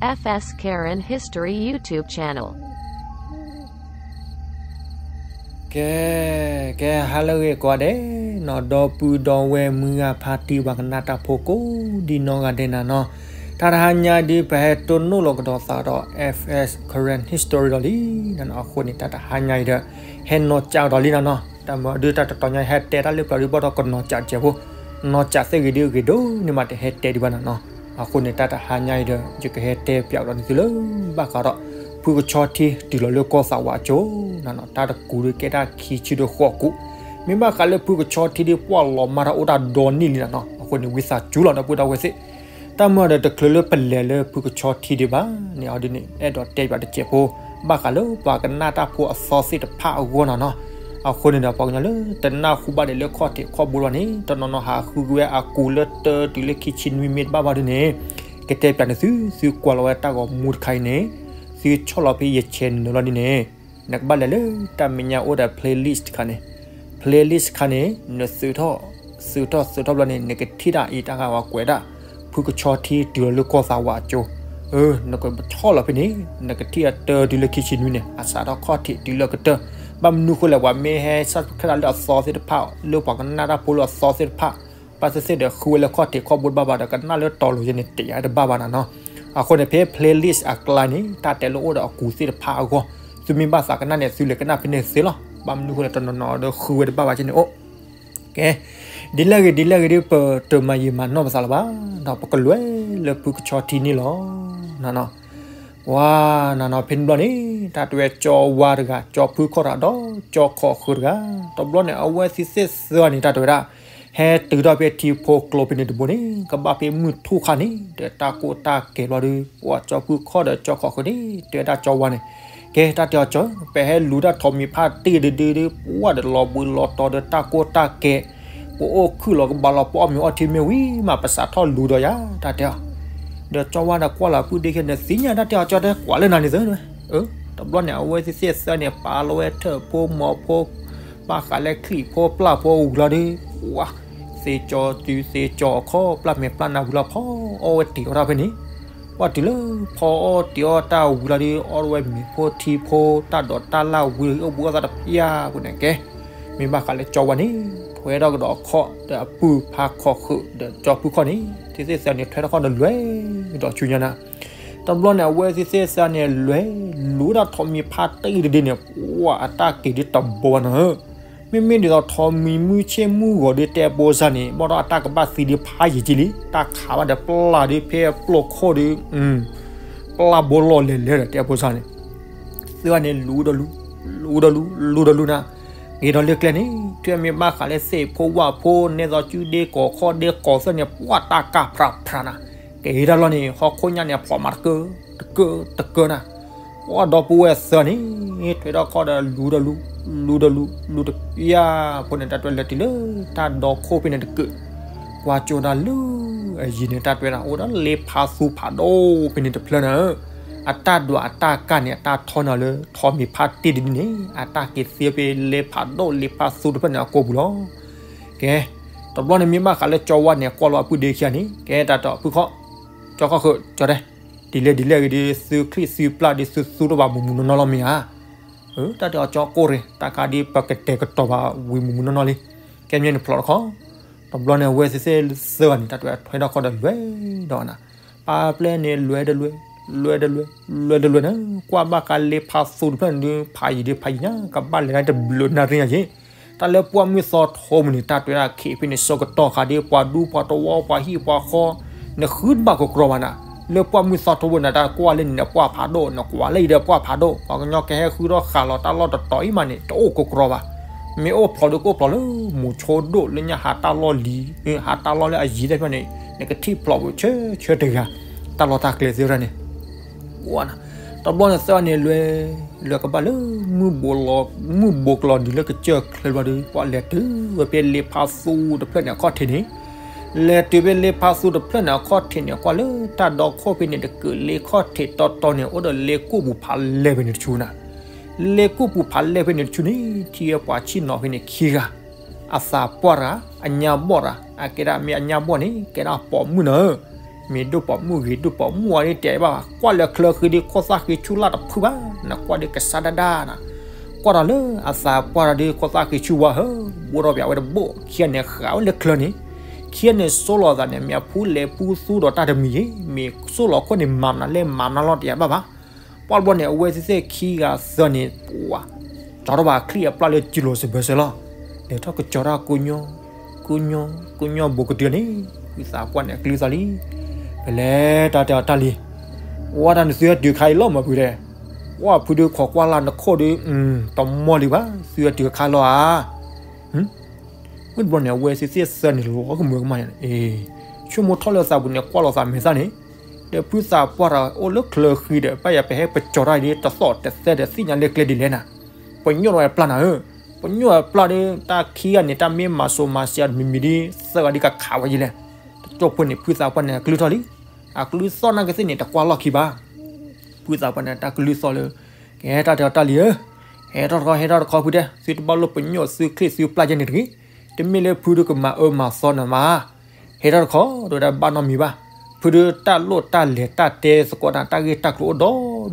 F S Karen History YouTube channel. ကဲ, ကဲ ဟါလၢအဂ့ၤကိးဂၤဒဲးနီၤ, ဒီပုၢ်ဒီဝဲၢ်မုၢ်ဂၤဖါတံၢ်ပှၤကနၣ်တၢ်ဖိကိးဒံနီၢ်ဂၤဒဲးနၤနီၤ, တၢ်တဟါညါအံၤဒုး ပဟဲတိၢ်နီၣ်လီၤကဒီးသးဒီး F S Karen History ဒီးလံနၤနီၤ, အဃိန့ၣ် တၢ်တဟါညါအံၤဒီး ဟဲနီၢ်ကၠးဒီးလံနၤနီၤ, တၢ်မၤဒုးတၢ်တတီၤညါ ဟဲတဲတၢ်လၢပျၢၤဒုးဘၣ်ဒီးကနီၢ်ကၠးတစဲးဖိ, နီၢ်ကၠးသ့ၣ်ဂ့ၤဒုးဂ့ၤဒိၣ်န့ၣ်မး တဟဲတဲဒံးဘၣ်နၤနီၤ, အဃိန့ၣ် တၢ်တဟါညါအံၤဒီး ယကဟဲတဲပၠးဒီးနသုလၢ ဘၣ်ဃးဒီး ဖုကဆီထံတုၤလီၤလၢကီၢ်သးဝးအစိၤနၤနီၤ, တၢ်တကူးဒုးကဲတၢ်ခံဆံဒီးဃိးကူး, မ့ၢ်ဘၣ်ဃးလၢဖုကဆီထံဒုးပှၢ်လီၤမၢ်တၢ်အိၣ်တၢ်ဒီနံၣ်လံနၤနီၤ, အဃိန့ၣ် ဝံသးစူၤလီၤဒီပုၢ်ဒီဝဲၢ်သ့ၣ် တၢ်မၤဒီးတချုးလၢပလဲၤလၢဖုကဆီထံဒံးဘၣ်န့ၣ် အီၤဒ်န့ၣ် အဲၣ်ဒိးတဲပၠးတစဲးဖိ, ဘၣ်ဃးလၢပှၤကနၣ်တၢ်ဖိအသီသ့ၣ်တဖၣ်အဂီၢ်နၤနီၤ, အဃိန့ၣ်ဒီး ပှၤကညီလၢတနၢ်ဟူဘၣ်ဒံးလၢခီၣ်ထံးခီၣ်ဘိတဘၣ်န့ၣ် တနီၤနီၤဟးဃုက့ၤဝဲအကူးလၢတၢတုၤလၢခံဆံနွံမ့ၢ်တဘၣ်ဘၣ်ဒ်န့ၣ်, ကတဲပၠးန့ၣ်သု, သုကွၢ်လီၤဝဲတၢ်ဂီၤမူတခါအံၤန့ၣ်, သုဆီၣ်လီၤဖဲယ channel လီၤဒ်န့ၣ်, နကဘၣ်လဲၤလၢတၢ်မဲာ်ညါအိၣ်ဒီး playlist တခါန့ၣ်, playlist တခါန့ၣ် နသုးထီၣ်, သုးထီၣ်သုးထီၣ်ဘျီန့ၣ် နကထံၣ်တၢ်အံၤတၢ်ဂၤဝဲကွဲးဒၣ် ဖုကဆီထံတုၤလီၤလၢကီၢ်သးဝးအစိၤ, နကဆီၣ်လီၤဖဲန့ၣ် နကထံၣ်အတၢတုၤလၢခံဆံနွံန့ၣ် အစးထီၣ်ခီၣ်ထံးတုၤလၢကတၢၢ်, ဘၣ်မနုၤဃိလဲၣ် ပှၤမ့ၢ်ဟဲ subscribe လၢအသီသ့ၣ်တဖၣ် လၢပှၤကနၣ်တၢ်ဖိလၢအသီသ့ၣ်တဖၣ် ဘၣ်သ့ၣ်သ့ၣ်ဒီးဃုဝဲလၢခီၣ်ထံးခီၣ်ဘိတဘၣ်ဘၣ်ဒီး ကနၣ်လၢတီၤလိၤယဲန့ၣ် တယာ်တဘၣ်ဘၣ်နၤနီၤ, အဃိန့ၣ် ဖဲ playlist အကျါန့ၣ် တၢ်တဲလၢအိၣ်ဒီးအကူးသ့ၣ်တဖၣ်အဂီၢ်, သုမ့ၢ်ဘၣ်သးကနၣ်န့ၣ် သုလဲၤကနၣ်ဖဲန့ၣ်သ့လီၤ, ဘၣ်မနုၤဃိလဲၣ် တနီၤနီၤဒီးဃုဝဲတဘၣ်ဘၣ်ကဲန့ၣ်အိၣ် ကဲ, ဒ်လဲၣ်ဂ့ၤဒ်လဲၣ်ဂ့ၤဒ် ပတမၤယံာ်မၤနီၢ်ပသးလၢၤဘၣ်, ဒီးပကလဲၤလၢဖုကဆီထံန့ၣ်လီၤနၤနီၤ, ပှၤနၤနီၤ ဖဲန့ၣ်ဘျီန့ၣ် တၢ်တဲဝဲကၠီဝါတဂၤ ကၠီဖုခီၣ်တဂၤ ဒီးကၠီခီၣ်ဃၢၤတဂၤ, တဘျီန့ၣ် အဝဲသ့ၣ်သ့ၣ်သၢဂၤန့ၣ် တၢ်တဲဝဲဒၣ် ဟဲတုၤထီၣ်ဖဲထံဖိကျိဖဲန့ၣ်တဘိန့ၣ် ကဘၣ်ဖဲမုၢ်ထူၣ်ခါန့ၣ် ဒီးတၢ်ကိၢ်တၢ်ကဲၤဘျီဒီး ပှၤကၠီဖုခီၣ်ဒီးကၠီခီၣ်ဃၢၤန့ၣ် တဲဝဲဒၣ်ကၠီဝါန့ၣ်, ကဲ တၢ်တဲအီၤကၠီ ပဟဲလူၤတၢ်ထိးမံၤဖးတံၢ်ဒုဒုဒု ပှၤဒီးလီၤဘှံးလီၤတီၤဒီးတၢ်ကိၢ်တၢ်ကဲၤ, ပအိၣ်ခုၣ်လီၤကဘၣ်လီၤ ပအီၣ်မ့ၤအီထံမ့ၢ်ဝံၤမး ပစးထီၣ်လူၤဒီးယၤ တၢ်တဲအီၤ, ဒီးကၠီဝါဒီးကွၢ်လီၤပုၢ်ဒ့ခဲန့ၣ် သ့ၣ်ညါတၢ်တဲအီၤကၠီတဲကွၢ်လၢနၤန့ၣ်သၢ, တဘျီန့ၣ် အဝဲသ့ၣ်သ့ၣ်သၢန့ၣ် ပာ်လီၤဝဲထၢၣ်ဖိမီၤဖိ ဘၣ်ဃးလၢချံၣ်ဖိပျၢ်ဖိဝံၤလီၤဒီး ပှၤ သ့ကၠီတုၤသ့ကၠီအခီၣ် ပျၢ်မဲာ်ပျၢ်နါဝံၤလီၤ ဖီအီၣ်ဝဲတ့ၤအီၣ်တၢ်ဖဲန့ၣ်, ပှၤတုၤလၢဖီအီၣ်တ့ၤအီၣ်တၢ်ဝံၤလီၤဒီး အီၣ်ဝဲမ့ၤဖိထံဖိ တၢ်ဒိးတၢ်လၢ်ဝံၤ အိၣ်ဘှံးအိၣ်သါတဖျၢၣ်အဃိန့ၣ် ကဲ မ့ၢ်ဘၣ်ဃးလၢကၠီဝါန့ၣ် ထွဲထီၣ်ကဒီးအခီၣ် ဒီးအပုၢ်ဖးခီၣ်ဃုာ် ဒီးကၠီဖုခီၣ်န့ၣ် သ့ၣ်သ့ၣ်သၢန့ၣ် ထွဲထီၣ်ခီၣ်ဒီးလဲၤကဒီးဆူညါနၤ, တဘျီန့ၣ် အဝဲသ့ၣ်သ့ၣ်သၢန့ၣ် လဲၤလူၤတၢ်ထိးမံၤဖးတံၢ်တဒုန့ၣ် ပှၤအတၢ်က့ၤဒ်တဘိဘၣ်နီၤဧၢ မ့မ့ၢ်ဒ်သိးထိးမံၤမုၢ်ဆ့ၣ်မုၢ်ဂီၤဒ်တဲဘိစၢ်န့ၣ် ဘၣ်ဒီးအတၢ်ကဘၣ်သံဒ်ဖးယံာ်က့လံ တၢ်ခးဘၣ်ဒီးပျၢ်ဒ်ဖဲအပျိၢ်ခိၣ်ဒီး ပျၢ်ဘိလီၤလဲၤလဲၤဒီးတဲဘိစၢ်န့ၣ် သၢဂၤန့ၣ်လူၤဒီးလူၤ, လူၤဒီးလူၤ, လူၤဒီးလူၤနၤ, ဂ့ၤဒီးလၢကျဲန့ၣ် ထွဲမ့ၢ်ဘၣ်ဃးလၢသ့ၣ်ဖိဝၣ်ဖိ နဲသိးစုဒ့ကီၢ်ခီၣ်ဒ့ကီၢ်သၢၣ်န့ၣ် ပှၤတၢ်ကၢ်ဖြးဖြးနၤ, က့ၤတၢ်လီၢ်န့ၣ် ဟီၣ်ခိၣ်ညါန့ၣ် ဖျိးမးတကၢ, တကၢ, တကၢနၤ, ပှၤဒီပုၢ်ဝဲၢ်သၢဂၤန့ၣ် ထွဲထီၣ်ခီၣ်ဒီးလူၤဒီးလူၤ, လူၤဒီးလူၤ, လူၤတပျၢ်ဖိန့ၣ် တၢ်တွဲလဲၤတုၤလၢတၢ်ဒီခိၣ်ဖဲန့ၣ်တကၢး ကွၢ်ကၠိဒၣ်လၢအယံၤန့ၣ် တၢ်တွဲဒၣ် အိၣ်ဒီးလ့ဖးသူဖးဒိၣ်ဖဲန့ၣ်တဖျၢၣ်န့ၣ်, အတၢ်ဒွးအတၢ်ကၢ်န့ၣ် အတၢ်ထီန့ၢ်လၢထိးမံၤဖးတံၢ်တဒုန့ၣ် အတၢ်က့ၤသ့ဖဲလ့ဖးဒိၣ်လ့ဖးသူတဖျၢၣ်န့ၣ်အကိာ်ပူၤလီၤ. ကဲ, တဘျီန့ၣ် မ့ၢ်ဘၣ်ဃးလၢကၠီဝါန့ၣ် ကွၢ်လီၤအပုၢ်ဒ့ခံဂၤန့ၣ် ကဲတၢ်တဲအီၤဖုခီၣ်, ကၠီခီၣ်ဃုာ်, ကၠီတဲ, ဒ်လဲၣ်ဒ်လဲၣ်ဂ့ၤဒီး သုချံၣ်သုပျၢ်ဒီးသုသူတဘၣ်မူးမူးနီၢ်နီၢ်လီၤမ့ၢ်ဧါ. တၢ်တဲအီၤကၠီကိၢ်ရ့ၣ် တၢ်ခါဒ်ပကတဲာ်ကတီၤဘၣ်ဝံၤမူးမူးနီၢ်နီၢ်လံ. ကဲမ့ၢ်န့ၣ်ဖျိးတခီ, တဘျီန့ၣ် အဝဲသ့ၣ်သ့ၣ်သၢဂၤန့ၣ် တၢ်တဲထွဲထီၣ်ခီၣ်ဒီးလဲၤဒီးနၤ, ပာ်ပျဲန့ၣ် လဲၤဒီးလဲၤ, လဲၤဒီးလဲၤ, လဲၤဒီးလဲၤနၤ, ကွၢ်ဘၣ်ဃးလ့ဖးသူတဖျၢၣ်န့ၣ်ဒုး ဖးယံၤဒုးဖးယံၤညါ ကဘၣ်လဲၤဒၣ်တဘျုးနၣ်ရံၣ်ညါက့ၤ, တၢ်လၢပှၢ်မုၢ်သီထိးပူၤန့ၣ် တၢ်တဲဒၣ်ခံးဖဲန့ၣ် ဆၢကတီၢ်ခါဒ်ပှၤဒူပှၤတဝီပှၤဟံၣ်ပှၤဃီ, နဃုတဘၣ်ကကြီဘၣ်နၤ, လၢပှၢ်မုၢ်သီထိးပူၤန့ၣ် တၢ်ကွၢ်လၢန့ၣ် ပှၢ်ဖးဒိၣ် နကွၢ်လၢအံၤဒီးပှၢ်ဖးဒိၣ် ပှၤကညီကဟဲဃုထီၣ်ဃာ်လီၤတၢ်လီၢ်တတီၤအံၤမးန့ၣ် တအိၣ်ကကြီဘၣ်. မ့ၢ်အိၣ်ဖျိးဒုးကအိၣ်ဖျိးလၢ မူးဆိဒိၣ်လၢညါဟးတၢ်လီၢ်လံၤ, ဟးတၢ်လီၢ်လၢအယံၤသ့ၣ်တဖၣ်န့ၣ် နကထံၣ်ဖျိးဝံၤဆၢဆၢတဂၤ, တၢ်လီၢ်တၢ်ကျဲသ့ၣ်တဖၣ်န့ၣ် တဘျီန့ၣ်သၢဂၤန့ၣ်လဲၤ, လဲၤကဘၣ်လၢ မုၢ်ဘိးကလီၤဒုးလၢကစၢၢ်ချၢဘျီဒီး ပှၤလဲၤတုၤဝဲဖဲလ့ဖးသူတဖျၢၣ်န့ၣ်အခီၣ်ထံးန့ၣ်, လဲၤတုၤဖဲလ့ဖးသူတဖျၢၣ်န့ၣ်အခီၣ်ထံးန့ၣ် ကွၢ်လၢတၢ်ဒီခိၣ်ဖဲန့ၣ်တကၢး လ့ခီၣ်ထံးတီတီန့ၣ် အိၣ်ဒီးလ့ကူၣ်ပူၤဖးလဲၢ်ဖဲန့ၣ်တဆူနၤ, လ့ကူၣ်ပူၤဖးလဲၢ်ဖဲန့ၣ်တဆူန့ၣ် ထံၣ်ဝဲပှၤဆ့ၣ်နီၤဖဲန့ၣ်ခံဂၤ, အသးပှၢ်တဂၤ, အညၣ်ဘီၣ်တဂၤ, အကဲဒၣ်မ့ၢ်အညၣ်ဘီၣ်န့ၣ် ကဲဒၣ်ပိာ်မုၣ်နၤဧၢ, မ့ၢ်ဒိၣ်ပိာ်မုၣ်ဂ့ၤ ဒိၣ်ပိာ်မုၣ်အီၤဒ်တဲဘၣ် ကွၢ်လၢချၢဃံဒ်ခိၣ်သၣ်ဃံဆူၣ်လၢ်တဖုဘၣ်, နကွၢ်ဒ်ကစၢ်ဒၣ်ဒၣ်နၤ, ကွၢ်ဒီးလၢအသးပှၢ်ဒီး ခိၣ်သၣ်ဃံဆူၣ်ဝါဧၢ, ဘိၣ်ထီၣ်ပဝဲတဘိၣ်, ခံဂၤန့ၣ်ဃးဝဲလၢချၢန့ၣ်, ခံဂၤန့ၣ်စိၢ်လီၤသးန့ၣ် မ့ၢ်အဖူလဲၤဖူသူဒီးတၢ်တမံၤယ့ၣ်, မ့ၢ်စိၢ်လီၤခိၣ်န့ၣ် မၤမနုၤလဲၣ်မၤမနုၤလီၤတယၤဘၣ်ဘၣ်. ပှၢ်တဘျီန့ၣ် အဝဲသ့ၣ်ခံဂၤသၢန့ၣ် ပှၤ ကၠီထီၣ်ဘၣ်အချံအပျၢ်လၢစုလိၤစဘၢၣ်စၢၤလီၤ, လဲၤထီၣ်ကကၠီထီၣ်ကိညိ ကိညိ ကိညိဘိးကတၢၢ်န့ၣ်, ဖုသးပှၢ်န့ၣ်အကလုၢ်သီၣ်လံ, ဖဲလဲၣ်တၢ်တဲအီၤတၢ်လံ, ဝဲဒၣ်နသုဟဲတုၤခါအံၤလီၤမၢ်ဖုတဲ, ဝဲဖုဒုးခိးကွၢ်လၢ်နခိၣ်ဒုး, တမီၢ်လံဘၣ် သုဟဲတုၤခါလီၤဧါ. မုၢ်တဘျီန့ၣ် အဝဲသ့ၣ်သၢန့ၣ်လီၤကမၢကမၣ်န့ၣ်, ဆိကမိၣ်ထီၣ်လၢသးပူၤန့ၣ် ကွၢ်လီၤသးမဲာ်သၣ်န့ၣ်, ဒီးဖုသးပှၢ်တဂၤအိၣ်လၢချၢဃံဒီး ဘၣ်ယၤပဟဲပကၠီၤတၢ်အံၤဒ်တသီၣ်တသဲဒီးသ့ၣ်ညါလၢကျဲဒ်လဲၣ်နၤ, ပညိၣ်ဝဲအပျၢ်နၤဧၢ, ပညိၣ်ဝဲအပျၢ်ဒီး တၢ်ခံဂၤန့ၣ် တၢ်မ့ၢ်မၤစိၤမၤစှၤတမံၤမံၤဒ်သၢဂၤဒ်ကခးဝဲယံၤလဲၣ်, တကၠိဖိန့ၣ် ဖုသးပှၢ်န့ၣ်အကလုၢ်ထီၣ်လံ, အကလုၢ်သီၣ်နာ်က့သ့ၣ်န့ၣ် တကွၢ်လီၢ်ခံဘၣ် ဖုသးပှၢ်န့ၣ် တၢ်ကလုၢ်သီၣ်လၢ, ကဲတၢ်တဲအီၤတၢ်လံဧၢ, ဟဲထီၣ်တခီ ဟဲထီၣ်တခီဖုတဲ, သုတဘၣ်လိၣ်ပညိၣ်သုချ့သုပျၢ်ယဲန့ၣ်တဂ့ၤ, တမ့ၢ်လၢဖုဒုးကမၤအၢမၤသီနၤမး, ဟဲထီၣ်တခီ ဒီးတၢ်ဘၣ်နီတမံၤဘၣ်, ဖုဒုးတၢ်လိၣ်တၢ်လဲၤတၢ်တဲသကိးနၤ တၢ်ဂ့ၢ်တၢ်ကျိၤအိၣ်ဒီ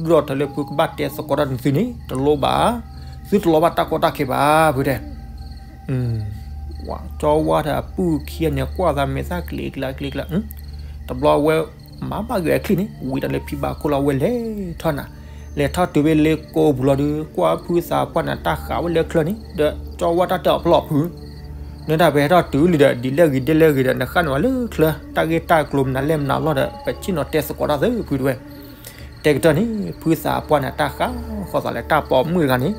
ဒူၣ်ဒီထၢလၢဖုကဘၣ်တဲသကိးတၢ်နသုန့ၣ် တလိၣ်ဘၣ်, သုတလီၤဘၣ်တၢ်ကီတၢ်ခဲဘၣ် ဖုတဲ ကၠီဝါဒီးအပုၢ်ခံဂၤန့ၣ် ကွၢ်သးမဲာ်သၣ်ကျ့ကျါကျ့ကျါ, တဘျီဝဲမၤဘၣ်ဂ့ၤအချံန့ၣ် ဝံၤတၢ်လၢဖံဘၣ်ခိၣ်လီၤ ဝဲလဲၤထီၣ်နၤ, လဲၤထီၣ်တုၤဝဲလၢကိးပူၤလီၤဒီး ကွၢ်ဖုသးပှၢ်န့ၣ် တၢ်ဃးဝဲလၢချၢန့ၣ် ဒီးကၠီဝါတၢ်တဲအီၤဖျီၣ်ဖု, နတၢ်ပဟဲထီၣ်တုၤလံဒီး ဒ်လဲၣ်ဂ့ၤဒ်လဲၣ်ဂ့ၤဒီး နဃၣ်န့ၢ်ဝဲလၢချၢ တၢ်ဂ့ၢ်တၢ်ကျိၤမနုၤလဲၣ်မနုၤလီၤဒီး ပဆ့ၣ်နီၤတဲသကိးတၢ်သုဖုတဲဝဲ တဲကတၢၢ်န့ၣ် ဖုသးပှၢ်န့ၣ်တၢ်ဃးဃီသးလၢတၢ်ပိာ်မုၣ်တဂၤန့ၣ်,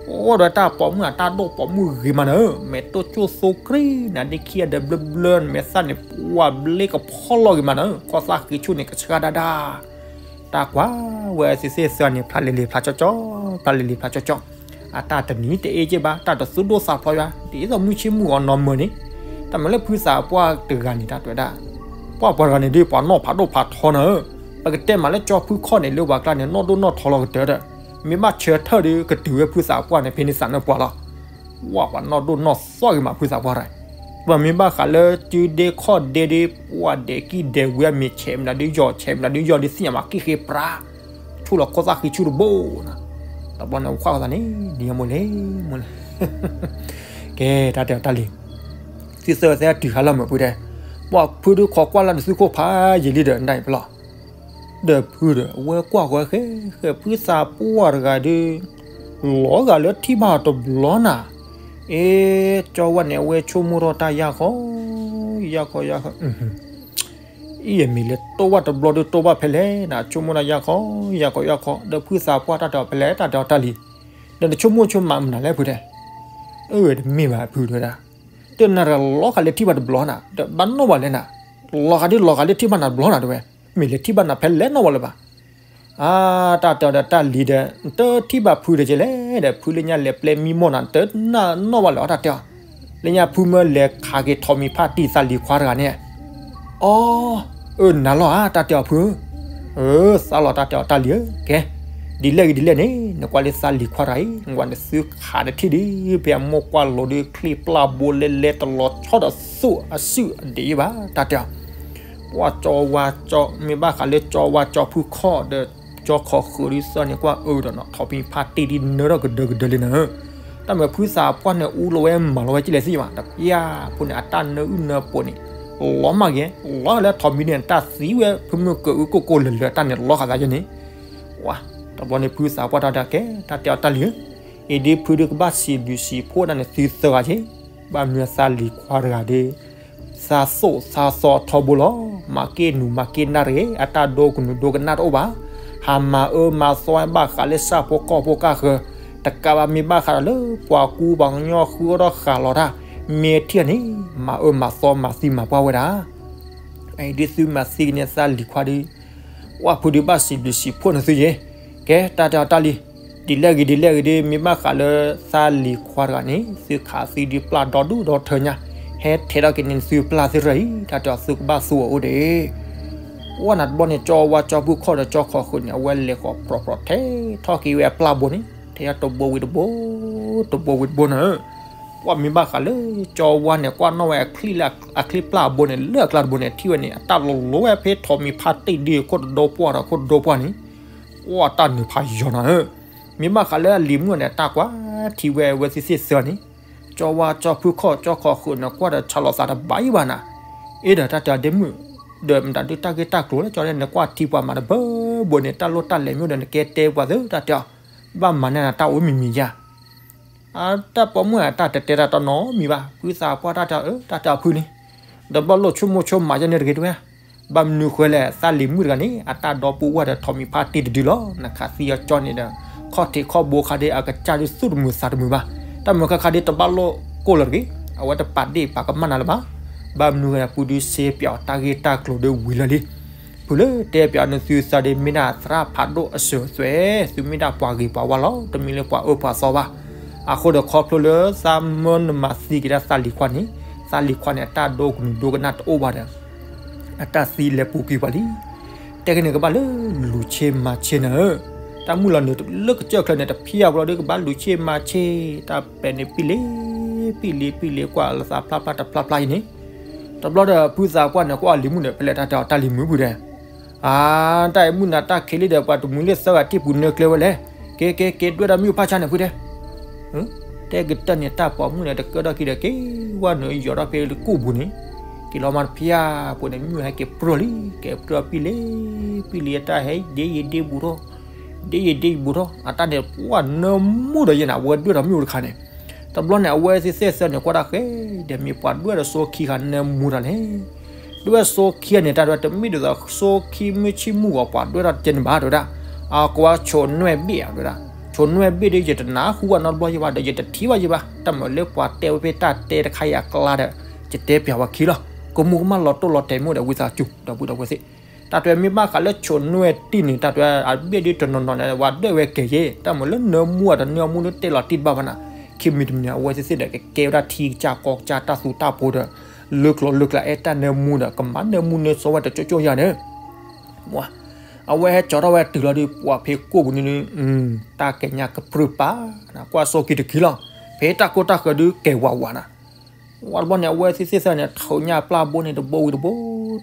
အိၣ်ဒီးတၢ်ပိာ်မုၣ်အတၢ်ဒိၣ်ပိာ်မုၣ်ဂ့ၤမးနၤဧၢ, မဲာ်တိၢ်ကၠိၣ်သိကျ့နၤ ဒ်ခံဂၤဒီးဘျၢဘျၢ နမဲာ်သၣ်န့ၣ် ပှၤဘျ့ကဖီလီၤဂ့ၤမးနၤဧၢ, ခိၣ်သၣ်ဃံဆူၣ်န့ၣ် ကဆှၣ်ဒၣ်ဒၣ် တၢ်ကွၢ်ဝဲသ့ၣ်သၢန့ၣ် ဖျါလံၤလံၤဖျါကၠီကၠီ, ဖျါလံၤလံၤဖျါကၠီကၠီ, အတၢ်တနံၤတအ့ၣ်က့ဘၣ် တၢ်တသူၣ်ဒိၣ်သးဖျိးယွၤ ဒ်သိးမုၢ်ဆ့ၣ်မုၢ်ဂီၤနီၢ်မၢၤန့ၣ်, တၢ်မၤလၢဖုသးပှၢ်တဂၤန့ၣ် တၢ်တဲဝဲဒၣ်, ပှၢ်ပှၤတဂၤန့ၣ်ဒ်ပှၤနီၢ်ဖးဒိၣ်ဖးထီနၤဧၢ, ပကတဲမးလၢကၠီဖုခီၣ်န့ၣ် လၢပှၤကျါန့ၣ် နီၢ်ဒိၣ်နီၢ်ထီလီၤကတၢၢ်ဒီး, မ့ၢ်ဘၣ်ဆၢထၢၣ်ဒီးကတုၤဝဲဖုသးပှၢ်န့ၣ် ဖဲန့ၣ်သးနၢၣ်ပှၤလီၤ ဝဲပှၤနီၢ်ဒိၣ်နီၢ်သီဂ့ၤမးဖုသးပှၢ်တဂၤ, ပှၤမ့ၢ်ဘၣ်ဃးလၢစုဒ့ခီၣ်ဒ့ဒီး ပှၤဒဲးကံၢ်ဒဲးဝဲအမ့ၢ်ဆဲးမနုၤဒ်ယီၤ ဆဲးမနုၤဒ်ယီၤဒ်သ့ၣ်ညါမးက့ၢ်ဃ့ပြး, ဆူၣ်လီၤခိၣ်သၣ်ဃံဆူၣ်တဘိနၤ, တဘျီန့ၣ် ဝဲခွါသးန့ၣ် ဒ်ယမိၢ်လဲၣ်, မိၢ်လဲၣ်, ကဲ တၢ်တဲအီၤတၢ်လံၤ, သုသၢသဲတုၤခါလီၤမၢ်ဖုတဲ, ပှၤဖုဒုးခိးကွၢ်လၢနသုခိၣ်ဖးယံာ်လံဒီး နတၢ်အံၤပလီၢ် ဒီးဖုဒီး အဝဲကွၢ်ဃီဃဲ ဃဲဖုသးပှၢ်တဂၤဒီး လီၤဂာ်လၢထံၣ်ဘၣ်တဘျီနၤ, အ့ ကၠီဝါန့ၣ် အဝဲဆိကမိၣ်ထီၣ်တၢ်ယၢ်ခီ, ယၢ်ခီယၢ်ခီ, အံၤအမ့ၢ်လဲၤတိၢ်ဘၣ်တဘျီဒီးတိၢ်ဘၣ်ဖဲလဲၣ်နၤ, ဆိကမိၣ်တၢ်ယၢ်ခီ, ယၢ်ခီယၢ်ခီ, ဒီးဖုသးပှၢ်တၢ်တဲအီၤဖဲလဲၣ် တၢ်တဲအီၤတၢ်လံၤ, ဒီးနဆိကမိၣ်ဆိကမးမနုၤလဲၣ်ဖုတဲ, အၢ တမ့ၢ်ဘၣ်ဖုတဲဒၣ်, တနၤဒီးလီၤဂာ်လၢထံၣ်ဘၣ်တဘျီနၤ, ဒီးဘၣ်နီၣ်ဘၣ်လဲၣ်နၤ, လီၤဂာ်ဒ်လီၤဂာ်လၢထံၣ်ဘၣ်နၤတဘျီနၤတဲဝဲ, မ့ၢ်လဲၤထံၣ်ဘၣ်နၤဖဲလဲၣ်နီၣ်ဘၣ်လၢၤဘၣ် အါ တၢ်တဲအီၤဒီးတၢ်လံၤဒီး နတထံၣ်ဘၣ်ဖုဒီးကဲလဲၣ်ဒီး ဖုလၢညါလဲၤပျဲမံမီၢ်နၤ နတနာ်နီၣ်ဘၣ်လၢၤအီၤတၢ်တဲအီၤ, လၢညါဖုမၢလဲၤခးက့ၤထိးမံၤဖါတံၢ်သးလံၤခွါတဂၤန့ၣ်, အီ အၢ နၤလီၤဧါ တၢ်တဲအီၤဖု, အၢ သးလီၤ တၢ်တဲအီၤတၢ်လံၤဧၢ ကဲ, ဒ်လဲၣ်ဂ့ၤဒ်လဲၣ်န့ၣ် နကွၢ်လၢသးလံၤခွါတဂၤအံၤ နကွၢ်နသုခးတထံၣ်ဒ် ဖဲအမိၢ်ကွၢ်လိၤဒီး ချံပျၢ်ဘိလဲလဲတလီၤဆီဒီးသူၣ်အစုၣ်အဒံးဘၣ် တၢ်တဲအီၤ ပှၤကၠီဝါကၠီ မ့ၢ်ဘၣ်ဃးလၢကၠီဝါကၠီဖုခီၣ်ဒီး ကၠီခီၣ်ဃုာ်ဒ်သိးန့ၣ်ကွၢ်အၢဒီးနီၤ ထိးမံၤဖါတံၢ်ဒ်နၢထီၣ်ကဒၢကဒၢလံနၤဧၢ, တၢ်မ့ၢ်ဖုသးပှၢ်န့ၣ် အူလီၤဝဲမၤလီၤဝဲကလဲၣ်သ့ၣ်ညါဘၣ် တပျၢ်ဖိန့ၣ် အတၢ်နၢအုၣ်နၢပှိၤန့ၣ် လီၤမၢ်က့ၤ လီၤလၢထိးမံၤန့ၣ် တၢ်သံဝဲဖုမုၢ်ကၢအုၣ်ကိၢ်ကိၢ်လၢာ်လၢာ် တၢ်န့ၣ်လီၤဃာ်သးယဲန့ၣ် ဝါ တဘျီန့ၣ်ဖုသးပှၢ်တၢ်တဲကဲ တၢ်တဲအီၤတၢ်လံၤဧၢ, အံၤဒ်ဖုဒုးကဘၣ်စံးဘျုးစံးဖှိၣ်ဒၣ်န့ၣ်သုသၢဂၤက့ၤ, ဘၣ်မနုၤသးလံၤခွါတဂၤဒီး သးသိၣ်သးသီထီဘိလီၤ, မၤက့ၢ်နူၤမၤက့ၢ်နၢ်တဂ့ၤ, အတၢ်ဒိကနူၤဒိကနၢ်တအိၣ်ဘၣ်, ဟးမၤအၢမၤသီဘၣ်ဃးလၢဆၣ်ဖိကီၢ်ဖိကၢ်ဃၢၤ, တကးဘၣ်မ့ၢ်ဘၣ်ဃးဒီးလၢပှၤကူပှၤကညီဃုအီၣ်ဒီးဃာ်လီၤတၢ်, မ့ၢ်ထံၣ်န့ၣ် မၤအၢမၤသီမၤသံမၤပှၢ်ဝဲဒၣ် အံၤဒ်သုမၤသံကန့ၣ်သးလံၤခွါဒီး ဝၣ်ဖုဒုးဘၣ်စံးဘျုးစံးဖှိၣ်န့ၣ်သုယဲ, ကဲ တၢ်တဲအီၤတၢ်လံၤ, ဒ်လဲၣ်ဂ့ၤဒ်လဲၣ်ဂ့ၤဒီး မ့ၢ်ဘၣ်ဃးလၢသးလံၤခွါတဂၤန့ၣ် သုခးသံဒ်ပျၢ်ဒီဒူၣ်ဒီထၢညါ, ဟဲထဲးထီၣ်က့ၤန့ၣ်သုပျၢ်သ့ၣ်ရၢအံၤ တၢ်တဲအီၤသုကဘၣ်သူအီၤအိၣ်ဒံး ဝၣ်နၤတဘျီန့ၣ် ကၠီဝါကၠီဖုခီၣ်ဒီးကၠီခီၣ်ဃုာ်န့ၣ် အဝဲလဲၤဃီၤပြီၢ်ပြီၢ်ထဲးထီၣ်က့ၤဝဲအပျၢ်ဘိန့ၣ် ထဲးထီၣ်တဘိဝံၤတဘိ, တဘိဝံၤတဘိနၤဧၢ ပှၢ်မ့ၢ်ဘၣ်ဃးလၢကၠီဝါန့ၣ် ကွၢ်နီၣ်ဝဲအချံၣ်လၢအချံပျၢ်အဘိန့ၣ် လၢအကျါတဘိန့ၣ် ထံၣ်ဝဲန့ၣ် အတၢ်လီၤလီၤဝဲဖဲထိးမံၤဖါတံၢ်ဒုး ခိၣ်တဒိပှၢ်ဒီးခိၣ်တဒိပှၢ်န့ၣ်, ပှၢ်တၢ်နုာ်ဖးယီၤနၤဧၢ, မ့ၢ်ဘၣ်ဃးလၢအလံၤမုၣ်န့ၣ် တၢ်ကွၢ်ထံဝဲအဝဲသ့ၣ်သ့ၣ်သၢန့ၣ်, ကၠီဝါကၠီဖုခီၣ်ကၠီခီၣ်ဃုာ်န့ၣ် ကွၢ်ဒီးဆးလီၤသးတဘၣ်အံၤဘၣ်နၤ, အ့ဒီးတၢ်တဲအီၤဒ့မုၣ်, ဒီးမတၤဒုးတၢ်ဂ့ၢ်တၢ်ကျိၤလၢကၠီန့ၣ် နကွၢ်ထံပှၤမၤတဘၢဘိန့ၣ် တၢ်လိၣ်တၢ်လဲၤမ့ၢ်ဒီး နကဲတဲပှၤသ့တၢ်တဲအီၤ, ဘၣ်မၤန့ၢ်နၤတၢ်အိၣ်မံၤမံၤယါ အတၢ်ပိာ်မုၣ်အတၢ်တတဲတၢ်တနီတမံၤဘၣ်, ဖုသးပှၢ်တၢ်တဲအီၤ အၢ တၢ်တဲအီၤဖုန့ၣ်, တဘျီလိၣ်ဆိကမိၣ်ဆိကမးယဲန့ၣ်တဂ့ၤတဝဲ, ဘၣ်မနုၤဃိလဲၣ် သးလံၤမုၣ်တဂၤန့ၣ် အတၢ်ဒီပုၢ်ဝဲၢ်ဒီးထိးမံၤဖါတံၢ်တဒုလီၤ, နခးသံအီၤကၠီန့ၣ်ဒီး ခီၣ်ထံးခီၣ်ဘိခါဒ်အကစၢ်ဒုးသူၣ်တမုာ်သးတမုာ်ဘၣ်, တၢ်မုာ်ခါခါဒ်တဘၣ်လိၣ်ကိၢ်လၢၤတဂ့ၤ, အဝဲတပာ်ဒ့ၣ်ပာ်ကမၣ်နၤလၢၤဘၣ်, ဘၣ်မနုၤဃိပူၤဒုးစ့ပၠးအီၤတၢ်ဂ့ၢ်တၢ်ကျိၤဒုးဝံၤလၢာ်လံ ဖုလၢတဲပၠးနသုသးဒ်မ့ၢ်ဒၣ်သရၣ်ဖးဒိၣ်အစၢၤအသွဲၣ်, သုမ့ၢ်ဒၣ်ပှၤဂ့ၤပှၤဝါလီၤ, တမ့ၢ်လၢပှၤအၢပှၤသီဘၣ်. အဃိဒီးခီဖျိလၢသးမၢနမၤသံက့ၤဒၣ်သးလံၤခွါန့ၣ်, သးလံၤခွါန့ၣ် အတၢ်ဒိကနုာ်ဒိကနၣ်တအိၣ်ဘၣ်ဒီး အတၢ်သံလဲၤပူၤကွံာ်ပှၤလံ. တဲကန့ၣ်ကဘၣ်လၢလူၤဆ့မၤဆ့နၤဧၢ, တၢ်မုၢ်လီၤနုာ်လၢကစၢၢ်ချၢန့ၣ် တဖျါဘျီဒီးကဘၣ်လူၤဆ့မၤဆ့, တၢ်ပဲာ်န့ၣ်ပံၣ်လံ, ပံၣ်လံ, ပံၣ်လံ, ကွၢ်လၢသးဖျါဖျါတဖျါဖျါအံၤန့ၣ်, တဘျီဒီးဖုသးပှၢ်န့ၣ် ကွၢ်လံၤမုၣ်န့ၣ် ဖဲလဲၣ်တၢ်တဲအီၤတၢ်လံၤမုၣ်ဖုတဲ အါ, တၢ်အံၤမုၣ်နၤတၢ်ခံးလံဒီး ပှၤတမှံၤလၢသၢဂၤတံၢ်ပူၤနၢကျဲဝဲလဲၣ်, က့ၤ က့ၤ က့ၤဒွဲၣ်ဒီးမ့ၣ်အူဖးဆါန့ၣ်ဖုတဲ. တဲကတၢၢ်န့ၣ်တၢ်ပိာ်မုၣ်န့ၣ် တကၢထီၣ်ခံဒီး က့ၤဝဲနုာ်ယီၤထီၣ်ဖဲလၢကူၣ်ပူၤန့ၣ်, က့ၤလီၤမၤတဖျါပူၤန့ၣ် မ့ၣ်အူဟဲက့ၤပြၢၢ်လံ, က့ၤပြၢၢ်ပံၣ်လံ, ပံၣ်လံအတၢ်ဟဲဒ့ယံၤဒ့ဘူးထီၣ်, ဒ့ယံၤဒ့ဘူးထီၣ် အတၢ်န့ၣ် ပှၢ်နၢမူဒီးယဲၢ်နၤ အဝဲဒွဲၣ်ဒီးမ့ၣ်အူတခါန့ၣ်, တဘျီန့ၣ် အဝဲသ့ၣ်သ့ၣ်သၢန့ၣ် ကွၢ်တၢ်ဃဲ ဒီးမ့ၢ်ပှၤဒွဲၣ်ဒီးစိခံခါနၢမူတၢ်လဲၣ် ဒွဲၣ်စိခံန့ၣ် တၢ်ဒွဲၣ်တမ့ၢ်ဒ်သိးစိခံမုၢ်ဆ့ၣ်မုၢ်ဂီၤပှၤဒွဲၣ်ထီၣ်တကဲန့ၣ်ဘၣ် တဲဝဲဒၣ်, အကိးဝဲဆိၣ်နွဲၣ်ဘ့ၣ် တဲဝဲဒၣ်, ဆိၣ်နွဲၣ်ဘ့ၣ်ဒီး ယတနၢ်ဟူဘၣ်နီတဘျီယဲၢ်ဘၣ် ဒီးယတထံၣ်ဘၣ်ယဲၢ်ဘၣ် တၢ်မၤလၢပှၤတဲဝဲဖဲတၢ်တဲတခါအံၤအကျါဒီး ယတဲပျးဝဲခံလီၤ, ကမူကမၣ်လီၤတိၢ်လီၤတဲာ်မ့ၢ်ဒီးဝံသးစူၤ ဒီပုၢ်ဒီဝဲၢ်သ့ၣ်, တၢ်တဲမ့ၢ်ဘၣ်ဃးလၢဆိၣ်နွဲၣ်တံၢ်န့ၣ် တၢ်တဲအဘ့ၣ်ဒ်တနီၤနီၤန့ၣ် ဝဲဒွဲၣ်ဝဲကဲၤယဲၢ် တၢ်မၤလၢနၢမူအတနၢမူန့ၣ်တဲလီၤတံၢ်တဘၣ်ဘၣ်နၤ, ခံမံၤတမံၤန့ၣ် အဝဲသ့ၣ်သ့ၣ်ဒီးကကဲဝဲဒၣ်ထံကစၢ်ကီၢ်ကစၢ်တၢ်သူတၢ်ဖိဒီး လၢကျိၤလၢကျဲအဲၣ်တၢ်နၢမူဒီး ကမၤနၢမူနၢစီဝဲတကၠိကၠိယၤန့ၣ် အဝဲဟဲကၠီထီၣ်ဝဲတုၤလီၤဒီး ပှၤဖဲကိၣ်ပူၤန့ၣ် တၢ်ကဲညါကပြုၢ်ပာ် ကွၢ်စိခံတက့ၢ်လီၤ, ဖဲတၢ်ကိၢ်တၢ်ဃၢၤဒုးကဲၤဝးဝးနၤ, ဝံၤတဘျီန့ၣ် အဝဲသ့ၣ်သ့ၣ်သၢန့ၣ် ထုးညၣ်ပျၢ်ဘိန့ၣ် တဘိဝံၤတဘိ,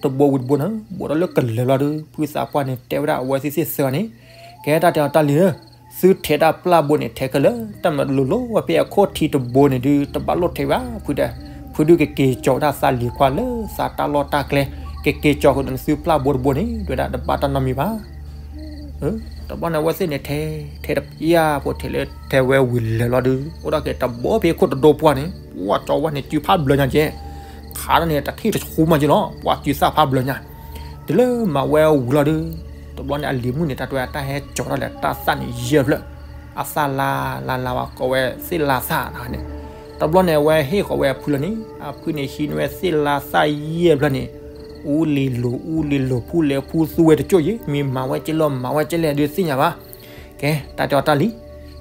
တဘိဝံၤတဘိန့ၣ် ဘူးဒီးလၢကလဲၤလီၤဒီး ဖုသးပှၢ်န့ၣ် တဲဝဲဒၣ်အဝဲသ့ၣ်သ့ၣ်သၢန့ၣ်, ကဲတၢ်တဲအီၤတၢ်လံၤဧၢ, သုထဲးတၢ်ပျၢ်ဘိန့ၣ် ထဲးခဲလၢာ်, တၢ်မၤလိၤလိၤဝဲဖဲအခိၣ်ထံးတဘိန့ၣ်ဒုး တဘၣ်လိၣ်ထဲးဘၣ်ဖုတဲ, ဖုဒုးကက့ၤကၠီဝဲဒၣ်သးလံၤခွါလၢသးတၢ်လီၢ်တၢ်ကျဲ, ကက့ၤကၠီဃုာ်ဒီးနသုပျၢ်ဘိတဘိန့ၣ် တဲဝဲဒၣ်တဘၣ်တၢ်နီတမံၤဘၣ် တဘျီန့ၣ် အဝဲသ့ၣ်န့ၣ်ထဲ, ထဲတပျၢ်ဖိထဲလၢထဲဝဲဝံၤလဲၤလီၤဒုး အိၣ်ဒၣ်က့ၤတဘိဖဲခိၣ်တဒိပှၢ်န့ၣ် ပှၢ်ကၠီဝါန့ၣ် စုဖးဘျၢညါကဲ, ခးတၢ်န့ၣ် တထံၣ်တဆူမးကဲလီၤ ပှၢ်စုသၣ်ဖးဘျၢညါ, တုၤလၢမၤဝဲဝံၤလီၤဒုး, တဘျီန့ၣ် အလံၤမုၣ်န့ၣ် တၢ်တဲတၢ်ဟဲကၠီထီၣ်လဲၣ် တၢ်သၣ်န့ၣ်ယဲၢ်ဖျၢၣ်, အသၣ်လါလါလါဝဲကိးဝဲသ့ၣ်လါသၣ်န့ၣ်, တဘျီန့ၣ် အဝဲဟ့ၣ်ဃီၤဝဲအဖုလီၤန့ၣ် အဖုန့ၣ်ဟံးန့ၢ်ဝဲသ့ၣ်လါသၣ်ယဲၢ်ဖျၢၣ်န့ၣ် အူလံၤလိၤ အူလံၤလိၤ ဖူလဲၤဖူသူဝဲတကၠိၢ်ယဲၢ် မ့ၢ်မၤဝဲကဲလီၤ မၤဝဲကဲလဲၣ်ဒုးသ့ၣ်ညါဘၣ်. ကဲ တၢ်တဲအီၤတၢ်လံ,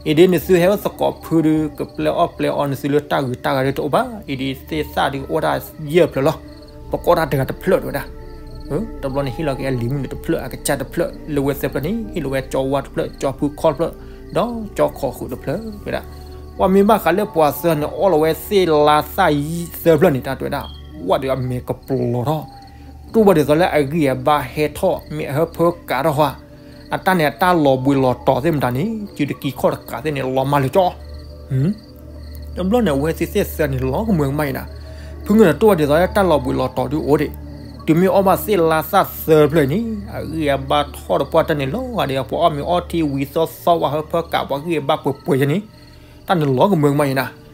အံၤဒ်နသုဟဲအိၣ်သကိးဖုဒုး ကပျဲအီၣ်ပျဲအီနသုလၢတၢ်ဂုၤတၢ်ဂၤဒုးတအိၣ်ဘၣ်, အံၤဒ်သ့ၣ်သၣ်ဒုးအိၣ်ဒၣ်ယဲၢ်ဖျၢၣ်လီၤ, ပကိးတၢ်တဂၤတဖျၢၣ်တဲဝဲဒၣ်. တဘျီန့ၣ်ဟ့ၣ်လီၤက့ၤအလံၤမုၣ်န့ၣ်တဖျၢၣ် အကစၢ်တဖျၢၣ် လၢဝဲသၢဖျၢၣ်န့ၣ် ဟ့ၣ်လီၤဝဲကၠီဝါတဖျၢၣ် ကၠီဖုခီၣ်တဖျၢၣ် ဒီးကၠီခီၣ်ဃုာ်တဖျၢၣ်တဲဝဲဒၣ်. ပှၤမ့ၢ်ဘၣ်ဃးလၢပှၤသၢန့ၣ် အီၣ်လီၤဝဲသ့ၣ်လါသၣ်ယဲၢ်သၢဖျၢၣ်န့ၣ် တၢ်တဲဝဲဒၣ် ဝဲဒီးအမဲာ်ကပျီၤထီၣ် တူၢ်ဘၣ်ဒ်သိးလၢအဂံၢ်အဘါဟဲထီၣ် မ့ၢ်အဟၢဖၢကးထီၣ်ဟီ, အတၢ်န့ၣ်အတၢ်လီၤဘှံးလီၤတီၤသ့ၣ်မတၤန့ၣ် စုတကံခီၣ်တကးသ့ၣ်န့ၣ် လီၤမၢ်လၢကၠီ. တဘျီန့ၣ် အဝဲသ့ၣ်သ့ၣ်သၢန့ၣ် လီၤကမၢကမၣ်အံၤနၤ, ဖုန့ၣ်တူၢ်ဘၣ်ဒ်သိးလၢတၢ်လီၤဘှံးလီၤတီၤဒုးအိၣ်ဒံး, တုၤမ့ၢ်အီၣ်ဘၣ်သ့ၣ်လါသၣ်သၢဖျၢၣ်အံၤန့ၣ် အဂံၢ်အဘါထီၣ်ဒီးပှၢ်တၢ်န့ၣ်လီၤဂာ်ဒီး ပှၤအီၣ်မ့ၤအီထံဝံၤသီသီ ပှၤဟၢဖၢကး ပှၤဂံၢ်အဘါပှဲၤပှဲၤယဲန့ၣ် တၢ်န့ၣ်လီၤကမၢကမၣ်အံၤနၤ.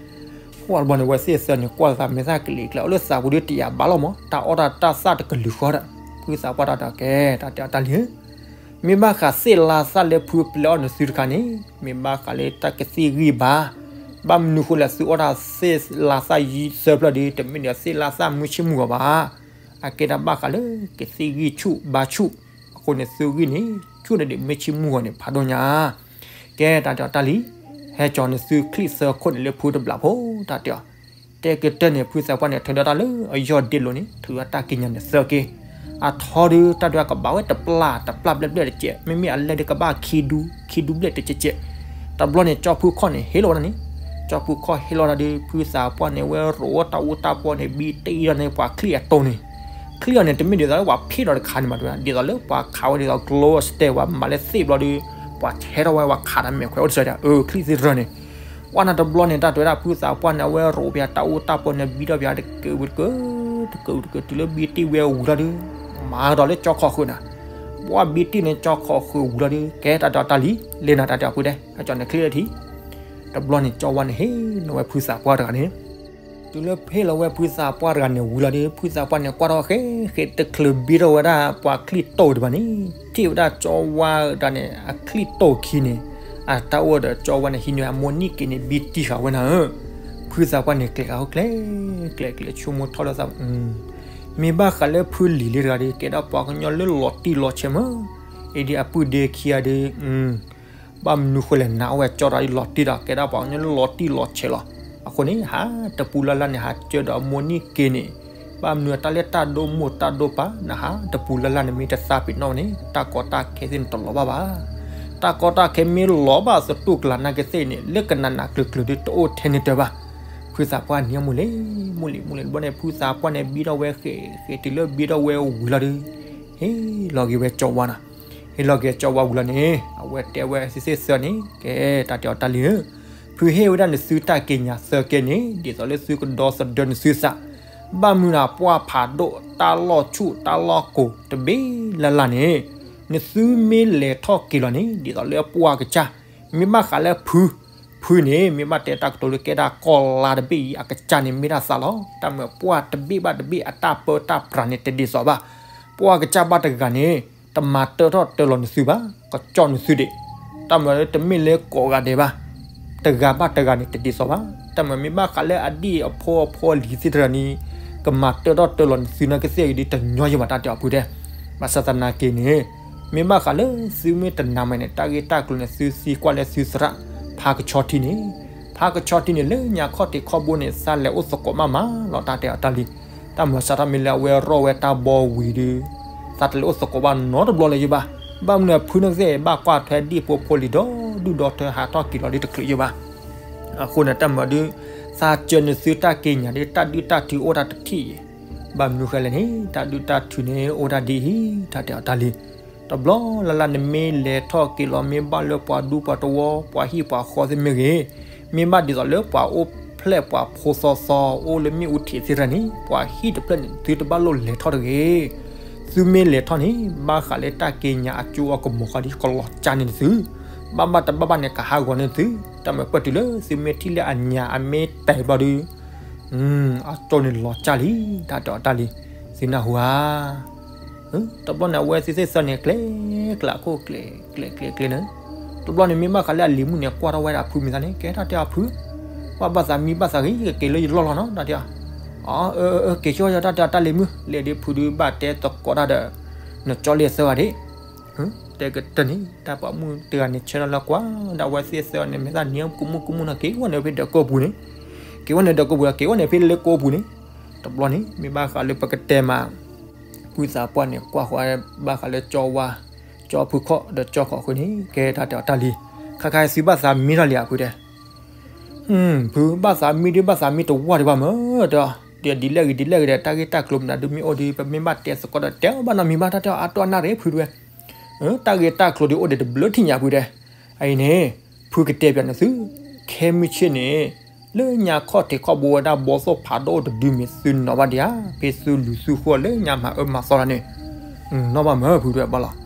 ပှၢ်တဘျီန့ၣ် အဝဲသ့ၣ်သၢန့ၣ် ကွၢ်သးမဲာ်သၣ်ကလံၤကျဲ အီၤလၢသးပူၤဒုးတယာ်ဘၣ်လီၤမး တၢ်အီၣ်တၢ်သၣ်တကလုာ်ဃီဒီး ဖုသးပှၢ်တၢ်တဲကဲ တၢ်တဲအီၤတၢ်လံဧၢ မ့ၢ်ဘၣ်ဃးသ့ၣ်လါသၣ်လၢဖုပျဲအီၣ်နသုတခါန့ၣ် မ့ၢ်ဘၣ်ဃးလၢတၢ်ကသံၣ်ဂံၢ်ဘါ, ဘၣ်မနုၤဃိလဲၣ်သုအီၣ်တၢ်သ့ၣ်လါသၣ်ယဲၢ်သၢဖျၢၣ်ဒီး တမ့ၢ်ဒီးသ့ၣ်လါသၣ်မုၢ်ဆ့ၣ်မုၢ်ဂီၤဘၣ်. အကဲတၢ်ဘၣ်ဃးလၢကသံၣ်ဂံၢ်ဆူၣ်ဘါဆူၣ်, အဃိန့ၣ်သုဂံၢ်န့ၣ် ဆူၣ်န့ၣ်ဒ်မုၢ်ဆ့ၣ်မုၢ်ဂီၤန့ၣ်ဖးဒိၣ်ညါ ကဲတၢ်တဲအီၤတၢ်လံ, ဟဲကၠီၤနသုချံၣ်သၢခိၣ်န့ၣ်လၢဖုတဘျးဖိ တၢ်တဲအီၤ တဲကတၢၢ်န့ၣ် ဖုသးပှၢ်န့ၣ် ထုးဒီးတၢ်လၢအယီၢ်ဒ့လိာ်န့ၣ် ထုးဒီးတၢ်ကံးညာ်န့ၣ်သၢက့ၤ, အထီဒုးတၢ်ဒွဲၣ်ကဘၣ်ဝဲတပျၢ်တပျၢ်ဘျဲၣ်ဘျဲၣ်တကဲး, မ့မ့ၢ်အလဲၢ်ဒုးကဘၣ်ခံဒူ, ခံဒူဘျဲၣ်တကဲးကဲး, တဘျီန့ၣ် ကၠီဖုခီၣ်န့ၣ် ဟ့ၣ်လီၤဝဲဒၣ်န့ၣ်, ကၠီ ကၠီဖုခီၣ်ဟ့ၣ်လီၤတၢ်ဒီး ဖုသးပှၢ်န့ၣ် ဝဲရိးတၢ်အူတၢ်ပီန့ၣ် ဘံတ့ၢ်ဒီးန့ၣ် ပှၤချံၣ်အတိၢ်န့ၣ်, ချံၣ်အီၤန့ၣ် တမ့ၢ်ဒ်သိးလၢပှၤဖ့ၣ်ဒီးတခါန့ၣ်မးတဝဲ, ဒ်သိးလၢပှၤခးဝဲဒ်သိး glue stick ဝဲ မၤလၢသ့ၣ်ဘျီဒီး ပှၤဆဲထီၣ်ဝဲ ပှၤခးတၢ်မဲာ်ခွဲးအိၣ်တစၢၤဒီး အချံၣ်သ့ၣ်တဖၣ်န့ၣ်, ပှၢ်နၤတဘျီန့ၣ် တၢ်တဲဝဲဒၣ် ဖုသးပှၢ်န့ၣ် အဝဲရိးပယၤတၢ်အူတၢ်ပီန့ၣ် ဘံထီၣ်ပယၤတကးဝံၤတကး, တကးဝံၤတကး တုၤလၢဘံတ့ၢ်ဝဲဝံၤလီၤဒီး မၤကဒီးလၢကၠီခီၣ်ဃုာ်နၤ, ပှၢ်ဘံတ့ၢ်န့ၣ် ကၠီခီၣ်ဃုာ်ဝံၤလီၤဒီး ကဲတၢ်တဲအီၤတၢ်လံ, လဲၤနၤတၢ်တဲအီၤဖုတဲ ဟဲကၠီန့ၣ်ချ့လၢထံ တဘျီန့ၣ် ကၠီဝါန့ၣ်ဟ့ၣ်လီၤဝဲဖုသးပှၢ်တဂၤန့ၣ်, တုၤလၢဟ့ၣ်လီၤဝဲဖုသးပှၢ်တဂၤန့ၣ်ဝံၤလီၤဒီး ဖုသးပှၢ်န့ၣ် ကွၢ်ထီၣ်ဃဲဃဲ တချုးဘံထီၣ်ဝဲဒၣ်ပှၤချံၣ်တိၢ်ဒံးဘၣ်န့ၣ်, ထံၣ်ဝဲဒၣ်ကၠီဝါတဂၤန့ၣ် အချံၣ်တိၢ်ခံန့ၣ်, အတၢ်အိၣ်ဒီးကၠီဝါန့ၣ် ဟံးန့ၢ်အမိၢ်နံၣ်က့ၤန့ၣ် ဘံတံၢ်ဃာ်ဝဲနၤဧၢ, ဖုသးပှၢ်န့ၣ် ကျဲၤဃာ်အိၣ်ကျဲၤ, ကျဲၤကျဲၤဆိကမိၣ်ထီၣ်လၢသး မ့ၢ်ဘၣ်ဃးလၢဖုလံၤလံတဂၤဒီး ကဲဒၣ်ပှၤကညီလၢလီၤတံၢ်လီၤဆဲးမး, အ့ဒ်အပုၢ်ဒ့ခံဂၤဒီး ဘၣ်မနုၤဃိလဲၣ် နၤအိၣ်ဝဲကၠီတဂၤဒီးလီၤတံၢ်ဒီး ကဲဒၣ်ပှၤကညီလၢလီၤတံၢ်လီၤဆဲးလီၤ. အဃိန့ၣ် ဟးတပူၤလၢ်လၢ်န့ၣ် ဟးစၢၤဒီးအမိၢ်နံၣ်က့ၤန့ၣ်, ဘၣ်မနုၤတၢ်လၢတၢ်ဒိၣ်မိၢ်တၢ်ဒိၣ်ပၢ် နဟးတပူၤလၢ်လၢ်န့ၣ် မ့ၢ်တသးပ့ၤနီၣ်န့ၣ် တၢ်ကီတၢ်ခဲသ့ၣ်န့ၣ်တလီၤဘၣ်ဘၣ်. တၢ်ကီတၢ်ခဲမ့ၢ်လီၤဘၣ်သတူၢ်ကလာ်နာ်က့သ့ၣ်န့ၣ် လၢကနးနးကျၢၤကျၢၤဒီးတအိၣ်ထဲန့ၣ်တၢ်ဘၣ်. ဖုသးပှၢ်န့ၣ်အမိၢ်လဲၤ, မိၢ်လဲၤ, မိၢ်လဲၤတဘျီန့ၣ် ဖုသးပှၢ်န့ၣ်ဘံထီၣ်ဝဲဃဲဃဲ တုၤလၢဘံထီၣ်ဝဲဝံၤလီၤဒီး ဟ့ၣ်လီၤက့ၤဝဲကၠီဝါနၤ. ဟ့ၣ်လီၤက့ၤကၠီဝါဝံၤလီၤန့ၣ် အဝဲတဲဝဲသ့ၣ်သ့ၣ်သၢန့ၣ် ကဲတၢ်တဲအီၤတၢ်လံဧၢ, ဖုဟ့ၣ်ဝဲဒၣ်နသုတၢ်က့ၤညါသၢကဲန့ၣ် ဒ်သိးလၢသုကဒီသဒၢနသုသး, ဘၣ်မနုၤနၤ ပှၢ်ဖးဒိၣ် တၢ်လီၢ်ဆူၣ်တၢ်လီၢ်ကိၤတဘ့ၣ်လၢ်လၢ်န့ၣ်, နသုမ့ၢ်လဲၤထီၣ်က့ၤလီၤန့ၣ် ဒ်သိးလၢပှၢ်ကစၢ်, မ့ၢ်ဘၣ်ဃးလၢဖု ဖုန့ၣ် မ့ၢ်ဘၣ်တဲတၢ်ကတိၤလၢကဲဒၣ်ကီၢ်လါတဘ့ၣ်အံၤ အကစၢ်န့ၣ်မ့ၢ်တၢ်သးလီၤ. တၢ်မၤပှၢ်တဘ့ၣ်ဘၣ်တဘ့ၣ် အတၢ်ပၢတၢ်ပြးန့ၣ်တဒ်သိးဘၣ်. ပှၢ်ကစၢ်ဘၣ်တဂၤန့ၣ် တမၤတၢထီၣ်တၢလီၤနသုဘၣ်, ကကၠီနသုဒံး. တၢ်မၤလၢတမ့ၢ်လၢကိးဂၤဒဲးဘၣ်, တဂၤဘၣ်တဂၤန့ၣ်တဒ်သိးဘၣ်. တၢ်မၤမ့ၢ်ဘၣ်ဃးလၢအဒံၣ်အဖိအဖိအလံၤသ့ၣ်တဖၣ်န့ၣ် ကမၤတၢထီၣ်တၢလီၤနသုနာ်က့သ့ၣ်အံၤဒီးတညီယဲၢ်ဘၣ်တၢ်တဲအီၤဖုတဲ. ဘၣ်ဆၣ်သနာ်က့န့ၣ် မ့ၢ်ဘၣ်ဃးလၢသုမ့ၢ်တနာ်မးန့ၣ် တၢ်ဂ့ၢ်တၢ်ကျိၤန့ၣ် သုသံကွၢ်လၢသုသရၣ် ဖါကဆီထံန့ၣ်, ဖါကဆီထံန့ၣ် လၢညါခီၣ်ထံးခီၣ်ဘိန့ၣ် သးလဲၤအိၣ်သကိးမးမးလီၤ တၢ်တဲအီၤတၢ်လံ. တၢ်မၤစးထီၣ်မ့ၢ်လၢအဝဲရီၣ်ဝဲတၢ်ဘီဝံၤဒီး သးတလဲၤအိၣ်သကိးဘၣ်နီတဘျီလၢၤယဲၢ်ဘၣ်. ဘၣ်မနုၤဖုနာ်က့သ့ၣ် ဘၣ်ကွၢ်ထွဲဒံၣ်ဖိဖိလံၤဒီဒူၣ်ဒီထၢ ဟးထီၣ်က့ၤလီၤလၢတချုးယဲၢ်ဘၣ်. အဃိန့ၣ် တၢ်မၤဒုး သးစၢၤနသုတၢ်က့ၤညါဒီး တၢ်ဒုၣ်တၢ်ထုးအိၣ်တၢ်တထံၣ်အံၤ, ဘၣ်မနုၤဃဲလဲၣ်န့ၣ် တၢ်ဒုၣ်တၢ်ထုးန့ၣ်အိၣ်တၢ်ဒ်အံၤ တၢ်တဲအီၤတၢ်လံ. တဘျီလၢ်လၢ်နမ့ၢ်လဲၤထီၣ်က့ၤလီၤ မ့ၢ်ဘၣ်လၢပှၤဒူပှၤတဝီ ပှၤဟံၣ်ပှၤဃီသ့ၣ်မ့ၢ်ဂ့ၤ, မ့ၢ်ဘၣ်ဒ်သိးလၢပှၤအိၣ်ဖျဲၣ်ပှၤဖိသီသီ အိၣ်လၢမ့ၣ်အူထံးသ့ၣ်တဖၣ်န့ၣ် ပှၤဟံၣ်တဖျၢၣ်န့ၣ် သုတဘၣ်လိၣ်လဲၤထီၣ်တဂ့ၤ. သုမ့ၢ်လဲၤထီၣ်န့ၣ် ဘၣ်ဃးလၢတၢ်က့ၤညါအကၠိအကမီၤဃီဒီး ကလီၤကၢ်န့ၢ်နသု, ဘၣ်ဘၣ်တဘၣ်ဘၣ်န့ၣ် ကဟးဂီၤန့ၢ်သု. တၢ်မၤပၢၢ်တုၤလၢသုမ့ၢ်ထံၣ်လၢအညါအမ့ၢ်တဲာ်ဘျီဒီး အကၠိန့ၣ်လီၤကၢ်လံ တၢ်တဲအီၤတၢ်လံ. သုနၢ်ဟူဧါ. တဘျီန့ၣ် အဝဲသ့ၣ်သ့ၣ်သၢန့ၣ် ကျဲၤကျဲၤအခိၣ်ကျဲၤ ကျဲၤကျဲၤကျဲၤန့ၣ်, တဘျီန့ၣ် မ့ၢ်ဘၣ်ဃးလၢအလံၤမုၣ်န့ၣ် ကွၢ်ထီၣ်ဝဲဒၣ်ဖုမံၤသးန့ၣ် ကဲတၢ်တဲအီၤဖု, ပှၢ်ဘၣ်သးမံဘၣ်သးဂ့ၤ ကက့ၤလၢယလီၢ်လီၢ်နီၤ တၢ်တဲအီၤ. အၢ အၢ အၢ က့ၤဆိယီၤ တၢ်တဲအီၤတၢ်လံၤမုၣ် လဲၤဒ်ဖုဒုးဘၣ်တဲသကိးတၢ်ဒီး နကၠီလံၤသၢဂၤဒၣ် တဲကတၢၢ်န့ၣ် တၢ်ပိာ်မုၣ်တဂၤန့ၣ် ဆၢလီၤလၢကွၢ် ဒီးအဝဲသ့ၣ်သၢန့ၣ် မ့ၢ်သးနံၤကမူၣ်ကမူၣ်နီၤ က့ၤဝဲန့ၣ်ဖဲဒၢးကိးပူၤန့ၣ်, က့ၤဝဲန့ၣ်ဒၢးကိးပူၤဒီး က့ၤဝဲန့ၣ်ဖဲလၢကိးပူၤန့ၣ်, တဘျီန့ၣ် မ့ၢ်ဘၣ်ဃးလၢပကတဲမး ဖုသးပှၢ်န့ၣ် ကွၢ်ဃီဘၣ်ဃးလၢကၠီဝါ, ကၠီဖုခီၣ်ဒီးကၠီခီၣ်ဃုာ်န့ၣ် ကဲတၢ်တဲအီၤတၢ်လံ. ခါခါသုဘၣ်သးမံထီၣ်လံဧါဖုတဲ ဖုဘၣ်သးမံဒုးဘၣ်သးမံတဝၢ်ဒံးဘၣ်မး ဒီး ဒ်ဒ်လဲၣ်ဂ့ၤဒ်လဲၣ်ဂ့ၤဒီး တၢ်ဂ့ၢ်တၢ်ကျိၤမနုၤဒုးမ့ၢ်အိၣ်ဒီး ပမ့ၢ်ဘၣ်တဲသကိးဒီး တဲအီၤဘၣ်နီတမံၤဘၣ် တၢ်တဲအီၤအါတီၢ်အနၣ်ရံၣ်ဖုတဲဝဲ, တၢ်ဂ့ၢ်တၢ်ကျိၤဒုးအိၣ်ဒီးတဘျုးထံၣ်ညါဖုတဲ. အအံၤန့ၣ် ဖုကတဲပၠးနသု, ခဲမုၢ်ဆ့ၣ်န့ၣ် လၢညါခီၣ်ထံးခီၣ်ဘိဝဲဒၣ်ဘီသိၣ်ဖးဒိၣ်တဒုန့ၣ် သုနီၣ်ဘၣ်ဒံးဧါ, ဖဲသုလူၤသုဃိလၢညါမၤအၢမၤသီလီၤန့ၣ် နီၣ်ဘၣ်မးဖုတဲဘၣ်လီၤ.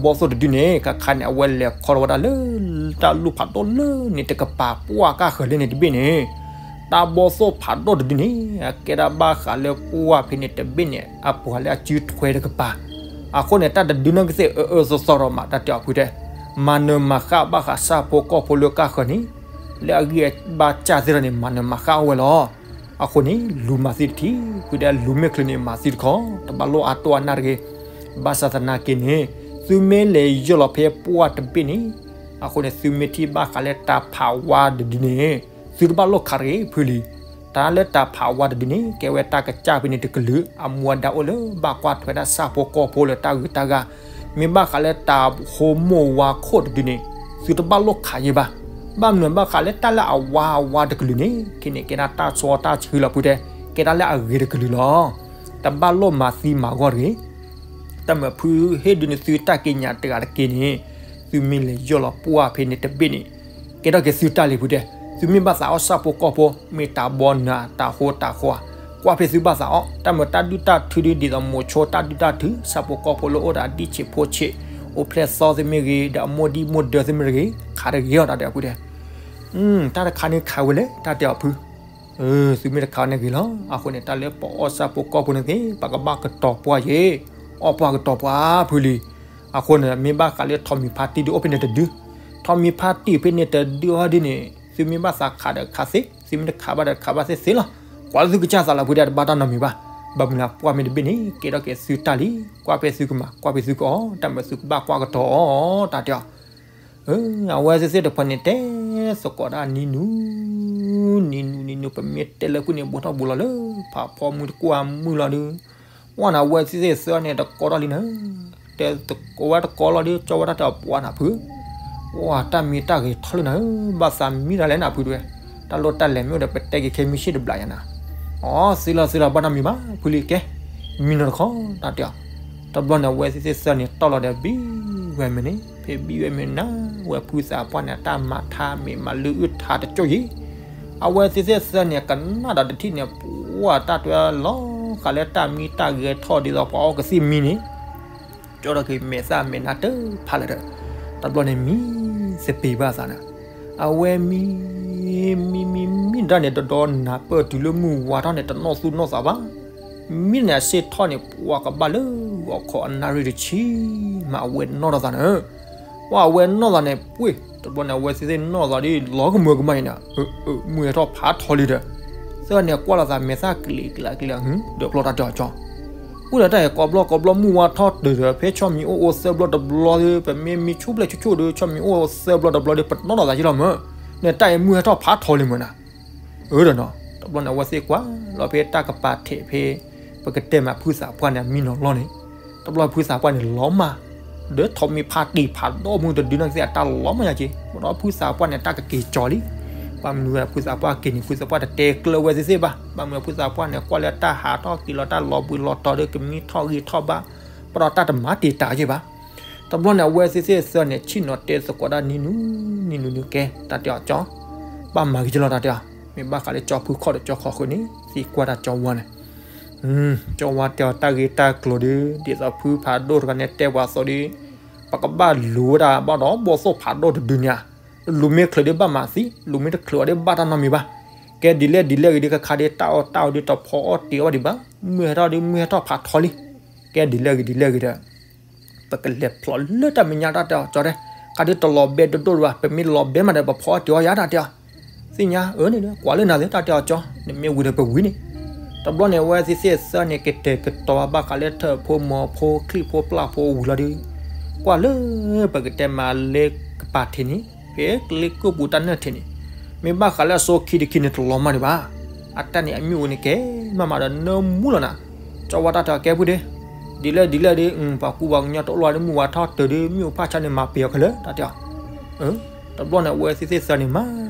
ဘီသိၣ်တဒုန့ၣ် ခါခါန့ၣ် အဝဲလဲၤခီထီၣ်ဝဲဒၣ်လၢ တၢ်လူၢ်ဖးဒိၣ်လၢန့ၣ်တကပၤ ပှၢ်ကၢ်ဃၢၤလၢန့ၣ်တဘ့ၣ်န့ၣ်, တၢ်ဘီသိၣ်ဖးဒိၣ်တဒုန့ၣ် အကဲဒၣ်ဘၣ်ဃးလၢပှၢ်ဖဲန့ၣ်တဘ့ၣ်န့ၣ် အပှၤလၢအစုထွဲတကပၤ. အဃိန့ၣ် တၢ်တဒုနာ်က့သ့ၣ်အၢအၢသီသီဒီးမး တၢ်တဲအီၤဖုတဲ, မၤနၢၤမၤဃၣ်ဘၣ်ဃးဆၣ်ဖိကီၢ်ဖိလၢကၢ်ဃၢၤန့ၣ် လၢအဂံၢ်အဘါစၢ်သ့ၣ်တဖၣ်န့ၣ် မၤနၢၤမၤဃၣ်အိၣ်ဝဲလီၤ. အဃိန့ၣ် လူၤမၤသံတထံၣ်, ဖုတဲလူၤမ့ၢ်ချုးန့ၣ် မၤသံတခီ, တဘၣ်လိၣ်အါတီၢ်အနၣ်တဂ့ၤ. ဘၣ်ဆၣ်သနာ်က့န့ၣ် သုမ့ၢ်လဲၤယၢၢ်လီၤဖဲပှၢ်တဘ့ၣ်န့ၣ်, အဃိန့ၣ် သုမ့ၢ်ထံၣ်ဘၣ်ဃးလၢတၢ်ဖးဝါတဒုန့ၣ် သုတဘၣ်လိၣ်ခးတဂ့ၤဖုလံ. တၢ်လၢတၢ်ဖးဝါတဒုန့ၣ် ကဲဝဲတၢ်ကစၢ်ဖဲန့ၣ်တကလုာ် အမူအဒါအိၣ်လၢဘၣ်ကွၢ်ထွဲဒၣ်ဆၣ်ဖိကီၢ်ဖိလၢတၢ်ဂုၤတၢ်ဂၤ, မ့ၢ်ဘၣ်ဃးလၢတၢ်ဟိမိၢ်ဝါခိၣ်တဒုန့ၣ် သုတဘၣ်လိၣ်ခးယဲၢ်ဘၣ်. ဘၣ်မနုၤဘၣ်ဃးလၢတၢ်လၢအဝါအဝါတကလုာ်န့ၣ် ခဲန့ၣ် ကဲဒၣ်တၢ်ဆီတၢ်ဆှံလီၤဖုတဲ, ကဲဒၣ်လၢအဂ့ၤတကလုာ်လီၤ. တဘၣ်လိၣ်မၤသံမၤဂီၢ်တဂ့ၤ. တၢ်မၤဖုဟ့ၣ်ဒုးန့ၢ်သုတၢ်ကံးညာ်တဂၤတက့ၢ်န့ၣ်, သုမ့ၢ်လဲၤယီၢ်လီၤပှၢ်ဖဲန့ၣ်တဘ့ၣ်န့ၣ်, ကဲထီၣ်က့ၤသုတၢ်လံဖုတဲ, သုမ့ၢ်ဘၣ်သးအီၣ်ဆၣ်ဖိကီၢ်ဖိ မ့ၢ်တၢ်ဘီနၤ တၢ်ဃိတၢ်ဃီ, ကွၢ်ဖဲသုဘၣ်သးအီၣ်, တၢ်မၤတၢ်ဒုၣ်တၢ်ထုဒုး ဒ်သိးမိၤဆိတၢ်ဒုၣ်တၢ်ထု ဆၣ်ဖိကီၢ်ဖိလၢအိၣ်ဒီးအဒံၣ်ဆံးဖိဆံး, အိၣ်ဖျဲၣ်သီသ့ၣ်မ့ၢ်ဂ့ၤ ဒီးအမိၢ်ဒံၣ်မိၢ်ဒၢသ့ၣ်မ့ၢ်ဂ့ၤ, ခးတဂ့ၤအီၤတၢ်တဲအီၤဖုတဲ. တၢ်တခါန့ၣ်ခးဝဲလဲၣ် တၢ်တဲအီၤဖု သုမ့ၢ်တခးန့ၣ်ဂ့ၤလီၤ. အဃိန့ၣ် တၢ်လၢပအီၣ်ဆၣ်ဖိကီၢ်ဖိန့ၣ်သ့ၣ် ပကဘၣ်ကတီၤပှၢ်ယ့ၤ, အီၣ်ပှၢ်ကတီၤပှၢ်ဖုလံ. အဃိန့ၣ် မ့ၢ်ဘၣ်ဃးလၢထိးမံၤဖါတံၢ်ဒုးအိၣ်ဖဲန့ၣ်တဒု, ထိးမံၤဖါတံၢ်ဖဲန့ၣ်တဒုအီၤဒုးန့ၣ် သုမ့ၢ်ဘၣ်သးခးဒီးခးသ့, သုမ့ၢ်တခးဘၣ်ဒီးခးဘၣ်သ့သ့လီၤ. ကွၢ်လၢသုကစၢ်သးလီၤဖုတဲ တဘၣ်တၢ်နီတမံၤဘၣ်. ဘၣ်မနုၤလၢပှၢ်မ့ၢ်တဘ့ၣ်န့ၣ် ကဲထီၣ်က့ၤသုတၢ်လံ, ကွၢ်ဖဲသုကမၤ ကွၢ်ဖဲသုကအီၣ်, တၢ်မၤသုကဘၣ်ကွၢ်ကတီၤအီၤ တၢ်တဲအီၤ အဝဲသ့ၣ်သ့ၣ်တဖၣ်န့ၣ်တဲသကိးဒၣ်နံၤနုၤ, နံၤနုၤနံၤနုၤ ပမ့ၢ်တဲလၢဃုန့ၣ် ဘူးထီၣ်ဘူးလီၤလၢ ဖးဖီမုၢ်တကွၢ်မုၢ်လီၤဒုး, ဝဲန့ၣ်အဝဲသ့ၣ်သ့ၣ်သၢန့ၣ်တကီထီၣ်လံနၤ, တဲသကိးဝဲတကီလီၤဒုး ကၠီဝဲတၢ်တဲအီၤပှၤနၤဖု, ဝဲတၢ်မံတၢ်ဂဲၤထီၣ်လံနၤ, ဘၣ်သးမံတၢ်လဲၣ်နၤဖုတဲဝဲ, တၢ်လိၣ်တၢ်လဲၤမ့ၢ်အိၣ်ဒီး ပတဲက့ၤခဲမုၢ်ဆ့ၣ်တဘျီယၤနၤ, အီ သ့လီၤသ့လီၤ ဘၣ်နီတမံၤဘၣ် ဖုလံကဲ, မံနီၤတခီ တၢ်တဲအီၤ, တဘျီန့ၣ် အဝဲသ့ၣ်သ့ၣ်သၢန့ၣ် တီၢ်လီၤဒီးဘံၣ်ဝဲမ့ၢ်န့ၣ် ဖဲဘံၣ်ဝဲမ့ၢ်နၤဝဲ ဖုသးပှၢ်န့ၣ် အတၢ်မၤထါမ့ၢ်မၤလုၢ်အုၣ်ထါတကၠိၢ်ယံၤ, အဝဲသ့ၣ်သ့ၣ်သၢန့ၣ် ကနၣ်ဒီးတထံၣ်န့ၣ် ပှၤတၢ်တဲလီၤဃာ်လၢတၢ်မံတၢ်ဂဲၤထီၣ်ဒ်သိးပှၤအီကသံၣ်မံန့ၣ် ကၠီဒီးက့ၤမဲာ်သၣ်မဲာ်နါတဖးလၢာ်ဒီး, တဘျီန့ၣ်မံသပ့ၤဘၣ်သးနၤ, အဝဲမံ မံမံမံတၢ်န့ၣ် တဒီနၢ်ပၢၢ်တုၤလၢမုၢ်ဝါထီၣ်န့ၣ် တနီၣ်သူၣ်နီၣ်သးဘၣ်, မံန့ၣ်အစ့ၣ်ထီၣ်န့ၣ် ပှၤကဘၣ်လၢဂီၤခီအနၣ်ရံၣ်တဆံ, မ့ၢ်အဝဲနီၣ်ထီၣ်သးန့ၣ်, ပှၤအဝဲနီၣ်သးန့ၣ် ပှ့ၢ် တဘျီန့ၣ် အဝဲသ့ၣ်သ့ၣ်နီၣ်သးဒ်လီၤကမၢကမၣ်အံၤနၤ, မုၢ်ဟဲထီၣ်ဖးထီလံဒီး, သၢန့ၣ်ကွၢ်လိာ်သးမဲာ်သၣ်ကလံၤကလံၤကလံၤ ဒုးဖျီတၢ်တဲအီၤကၠီ အိၣ်ဒီးတၢ်အံၤကိးဘျီကိးဘျီ မုၢ်ဝါထီၣ်တုၤဒီး ဖဲဆီမံၤအိၣ်အိၣ်သၢဘျီတဘျီဒီး ပမ့ၢ်မံဆူၣ်ဖျဲၣ်ဆူၣ်ဆူၣ်ဒီး ဆီမံၤအိၣ်သၢဘျီတဘျီဒီး ပနီၣ်ထီၣ်သးယ့ၢ်လီၤမၢ်, န့ၣ်တၢ်အံၤမုၢ်ဟဲထီၣ်ဖးထီလံမၢ်နၤ, အၢဒီးနီၤ, တဘျီန့ၣ် အဝဲသ့ၣ်ကွၢ်လီၤဖဲတၢ်ကပၤထဲးဖဲ ပကတဲမးဖုသးပှၢ်န့ၣ် အမံနီၤလီၢ်န့ၣ်, တဘျီဖုသးပှၢ်န့ၣ်လီၤမၢ်, ဒီးထိးမံၤဖါတံၢ်ဖးဒိၣ်မုၢ်တဒုန့ၣ်ကသ့ၣ်အတၢ်လီၤမၢ်ယၤက့ၤ, ဘၣ်ဒီးဖုသးပှၢ်န့ၣ် တၢ်ကက့ၤကၠီလံ, ဘၣ်မနုၤဝဲဖုသးပှၢ်က့ၤန့ၣ် ဖုသးပှၢ်တတဲကျၢၢ်ဝဲသ့ၣ်သ့ၣ်ဘၣ်, ဘၣ်မနုၤဖုသးပှၢ်န့ၣ် ကွၢ်လၢတၢ်ဟးထီၣ်က့ၤလီၤ တၢ်လီၤဘှံးလီၤတီၤဒီး ကမံထီၣ်ဂ့ၤထီၣ်ဘၣ်, ဘၣ်ဒီးတၢ်တမၤတံာ်တာ်က့ၤဘၣ်. တဘျီန့ၣ် အဝဲသ့ၣ်သ့ၣ်သၢန့ၣ် ဆ့ၣ်နီၤတဲသကိးဒၣ်နံၤနုၤ, နံၤနုၤနုၤကဲ တၢ်တဲအီၤကၠီ, ဘၣ်မၤဂ့ၤက့ၤလီၤတၢ်တဲအီၤ, မ့ၢ်ဘၣ်ဃးလၢကၠီဖုခီၣ်ဒီးကၠီခီဃုာ်န့ၣ် သံကွၢ်တၢ်ကၠီဝါန့ၣ် ကၠီဝါတဲအီၤတၢ်ဂ့ၢ်တၢ်ကျိၤဒီး ဒ်သိးဖုဖးဒိၣ်တဂၤန့ၣ်တဲပှၤသိးဒီး, ပကဘၣ်လူၤဝဲဒၣ်ဘၣ်ဒီးဘီၣ်သိၣ်ဖးဒိၣ်တဒုန့ၣ်ဧါ, လူၤမ့ၢ်ချုးဒီးဘၣ်မၤသံ, လူၤမ့ၢ်တချုးအီၤဒီးဘၣ်တၢ်နီတမံၤဘၣ်. ကဲဒ်လဲၣ်ဒ်လဲၣ်ဂ့ၤဒီး ကခါဒီးတၢ်အီၣ်တၢ်အီဒီးတဖီအီၣ်တ့ၤအီၣ်ဘၣ်ဒံးဘၣ်, မုၢ်ဟဲထီၣ်ဒီးမုၢ်ဟဲထီၣ်ဖးထီလံ. ကဲဒ်လဲၣ်ဂ့ၤဒ်လဲၣ်ဂ့ၤဒီး ပကလဲၤဖျိးလၢတၢ်မဲာ်ညါတၢ်တဲအီၤကၠီတဲ, ခါဒီးတလီၤဘဲဒိၣ်ဒိၣ်ဘၣ်, ပမ့ၢ်လီၤဘဲမးဒီး ပဖီအီၣ်တ့ၤအီၣ်ယၤတၢ်တဲအီၤ, သ့ၣ်ညါအၢန့ၣ်ဒီး ကွၢ်လၢနၤသ့တၢ်တဲအီၤကၠီ, နမ့ၢ်ဝံၤဒီးပဝံၤန့ၣ်. တဘျီန့ၣ် အဝဲသ့ၣ်သ့ၣ်သၢန့ၣ် ကတဲာ်ကတီၤဘၣ်ဃးလၢထၢၣ်ဖိမီၤဖိချံၣ်ဖိပျၢ်ဖိဝံၤလီၤဒီး, ကွၢ်လၢပကတဲမးလၢကပၤထံးန့ၣ် ဖဲလၢကိၣ်ပူၤတၢ်နၢၣ်ထံးန့ၣ်, မ့ၢ်ဘၣ်ဃးလၢအစိခံတခံန့ၣ်တလီၤမၢ်ဒံးဘၣ်. အတၢ်န့ၣ်အမ့ၣ်အူန့ၣ်ကဲမးမးဒီးနၢမူလီၤနၤ. ကၠီဝါတၢ်တဲအီၤကဲဖုဒ့, ဒ်လဲၣ်ဒ်လဲၣ်ဒီး ပှၤကူပှၤကညီတအိၣ်လီၤဒီး မုၢ်ဝါထီၣ်တုၤဒီး မ့ၣ်အူဖးဆါန့ၣ် မၤပ့ၤအီၤခဲလၢာ်တၢ်တဲအီၤ. တဘျီန့ၣ် အဝဲသ့ၣ်သ့ၣ်သၢန့ၣ် မၤ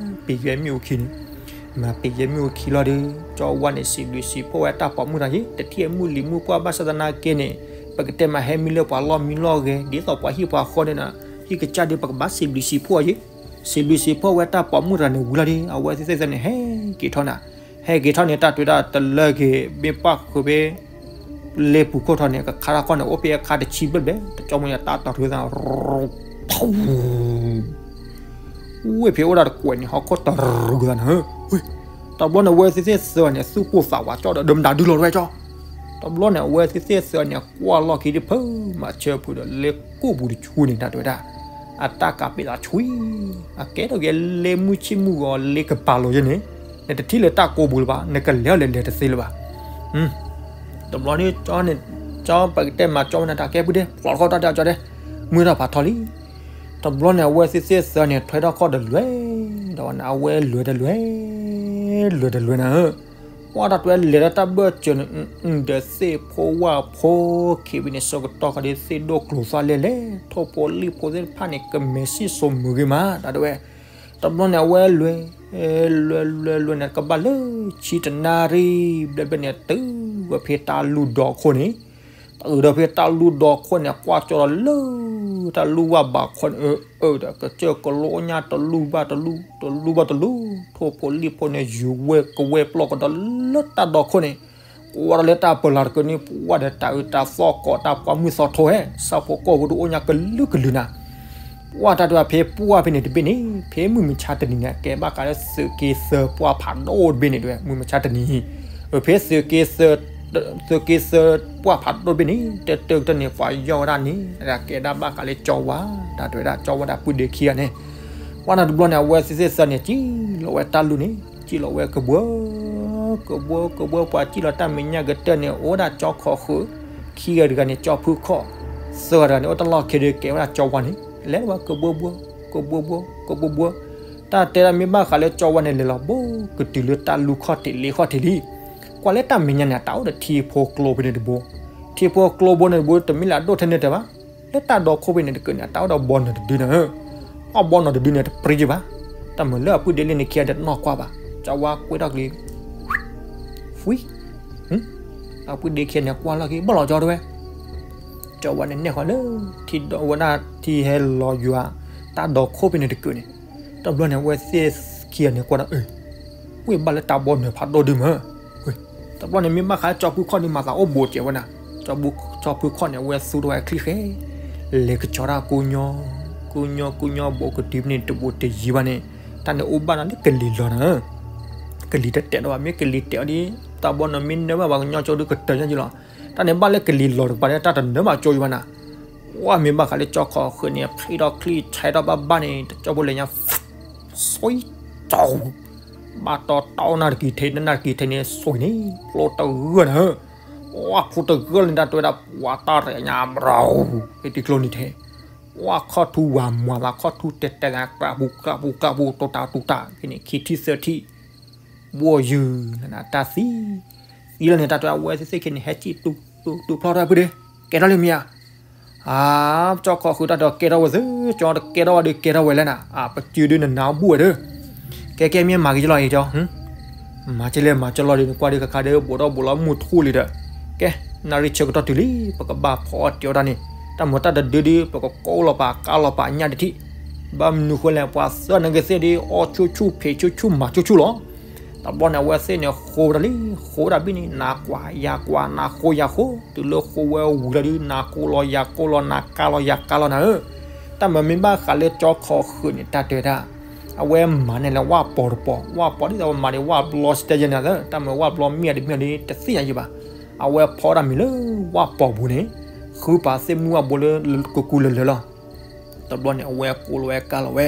ပ့ၤယဲမ့ၣ်အူခံန့ၣ်, မၤပ့ၤယဲမ့ၣ်အူခံလီၤဒီး ကၠီဝါန့ၣ် စံးဘျုးစံးဖှိၣ်ဝဲတၢ်ပိာ်မုၣ်တၢ်ယ့ၣ် တထံၣ်အမုၢ်လံၤမုၢ်ပှၢ်ဘၣ်ဆၣ်သနာ်က့န့ၣ်, ပကတဲမးဟဲမံလၢပှၤလီၢ်မံလီၢ်ဂဲၤ ဒ်သိးပှၤဟံၣ်ပှၤဃီန့ၣ်နၤ, ဟံၣ်ကစၢ်ဒီး ပကဘၣ်စံးဘျုးစံးဖှိၣ်အီၤယ့ၣ်. စံးဘျုးစံးဖှိၣ်ဝဲတၢ်ပိာ်မုၣ်တၢ်န့ၣ်ဝံၤလီၤဒီး အဝဲသ့ၣ်သ့ၣ်သၢန့ၣ် ဟဲက့ၤထီၣ်နၤ. ဟဲက့ၤထီၣ်န့ၣ် တၢ်တဲဝဲဒၣ်တလၢက့ၤ မ့ၢ်ပၣ်ဃုာ်ဖဲ လ့ပူၤခိၣ်ထီၣ်န့ၣ် ကခါတၢ်ခီၣ်န့ၣ်အိၣ်ဖဲအခါတဆံဘျဲၣ်ဘျဲၣ် တကၠီမိၢ်န့ၣ် တၢ်တီၤထုသး ဝ့ၢ်ဖဲအိၣ်ဒၣ်တကွဲးန့ၣ် ဟီၣ်ခိၣ်တရူးသးန့ၣ်, တဘျီန့ၣ် အဝဲသ့ၣ်သ့ၣ်သၢန့ၣ် သူၣ်ပိၢ်သးဝးကၠီဒီး ဒုးမတၤဒုလီၤတဝဲကၠီ. တဘျီန့ၣ် အဝဲသ့ၣ်သ့ၣ်သၢန့ၣ် ကွၢ်လီၢ်ခံဒုး ဖုမၤဆၢဖုဒီး လ့ကိၣ်ပူၤတဆူန့ၣ် တၢ်တဲဝဲဒၣ် အတၢ်ကးပ့းသးဆှံ, အကဲထီၣ်က့ၤလ့မုၢ်ဆ့ၣ်မုၢ်ဂီၤ လ့ကပၤလီၤယဲန့ၣ်, နတထံၣ်လၢတၢ်ကိးပူၤလၢၤဘၣ်, နကလဲၤအီၤလဲၤလဲၤတသ့လၢၤဘၣ်. တဘျီန့ၣ် ကၠီန့ၣ် ကၠီပကတဲမးကၠီဝဲန့ၣ် တၢ်ကဲဖုဒ့ ဖျိးထီၣ်တၢ်တဲအီၤကၠီတဲ, မုၢ်ထီၣ်ဖးထီလံ. တဘျီန့ၣ် အဝဲသ့ၣ်သ့ၣ်သၢန့ၣ် ထွဲထီၣ်ခီၣ်တလွဲၢ်, ဒီးဝဲန့ၣ် အဝဲလွဲၢ်တလွဲၢ်, လွဲၢ်တလွဲၢ်နၤဧၢ, ပှၤတၢ်တွဲလဲၤဒီးတၢ်ဘၢၣ်စၢၤန့ၣ်, ဒီးသ့ၣ်ဖိဝၣ်ဖိခံဝံၤန့ၣ် ဆၢကတီၢ်ခီဒီး သ့ၣ်ဒိၣ်ကျိၤသွါလဲၣ်လဲၣ်, ထိၣ်ဖိလံၣ်ဖိသ့ၣ်တဖၣ်န့ၣ် ကမဲာ်ဆံၣ်စိၤမုာ်ဂ့ၤမး တၢ်တဲဝဲ တဘျီန့ၣ် အဝဲလဲၤ လဲၤလဲၤလဲၤန့ၣ် ကဘၣ်လၢဆံတနၣ်ရံၣ်ဘျဲၣ်ဘျဲၣ်န့ၣ် တုၤဝဲဖဲတၢ်လူၢ်ဒီခိၣ်န့ၣ်, တုၤဒီးဖဲတၢ်လူၢ်ဒီခိၣ်န့ၣ် ကွၢ်ကၠီဒီးလၢ တၢ်လူၢ်ဝၢ်ဘးခီန့ၣ် အၢ အၢ ဒီးကစၢၢ်ကလိအိၣ်ညၣ်တလူၢ်ဘၣ်တလူၢ် တလူၢ်ဘၣ်တလူၢ် ထိၣ်ဖိလံၣ်ဖိန့ၣ် ယူၤဝဲကဝဲၢ်ပျီၢ်ကဒီးလၢတၢ်ဒီခိၣ်န့ၣ်, ကွၢ်ဒီးလၢတၢ်ပၢၤလၤတကၢၢ်န့ၣ် ပှၢ်ဒီးတၢ်အၢတၢ်သီၣ်ကိးတၢ်ပှၢ်မုၢ်သီထိဟဲ ဆၣ်ဖိကီၢ်ဖိဒုးအိၣ်ညၣ်ကလုာ်ကလုာ်နၤ ပှၢ်တၢ်တဝဲဖဲပှၢ်ဖဲန့ၣ်တဘ့ၣ်န့ၣ် ဖဲမုၢ်မဆါတနံၤန့ၣ် ကဲဘၣ်ဃးလၢသုးက့သၢပှၢ်ဖးဒိၣ်တဘ့ၣ်န့ၣ်တဝဲ မုၢ်မဆါတနံၤ, အဖဲသုးက့သၢ သုးက့သၢပှၢ်ဖးဒိၣ်တဘ့ၣ်န့ၣ် တၢ်တၢ်ကတၢၢ်န့ၣ် ပှၤယီၢ်ဝဲဒၣ်န့ၣ် ကဲဒၣ်ဘၣ်ဃးလၢကၠီဝါ တၢ်တဝဲဒၣ်ကၠီဝါဒီးပုၢ်ဒ့ခံဂၤန့ၣ်, ပှၢ်န့ၣ်တဘျီန့ၣ် အဝဲသ့ၣ်သ့ၣ်သၢန့ၣ် စံၣ်လီၤဝဲတၢ်လူၢ်န့ၣ် စံၣ်လီၤဝဲကဘှီ ကဘှီကဘှီ ပှၤစံၣ်လီၤတၢ်မဲာ်ညါကတၢၢ်န့ၣ် အိၣ်ဝဲဒၣ်ကၠီခီၣ်ဃုာ်, ခံဂၤတဂၤန့ၣ် ကၠီဖုခီၣ်, သၢဂၤတဂၤန့ၣ် အိၣ်တၢ်လီၢ်ခံဒီးကဲဝဲဒၣ်ကၠီဝါန့ၣ် လဲၤဝဲကဘှီဘှီ ကဘှီဘှီ ကဘှီဘှီ, တၢ်တဲဒၣ်မ့ၢ်ဘၣ်ဃးလၢကၠီဝါန့ၣ် လဲၤလီၤဘိကတုၤလၢတၢ်လူၢ်ခီၣ်ထံးလ့ခီၣ်ထံးလံ, ကွၢ်လၢတၢ်မဲာ်ညါန့ၣ် တၢ်အိၣ်ဒီးထံဖိကျိဖဲန့ၣ်တဘိ, ထံဖိကျိဘိန့ၣ်တဘိ တမ့ၢ်လၢအဒိၣ်ထဲန့ၣ်တဘၣ်, လၢတၢ်ဒီခိၣ်ဖဲန့ၣ်တကၢၢ်န့ၣ် တၢ်အိၣ်ဒီးဘီနၢၤတဒုန့ၣ်, အီၣ်ဘီနၢၤတဒုန့ၣ် တပြံက့ဘၣ်, တၢ်မုာ်လၢအပုၢ်ဒ့လ့န့ၣ်ခံဂၤဒီးတနီၢ်ကွၢ်ဘၣ်, ကၠီဝါကွဲထီၣ်ကလံၤ ဝံၤ, အပုၢ်ဒ့ခံဂၤန့ၣ်ကွၢ်လီၤက့ၤ ဘၣ်လီၤကၠီတဝဲ, ကၠီဝါန့ၣ်နဲၣ်ဃီလၢ ထံဒီးဝဲဒၣ်ထံဟဲလီၤယွၤ တၢ်ဒီခိၣ်ဖဲန့ၣ်တကၢၢ်န့ၣ်, တဘျီန့ၣ် အဝဲသ့ၣ်ခံဂၤန့ၣ်ကွၢ်ဒီး အၢ ဝံၣ်ဘၣ်လၢတၢ်ဘီနၢၤဖးဒိၣ်ဒုမ့ၢ်, တဘျီန့ၣ်မ့ၢ်ဘၣ်ဃးကၠီဖုခီၣ်န့ၣ် မၤသးအိၣ်ဘူးကဲဝဲနၤ, ကၠီဖုခီၣ်န့ၣ် အဝဲသူထီၣ်ဝဲချံၣ်ဃဲ လဲၤကစီၤတၢ်ကိးညီ, ကိးညီကိးညီဘူးကတုၤဖဲန့ၣ်တဘူးတယံၤဘၣ်န့ၣ်, တၢ်န့ၣ်အိၣ်ဘၣ်ဒီးလၢကလံၤလီၤနၤ, ကလံၤတတဲာ်ဒီးဘၣ် မ့ၢ်ကလံၤတဲာ်အီၤဒီး တၢ်ဘီနၢၤမ့ၢ်နၢဘၣ်ပှၤကညီကၠီဒုကတၢၢ်ညါယံၤလီၤ, တၢ်န့ၣ်ဘၣ်လၢကလံၤလီၤတကပၤဒီး တၢ်တနၢဘၣ်ကၠီယံၤဘၣ်နၤ, ဝဲမ့ၢ်ဘၣ်ဃးလၢကၠီခီၣ်ဃုာ်န့ၣ် ဖံးထီၣ်ချံၣ်ဆဲးထီၣ်ဘၣ်ဘၣ်န့ၣ် တကၠီဖိလဲၤညါ ဆိကၠီ ဘၣ်တီတီနၢ်တကံၤထဲ နၢ်တကံၤထဲန့ၣ် ဆိန့ၣ် ဖျိတဂၢၢ်နၤ, ဝဲဖျိတဂၢၢ်လၢနတၢ်တဝဲဒၣ် ပှၤတၢ်ရဲၣ်ညါ ဘြီ ဖဲတံၤကျိနံၤထဲ, ဝဲခီၣ်ထူဝၤမၤသး ခီၣ်ထူတဲတဲဂၤ ကြးပူၤကြးပူၤကြးပူၤ တိၢ်တၢ်တူၢ်တၢ် ဖဲန့ၣ် ခံထံၣ်သၢထံၣ် ဘိၣ်ယုၢ်လၢနတၢ်သံ, သံလၢနတၢ်တဝဲ အဝဲသ့ၣ်သ့ၣ်ခံန့ၣ် ဟဲစံၣ်တူတူဖျီထီၣ်ဖုဒ့ ကဲထီၣ်လံမ့ၢ်ဧါ အါ ကၠီခီၣ်ဃုာ်တၢ်ဒီးကဲထီၣ်ဝဲသ့ ကၠီတကဲထီၣ်ဝဲဒီးကဲထီၣ်ဝဲလဲၣ်နၤ အပစုဒုနနၤအိၣ်ဘူးဝဲဒီး ကဲကဲမ့ၢ်မၤက့ၤကလီၤအံၤကၠီ မၤကလဲၣ်မၤကလီၤဒီး နကွၢ်ဒီးခါခါဒီး ဘူးထီၣ်ဘူးလီၤမုၢ်ထူၣ်လံဒီး ကဲ နၣ်ရံၣ်ဆၢကတီၢ်တုၤလံ ပကဘၣ်ဖီအီၣ်တ့ၤအီၣ်တၢ်န့ၣ် တၢ်မၤတၢ်တဒုဒု ပကကိးလီၤပာ်ကါလီၤပာ်ညၣ်တထံၣ် ဘၣ်မနုၤဃိလဲၣ် ပှၤသၢနဂ့ၤသ့ၣ်ဒီး အီၣ်ဆူၣ်ဆူၣ်ဖံးဆူၣ်ဆူၣ်မၤဆူၣ်ဆူၣ်လီၤ တဘျီန့ၣ် အဝဲသ့ၣ်န့ၣ် ဃိဝဲဒၣ်လံ ဃိဝဲဒၣ်ဘ့ၣ်န့ၣ် နၤကွၢ်ယၤကွၢ် နၤဃိယၤဃိ တုၤလၢဃိဝဲဝံၤလီၤဒု နၤကိးလီၤယၤကိးလီၤ နၤကါလီၤယၤကါလီၤနၤဧၢ တၢ်မၤမ့ၢ်ဘၣ်ဃးလၢကၠီခီၣ်ဃုာ်န့ၣ် တၢ်တဲဝဲဒၣ် အဝဲမၤန့ၢ်လၢဝၣ်ပီၤတပီၤ ဝၣ်ပီၤဒ်သိးဝဲမၤဒီးဝၣ်ဘျီစတဲယဲၢ်န့ၣ် တၢ်မၤဝၣ်ဘျီမ့ၢ်ဧါတမ့ၢ်ဧါဒီး တသ့ၣ်ညါယံၤဘၣ် အဝဲဖီဒၣ်မံၤလၢဝၣ်ပီၤပူၤန့ၣ် ဃုပာ်သ့ၣ်မုၢ်ဝၣ်ဘိလၢကကူလၢာ်လၢာ်လီၤ တဘျီန့ၣ် အဝဲကိးလီၤဝဲကါလီၤဝဲ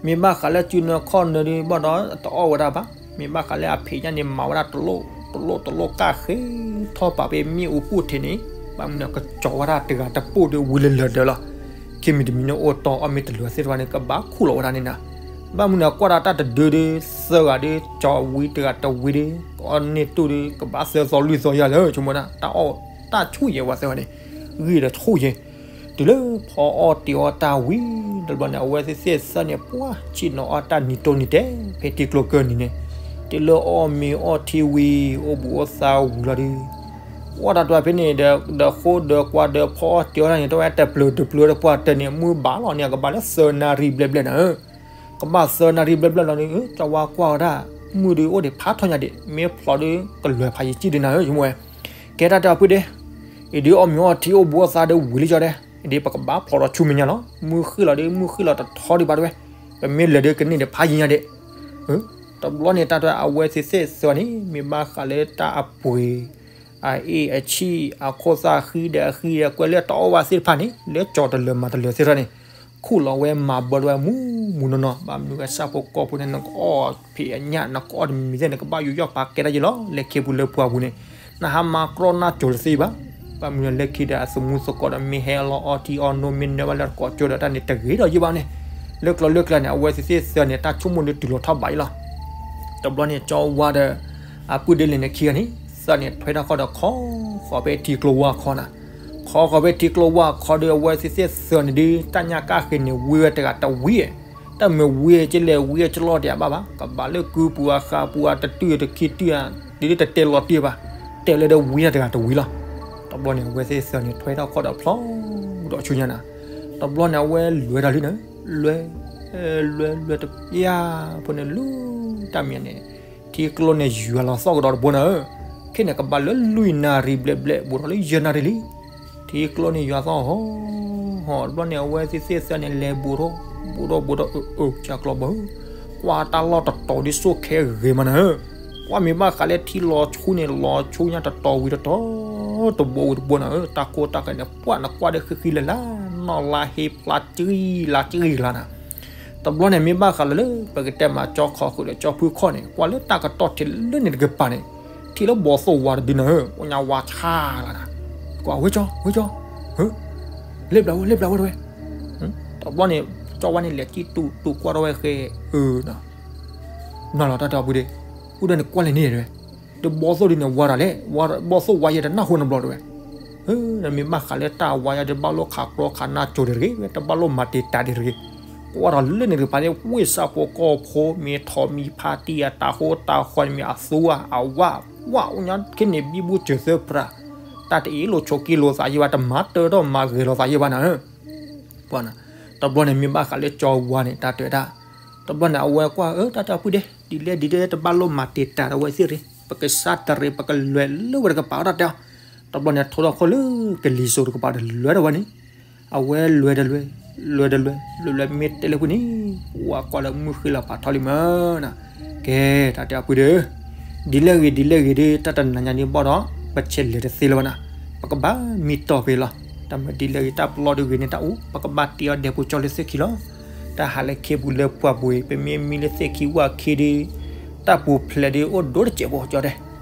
မ့ၢ်ဘၣ်ဃးလၢစုနၢခီၣ်နၢဒုးဘၣ်ဒီးတအီၣ်ဝဲဒၣ်ဘၣ် မ့ၢ်ဘၣ်ဃးလၢအဖံးညၣ်န့ၣ် မၤဝဲဒၣ်တလိၣ် တလိၣ်တလိၣ်ကၣ်ဃ့ထီၣ်ပာ်ဖဲမ့ၣ်အူပူၤထံးန့ၣ် ဘၣ်မနုၤကကၠီၤဝဲဒၣ်တဂၤတပိၢ်ဒီးဝံၤလၢလၢာ်ဒၢးလီၤ ခံမံၤတမံၤန့ၣ်အိၣ်တီၢ်အီၣ်မ့ၢ်တလၢာ်သ့ၣ်တဖၣ်န့ၣ် ကဘၣ်ခူၣ်လီၤဝဲဒၣ်န့ၣ်နၤ ဘၣ်မနုၤကွၢ်ဒီးတၢ်တဒုဒု သၢဂၤဒု ကၠီၤဝံၤတဂၤတဝံၤဒု ကအီၣ်န့ၢ်တူၢ်ဒု ကဘၣ်သၢသီလွံၢ်သီယၤလၢ ဆိကမိၣ်ဒၣ် တၢ်အီၣ်တၢ်ဆူၣ်ယဲၢ်ဝဲသ့ၣ်ဝဲန့ၣ် ဂံၢ်ဒီးဆူၣ်ယဲၢ် တုၤလၢဖီအီၣ်တ့ၤအီၣ်တၢ်ဝံၤ တဘျီန့ၣ် အဝဲသ့ၣ်သ့ၣ်သၢန့ၣ် ပှၢ်ဆ့ၣ်နီၤအီၣ်တၢ်နံၤတိၢ်နံၤတဲ ဖဲတံၤကျိၤကၢၢ်နံၤန့ၣ် တုၤလၢအီၣ်မ့ၤအီၣ်ထံဝံၤ အိၣ်ဘူးအိၣ်သါဝံၤလီၤဒု ပှၢ်တၢ်တဝဲဖဲန့ၣ်ဒီး ဒီးဃိဒီးကွၢ်ဒီးဖီအီၣ်တ့ၤအီၣ်တၢ်န့ၣ် တဝဲတပျၢၤတပျၢၤတပှၢ်တၢၢ်န့ၣ် မုၢ်ဘၣ်လီၤန့ၣ် ကဘၣ်လၢသၢနၣ်ရံၣ်ဘျဲၣ်ဘျဲၣ်နၤဧၢ ကဘၣ်သၢနၣ်ရံၣ်ဘျဲၣ်ဘျဲၣ်လီၤန့ၣ် ကၠီဝါကွၢ်ဝဲဒၣ် မုၢ်ဒုးအိၣ်ဒံးဖးထီညါဒံး မ့ၢ်ဖျိးဒုးကလၢၤဖးယံာ်ကံၣ်ဒံးနၤဧၢ ဆိကမိၣ်ဝဲ ကဲတၢ်တၢ်ဖုဒ့ အံၤဒုးအီၣ်မ့ၤအီၣ်ထံအိၣ်ဘူးအီၣ်သါဒီးဝံၤလံကၠီဒဲး အံၤဒုးပကဘၣ်ဖျိးဒီးဆူမဲာ်ညါလီၤ မုၢ်ဃ့ၢ်လီၤဒုး မုၢ်ဃ့ၢ်လီၤတထီဒံးဘၣ်တဝဲ ပမ့ၢ်လဲၤဒုးကန့ၢ်ဒံးဖးယံာ်ညါဒံး တဘျီန့ၣ်တၢ်တၢ်အဝဲသ့ၣ်သ့ၣ်သၢန့ၣ် မ့ၢ်ဘၣ်ဃးလၢတၢ်အပှ့ၤ အအ့ၣ်အဆံၣ် အခိၣ်သၣ်ဃံဒီးအဃံဒီးကွဲးလၢတအီၣ်ဝဲသ့ၣ်တဖၣ်န့ၣ် လၢကၠီၤတလၢၤမၤတလၢၤသ့ၣ်တဖၣ်န့ၣ် ခူၣ်လီၤဝဲမၤဘၢလီၤဝဲမူမူနီၢ်နီၢ် ဘၣ်မနုၤဝဲဆၣ်ဖိကီၢ်ဖိန့ၣ် နကအီၣ်ဖံးအညၣ် နကအီၣ်တမံၤသ့ၣ် နကဘၣ်ယူးယီၣ်ပာ်ကဲတၢ်ယံၤလီၤ လၢခံပူၤလၢပှၢ်ပူၤန့ၣ် နဟးမၤကြီနၢ်ကၠိၤတသ့ဘၣ် ဘၣ်မနုၤလၢခံဒီးအသမူသကိးဒီး မ့ၢ်ဟဲလီၤအီထံအီနိ မ့ၢ်နၢဘၣ်လၢတကိးကၠိဒီးတၢ်န့ၣ် တဂ့ၤဒီးယံၤဘၣ်န့ၣ် လၢကျိၤလၢကျဲန့ၣ် အဝဲသ့ၣ်သ့ၣ်သၢန့ၣ် တၢ်ဆိကမိၣ်ဒုးတုၤလီၤထီၣ်ဘးအံၤလီၤ တဘျီန့ၣ် ကၠီဝါဒီး အပုၢ်ဒ့လ့ၤန့ၣ်ခံဂၤန့ၣ် သၢန့ၣ်ထွဲထီၣ်ခီၣ်ဒီးခီဃီၤဖဲထံကျိဝါခီနၤ, ခီဃီၤဖဲထံကျိဝါခီဒီး အဝဲသ့ၣ်သ့ၣ်သၢန့ၣ်ဒုး တၢ်ညၣ်ကၣ်ဃ့န့ၣ် ဝံဝဲတဂၤတဝံၤ, တၢ် တမ့ၢ်ဝံၤကလဲၤဝံၤကလီတ့ၢ်အဘၣ်ဘၣ်, ကဘၣ်လၢကုပူၤအဃးပူၤအတတုၤတခံတုၤဧါ, ဒ်တတဲလီၤတံၢ်ဘၣ်, တဲလၢဒၣ်ဝံၤတဂၤတဝံၤလီၤ. တဘျီန့ၣ် အဝဲသ့ၣ်သၢန့ၣ် ထွဲထီၣ်ခီၣ်ဒီးဖျီဒီးဆူညါနၤ, တဘျီန့ၣ် အဝဲလဲၤတၢ်လံန့ၣ်, လဲၤ, လဲၤ, လဲၤတပျၢ်ဖိန့ၣ် လၢတၢ်မံၤန့ၣ်, ထံကျိန့ၣ်ယွၤလီၤသီၣ်ကဒီးတဘိန့ၣ်ဧၢ, ခဲန့ၣ်ကဘၣ်လၢလွံၢ်နၣ်ရံၣ်ဘျဲၣ်ဘျဲၣ် ဘူးထီၣ်လၢယဲၢ်နၣ်ရံၣ်လံ. ထံကျိန့ၣ်ယွၤသီၣ်ဟီၣ်ဟီၣ်, တဘျီန့ၣ် အဝဲသ့ၣ်သၢန့ၣ် လဲၤဘူးထီၣ်, ဘူးထီၣ်ဘူးထီၣ် အၢ အၢ ကၢ်ကျီဘၣ်ဧၢ, ကွၢ်တၢ်လီၢ်တတီၤဒ်စိၣ်ခဲဂ့ၤမးနၤဧၢ, ကွၢ်မ့ၢ်ဘၣ်ဃးလၢထံလီၤဆူန့ၣ် လီၤဆူညါတတီၤဝံၤတတီၤ, တဘိဝံၤတဘိနၤဧၢ, တၢ်ကိၢ်တၢ်ဂီၤန့ၣ် ပှၢ်နကွၢ်ဒီးဃံဃံလၤလၤ, နီၢ်လါဟ့ဖျါကံလၤကံလၤနၤ. တဘျီန့ၣ်မ့ၢ်ဘၣ်ဃးလၢလၢ ပကတဲမးကၠီခီၣ်ဃုာ်ဒီးကၠီဖုခီၣ်န့ၣ် ကွၢ်လၢတၢ်ကတီၢ်ထံးလၢန့ၣ်တကပၤန့ၣ်, ထံၣ်လၢဘီၣ်သိၣ်ဝါတဒုနၤဧၢ, အိၣ်ညါဝါဆါလီၤနၤ, ကွၢ်ဝဲကၠီ ဝဲကၠီ, လဲၤဘျးဝဲ လဲၤဘျးဝဲတဝဲ, တဘျီန့ၣ် ကၠီဝါန့ၣ် လဲၤကံတူာ်တူာ်ကွၢ်ထီၣ်ဝဲဃဲ, အၢ နီၢ်လီၤတၢ်တဲအီၤဖုဒ့, ဃုာ်ဒီးန့ၣ်ကွၢ်လဲၣ်န့ၣ်တဝဲ, ဒီးဘီၣ်သိၣ်ဒုန့ၣ်ဝါတၢ်လဲၣ်, ဘီၣ်သိၣ်ဝါယဲတနၢ်ဟူနဘျီတဝဲ, နမ့ၢ်ဘၣ်ဃးလၢတၢ်ဝါယဲ တဘၣ်လိၣ်ခးကြီခးနၢ်ကၠိဒံးတဂ့ၤ, တဘၣ်လိၣ်မၤတံာ်တာ်ဒံးတဂ့ၤ, ကွၢ်ထီၣ်လၢန့ၣ်တကပၤန့ၣ် ဝ့ၢ်စၢ်ဖိကီၢ်ဖိ မ့ၢ်ထိးမံၤဖါတံၢ်ဧါ တၢ်ဃိတၢ်ဃီန့ၣ်မ့ၢ် အသူဧါ အဝါ ဝါ အိၣ်ညါခဲန့ၣ် ဘံဘူစၢၤသၢပြး, တၢ်တအ့ၣ်လိာ်ဆိးက့လိာ်သးယဲဘၣ်, တမၤတၢထီၣ်မၤဂဲၤလိာ်သးယဲဘၣ်နၤဧၢ. ပှၤနၤ, တဘျီန့ၣ်မ့ၢ်ဘၣ်ဃးလၢကၠီဝါန့ၣ် တၢ်တဲဝဲဒၣ်, တဘျီန့ၣ် အဝဲကွၢ် အၢ တၢ်တဲအီၤဖုဒ့, ဒ်လဲၣ်ဒ်လဲၣ် တဘၣ်လိၣ်မၤတံာ်တာ်ဒီးဝဲသ့ၣ်ရ့, ပကစၢ်တရံး ပကလဲၤလၢဝဲတကပၤအီၤ တၢ်တဲအီၤ, တဘျီန့ၣ် ထိထီၣ်ခီၣ်လၢကလံၤစိးတကပၤဒီးလဲၤထီၣ်ဝဲန့ၣ်, အဝဲလဲၤတလဲၤ, လဲၤတလဲၤ, လဲၤလဲၤမ့ၢ်တဲလၢဖုန့ၣ်, ဝါကွၢ်လၢမုၢ်ဃ့လီၤဖးထီလံမးနၤ, ကဲ တၢ်တဲအီၤဖုဒ့ဧၢ, ဒ်လဲၣ်ဂ့ၤ ဒ်လဲၣ်ဂ့ၤဒီး တၢ်တနၤညါန့ၣ်ဘၣ်ဒီး ပဆဲးလဲၤတသ့လၢၤဘၣ်နၤ, ပကဘၣ်မံတီၢ်ဖဲလီၤ, တၢ်မၤဒ်လဲၣ်ဂ့ၤ တၢ်ပလီၢ်ဒုးဂ့ၤန့ၣ်တၢ်အိၣ် ပကဘၣ်တ့အီၤဒဲးပူၤကၠီလၢသ့ၣ်ခံလီၤ, တၢ်ဟးလၢခ့ပူၤလၢပှၢ်ပူၤအံၤ ပမ့ၢ်မံလၢသ့ၣ်ခံဝၣ်ခံဒီး တၢ်ပူၤဖျဲးဒီးအိၣ်ဒိၣ်တစဲးဖိကၠီတဲ,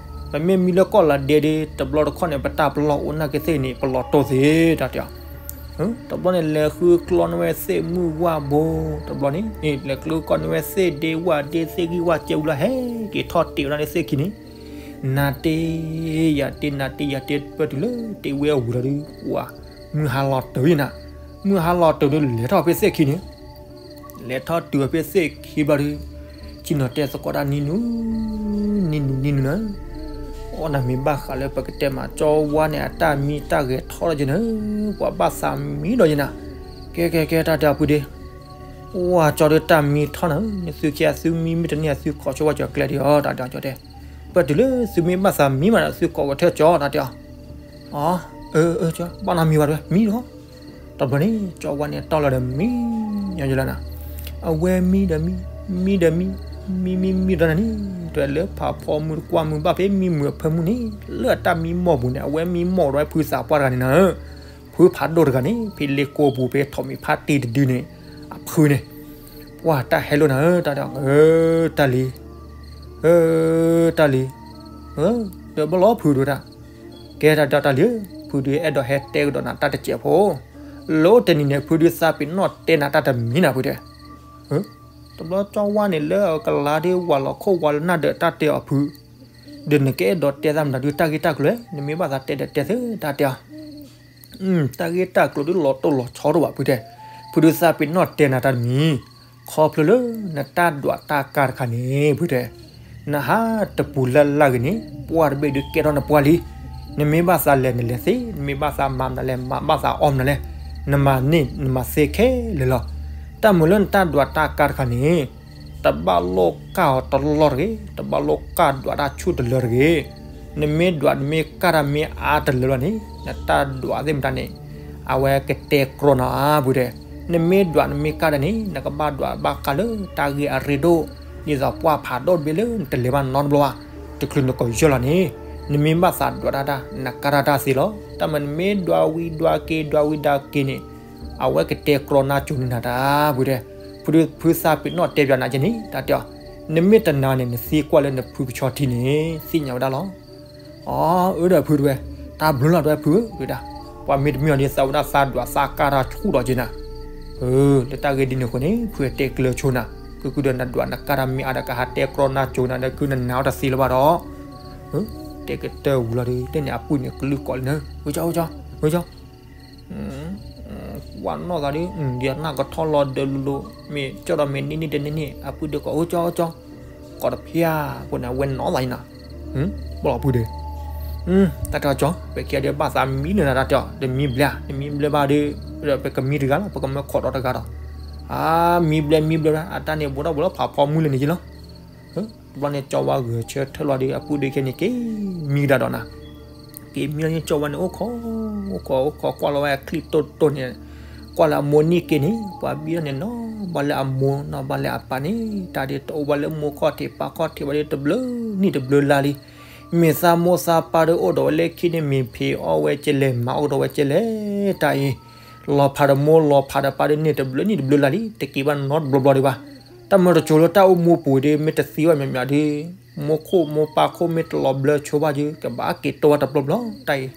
ပမ့ၢ်မံလၢကီၢ်လၤဒဲဒီး တဘျီတခီၣ်န့ၣ် ပတၢ်ပလီၢ်အိၣ်နာ်က့သ့ၣ်န့ၣ် ပလီၢ်တိၢ်သ့ တၢ်တဲအီၤ တဘျီန့ၣ် လဲၤဃုကျီန့ၢ်ဝဲသ့ၣ်မုၢ်ဝၣ်ဘိ, တဘျီန့ၣ် လဲၤကျီန့ၢ်ဝဲသ့ၣ်ဒ့ဝၣ်ဒ့သ့ၣ်ဂံၢ်ဝၣ်ကဲဝံၤလီၤ ဟဲက့ၤထီၣ်တ့ၢ်ဝဲဒၣ်လၢသ့ၣ်ခံန့ၣ်, နၤတ့ၢ်ယၤတ့ၢ် နၤတ့ၢ်ယၤတ့ၢ် ပၢၢ်တုၤလၢတ့ၢ်ဝဲအဝံၤလီၤဒုး ကွၢ် မုၢ်ဟါလီၤတၢၤယဲနၤ, မုၢ်ဟါလီၤတၢၤဒုးလဲၤထီၣ်ဖဲသ့ၣ်ခံန့ၣ် လဲၤထီၣ်တုၤအဖဲသ့ၣ်ခံဘျီဒီး ဆ့ၣ်နီၤတဲသကိးတၢ်နံၤနုၤ, နံၤနုၤနံၤနုၤနၤ, အိၣ်နၤမ့ၢ်ဘၣ်ဃးလၢပကတဲမး ကၠီဝါန့ၣ် အတၢ်မံတၢ်ဂဲၤထီၣ်ဒီးယဲနၤ, ပှၤဘၣ်သးမံဒီးယဲနၤ, ကဲကဲကဲ တၢ်တဲအီၤဖုဒ့, အိၣ်ကၠီဒီးတၢ်မံထီၣ်နၤ, နသုခံအသုမံမ့ၢ်တန့ၢ်အသုခိးဆိဝဲကၠီကျဲဒံးအီၤ တၢ်တဲအီၤကၠီတဲ, ပၢၢ်တုၤလၢသုမ့ၢ်ဘၣ်သးမံမးဒီး သုကိးဝဲထၢၣ်ကၠီ တၢ်တဲအီၤ အၢ အၢ ကၠီ ဘၣ်နၤမံဝဲတဝဲ မံလီၤ, တဘျီန့ၣ် ကၠီဝါန့ၣ်တီၢ်လီၤဒီးမံညီညီလီၤနၤ, အဝဲမံဒီးမံ, မံဒီးမံ, မံမံမံဒီးနၤန့ၣ် တဝဲလၢဖးဖီမုၢ်တကွၢ်မုၢ်ဘၣ်ဖဲမံမုၢ်အဖၢမုၢ်န့ၣ် လၢအတၢ်မံမီၢ်ပူၤန့ၣ် အဝဲမံမီၢ်ဒီးဖုသးပှၢ်တဂၤန့ၣ်နၤ, ဖုဖးဒိၣ်တဂၤန့ၣ် ဖဲလ့ကိပူၤဖဲထိးမံၤဖါတံၢ်တဒုန့ၣ် အဖုန့ၣ် ပှၢ်တၢ်ဟဲလိာ်နၤဧၢ တၢ်တဲအီၤ တၢ်လံၤ ဧၢ တၢ်လံၤ ဒီးဘၣ်လီၤဖုဒုးတၢ်, ကဲတၢ်တဲအီၤတၢ်လံၤဧၢ ဖုဒုးအဲၣ်ဒိးဟဲတဲကဒီးနၤတၢ်တစဲးဖိ, လၢတနံၤန့ၣ် ဖုဒုးသးပ့ၤနီၣ်တဲနၤတၢ်တမံၤနၤဖုတဲ, တဘျီကၠီဝါန့ၣ်လၢအကလၤဒ်ဝၤလီၤခိၣ်ဝါလၢနၢ်ဒီးတၢ်တဲအီၤဖု, ဒီးနကအဲၣ်ဒိးတဲသးမနုၤဒုးတၢ်ဂ့ၢ်တၢ်ကျိၤလဲၣ် နမ့ၢ်ဘၣ်သးတဲဒီးတဲသ့ တၢ်တဲအီၤ တၢ်ဂ့ၢ်တၢ်ကျိၤဒုးလီၤတိၢ်လီၤဆီတအိၣ်ဘၣ်ဖုတဲ, ဖုဒုးသးပ့ၤနီၣ်တဲနၤတၢ်တမံၤ, ခီဖျိလၢနတၢ်ဒွးတၢ်ကါတခါန့ၣ် ဖုတဲ, နဟးတပူၤလၢ်လၢ်ဂ့ၤန့ၣ် ပှၢ်တဘ့ၣ်ဒုးကဲထီၣ်နပှၢ်လံ, နမ့ၢ်ဘၣ်သးလဲၤနလဲၤသ့, နမ့ၢ်ဘၣ်သးမၤမနုၤလဲၤမၤ ဘၣ်သးအီၣ်မနုၤလဲၣ်, နမၤန့ၢ်နမၤသ့ခဲလၢာ်လီၤ. တၢ်မုာ်လၢနတၢ်ဒွးတၢ်ကါတခါန့ၣ် တဘၣ်လိၣ်ကၢ်အီၤတလီၢ်တဂ့ၤ, တဘၣ်လိၣ်ကၢ်ဒွးတၢ်ဆူၣ်တလၢတဂ့ၤ. နမ့ၢ်ဒွးနမ့ၢ်ကၢ်တၢ်မ့ၢ်အါတလၢလီၤန့ၣ် နတၢ်ဒွးသ့ၣ်မတၤန့ၣ် အဝဲကတဲကြီနၤဖုတဲ. နမ့ၢ်ဒွးနမ့ၢ်ကၢ်တၢ်န့ၣ် နကဘၣ်ဒွးဘၣ်ဃးလၢတၢ်ဂ့ၢ်အရ့ဒိၣ်, ဒ်သိးပှၢ်ဖးဒိၣ်တဘ့ၣ်လၢနတလဲၤဘၣ်နီတဘျီဘၣ်, တချုးနကိးယၢၢ်လီၤန့ၣ် နမ့ၢ်ဘၣ်သးဒွးတၢ်တၢ် နကၢ်တၢ်တၢ်သ့လီၤ. တၢ်မၤနမ့ၢ်ဒွးဝံၤဒွးက့ၤ ဒွးဝံၤဒွးက့ၤန့ၣ် အဝဲကတဲကြီနၤကၠိန့ၢ်နၤတၢ်ဖုတဲ. ဖုဖုသးပ့ၤနီၣ်တဲပၠးနၤကဲန့ၣ် တၢ်တဲအီၤ, နမ့ၢ်တနာ်န့ၣ် နသံကွၢ်လၢနဖုကဆီထံန့ၣ် သ့ၣ်ညါဝဲဒၣ်လီၤ. အၢ အၢဒီးဖုတဲဝဲ, တၢ်ဘျုးလီၤတဲဖုဧၢ တဲဒၣ်, ပှၤမ့ၢ်တမ့ၢ်အီၤဒ်သးဝဲဒၣ်သးဒွးသးကၢ်တၢ်ဆူၣ်ဒီးက့ၤနၤ. အၢ လၢတၢ်ဂ့ၢ်ဒ်န့ၣ်အဃိန့ၣ် ဖုတဲကျၢၤဆိနၤ, ကုကုဒီးနဒွးနကၢ်တၢ်မ့ၢ်အါဒီးကဟးတဲကြီနၤကၠိနၤဒီး ကုနနာ်အီၤတသ့လၢၤဘၣ်ဒီး တဲကတၢၢ်ဝံၤလီၤဒီး တဲန့ၣ်အပုၢ်န့ၣ်ကလုၢ်ကိးလံနၤ, ဝဲကၠီ ဝဲကၠီ, ဝဲကၠီ, ဝဲ ပှၤနီၢ်သးဒုး ဒ်နၢ်ကထီၣ်လီၤဒၢလိၤလိၤ မ့ၢ်ကၠီၣ်ဒီးမ့ၢ်န့ၢ်န့ၢ်တန့ၢ်န့ၢ် အပုၢ်ဒုးကိးအိၣ်ကၠီကၠီ ကိးတဖၠၣ်ဖိန့ၣ် အဝဲနီၢ်သးအံၤနီၤ, ဘီၣ်လီၤပုၢ်ဒုး, တၢ်တၢ်ကၠီ ပခံဂၤဒုးဘၣ်သးမံနုၤနၤတၢ်တဲအီၤ တမံဘျဲၣ် တမံဘျဲၣ်ဘၣ်ဒုး, ပကမံတဂၤလီၤ ပကမၢခိးဒီးတဂၤဒီး, အါ မံဘျဲၣ်မံဘျဲၣ်ဘၣ် အတၢ်န့ၣ်ဘူးထီၣ်ဘူးလီၤဖးဖီမုၢ်လၢန့ၣ်ယ့လီၤ. တဘျီန့ၣ် ကၠီဝါဂဲၤဆၢထၢၣ်လီၤဒီး အပုၢ်ဒုးခဲန့ၣ်က့ၤမံကဒါဒီးနၤ, က့ၤမံလီၤန့ၣ် ကၠီဝါန့ၣ် အိၣ်ခိး အိၣ်ခိး အိၣ်ခိး ကွၢ်လီၤဝဲအချံတိၢ်တိၢ်န့ၣ်, ကွၢ်လၢအမိၢ်န့ၢ်က့ၤန့ၣ် ပှၤဘံထီၣ်န့ၣ် နီၢ်ဘၣ်လၢအမိၢ် နီၢ်ဘၣ်လၢအပၢ်န့ၣ် တၢ်ဒုးတအိၣ်ဘၣ်လၢမိၢ်ခီၣ်ထံးပၢ်ခီၣ်ထံးဘၣ်ဒီး တဘျုးနံၣ်တဘျုးလါလံ. မ့ၢ်သးမိၢ်သးပၢ်ဒီးအိၣ်ဒီးဝဲလၢခံန့ၣ် မ့ၢ်ဖံးအီၣ်ဝဲကလဲၣ် မၤအီၣ်ဒီးဝဲကလဲၣ် တၢ်အံၤ လီၤဖးဒီးမိၢ်လီၤဖးဒီးပၢ်ဒီးန့ၣ် တဘျုးနံၣ်တဘျုးလါလံ တက့ၤဘၣ်နီတဘျီဘျီဒံးဘၣ်. တၢ်မၢတကၠိၤလၢတၢ်အိၣ်မူပူၤဒုး မ့ၢ်တသံဘၣ်မးမးဒုး မိၢ်ခိၣ်မိၢ်ပၢ်ခိၣ်မ့ၢ်တလီၤဘျၢဆိဘၣ်ဒုး ကဘၣ်က့ၤတိၢ်ဘၣ်တဘျီဘျီ တၢ်အံၤ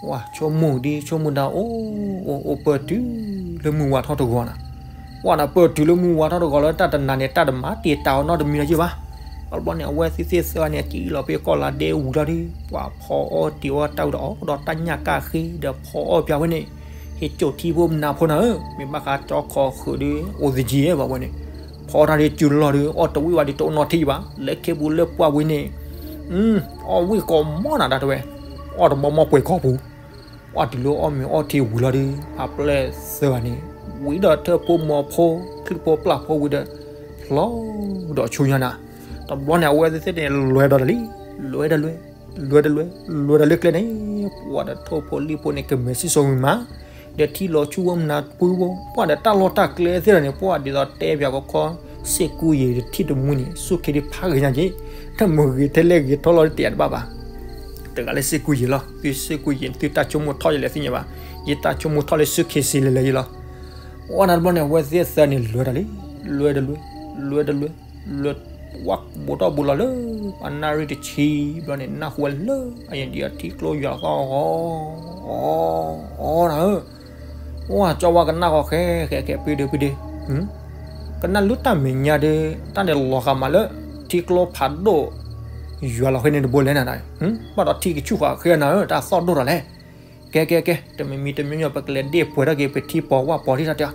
ဝဲဆိကမိၣ်ဒ်ဆိကမိၣ်ဒၣ် အိၣ် အိၣ်ပၢၢ်တုၤလၢမုၢ်ဝါထီၣ်တဂီၤနၤ, ဝဲဒၣ်ပၢၢ်တုၤလၢမုၢ်ဝါထီၣ်တဂီၤလၢတၢ်တနၤန့ၣ် တၢ်တမၤတံာ်တာ်အီၤနီတမံၤလၢၤယ့ၢ်ဘၣ်. တဘျီန့ၣ် အဝဲသ့ၣ်သ့ၣ်သၢဂၤန့ၣ် ကံၣ်လီၤဖဲကီၢ်လါဒဲဝံၤလီၤဒုး ပှၤဖီအီၣ်တံၤအီၣ်တၢ်ဝံၤဒီးအီၣ်ဒီးတၢ်ညၣ်ကၣ်ဃ့ဒီးဖီအီၣ်ပၠးဝဲန့ၣ်, ဟ့ၣ်ကၠိၣ်ထံဖိမနၤဖိနၤဧၢ, မ့ၢ်ဘၣ်ဃးကၠီခီၣ်ဃုာ်ဒုး အိၣ်သယံၤဘၣ်ဝဲန့ၣ်, ဖီတၢ်ဒုးစုလီၢ်ဒုး အီၣ်တဝံၣ်ဘၣ်ဒုးတအိၣ်နီထံၣ်ဘၣ်, လၢခ့ပူၤလၢပှၢ်ဝံၤန့ၣ် အီၣ်ဝံၣ်ကိးမီၢ်နၤဒၣ်တဲဝဲ, အီၣ်တဘီမီၢ်ပှဲၤခီပူၤ, အီၣ်တုၤလၢအီၣ်မ့ၤအီထံဝံၤလီၤဒုး ဖးပျဲၢ်သၢဂၤန့ၣ် ဝံၤဒီးထၢၣ်ဖိမီၤဖိ ချံၣ်ဖိပျၢ်ဖိဝံၤဒီး ဖျီဒီးဆူညါနၤ, တဘျီန့ၣ် အဝဲသ့ၣ်သ့ၣ်န့ၣ် လဲၤဒီးတၢ်လံ, လဲၤတလဲၤ, လဲၤတလဲၤ, လဲၤတလဲၤကျဲန့ၣ် ပှၤဒီးထိၣ်ဖိလံၣ်ဖိန့ၣ် ကမဲာ်စံၣ်စိၤဝံၤမး ဒီးထံလီၤဆူဝဲမနၤပူၤဘိ ပှၤဒီးတၢ်လီၢ်တၢ်ကျဲသ့ၣ်တဖၣ်န့ၣ် ပှၤဒ်သိးတဲပၠးကခီ စ့ၢ်ကူယံၤတထံၣ်တမူန့ၣ် စူၢ်ခ့ဒုးဖးဂ့ၤညါက့ၤ, တၢ်မ့ၢ်ဂ့ၤထဲလဲၣ်ဂ့ၤထီၣ်လီၤတတဲတဘၣ်ဘၣ်. တဂၤလၢစ့ၢ်ကူယံၤလီၤ, သုစ့ၢ်ကူယံၤ သုတၢ်ဆိကမိၣ်ထီၣ်ယလဲၤသ့ၣ်ညါဘၣ်, ယတၢ်ဆိကမိၣ်ထီၣ်လၢစူၢ်ခ့စ့လဲၤလဲၤယ့လီၤ. ဝဲနၤတဘျီန့ၣ် အဝဲသ့ၣ်သၢန့ၣ် လဲၤတၢ်လံ, လဲၤတလဲၤ, လဲၤတလဲၤ, လဲၤဝဲဘူးထီၣ်ဘူးလီၤလၢ အနၣ်ရံၣ်တဆံဘျီန့ၣ် နၢ်ဟူဝဲလၢ အယံၤဒံးအထံကျိယွၤသီၣ်ဂီၤ အီ အီနၤဧၢ, အိၣ်ကၠီဝါကနၣ်ဃီဃဲဃဲဃဲ ပုၢ်ဒ့ပုၢ်ဒ့, ကနၣ်လၢတၢ်မဲာ်ညါဒုး တၢ်န့ၣ်လီၤဃာ်မးလၢ ထံကျိဖးဒိၣ် ယွၤလီၤဃဲန့ၣ်တဘိလဲၣ်နၤ, ဘၣ်ဒီးထံကဆူၣ်ဃာ်ဃဲနၤဧၢ တၢ်သီၣ်ဒိၣ်ထီၣ်လဲၣ်. ကဲကဲကဲ တမံၤမံၤတမံၤမံၤ ပကလဲၤဒ့ၣ်ပှဲၤထီၣ်က့ၤ ပထံပဝၢ်ပီၤထံၣ်တၢ်တဲ,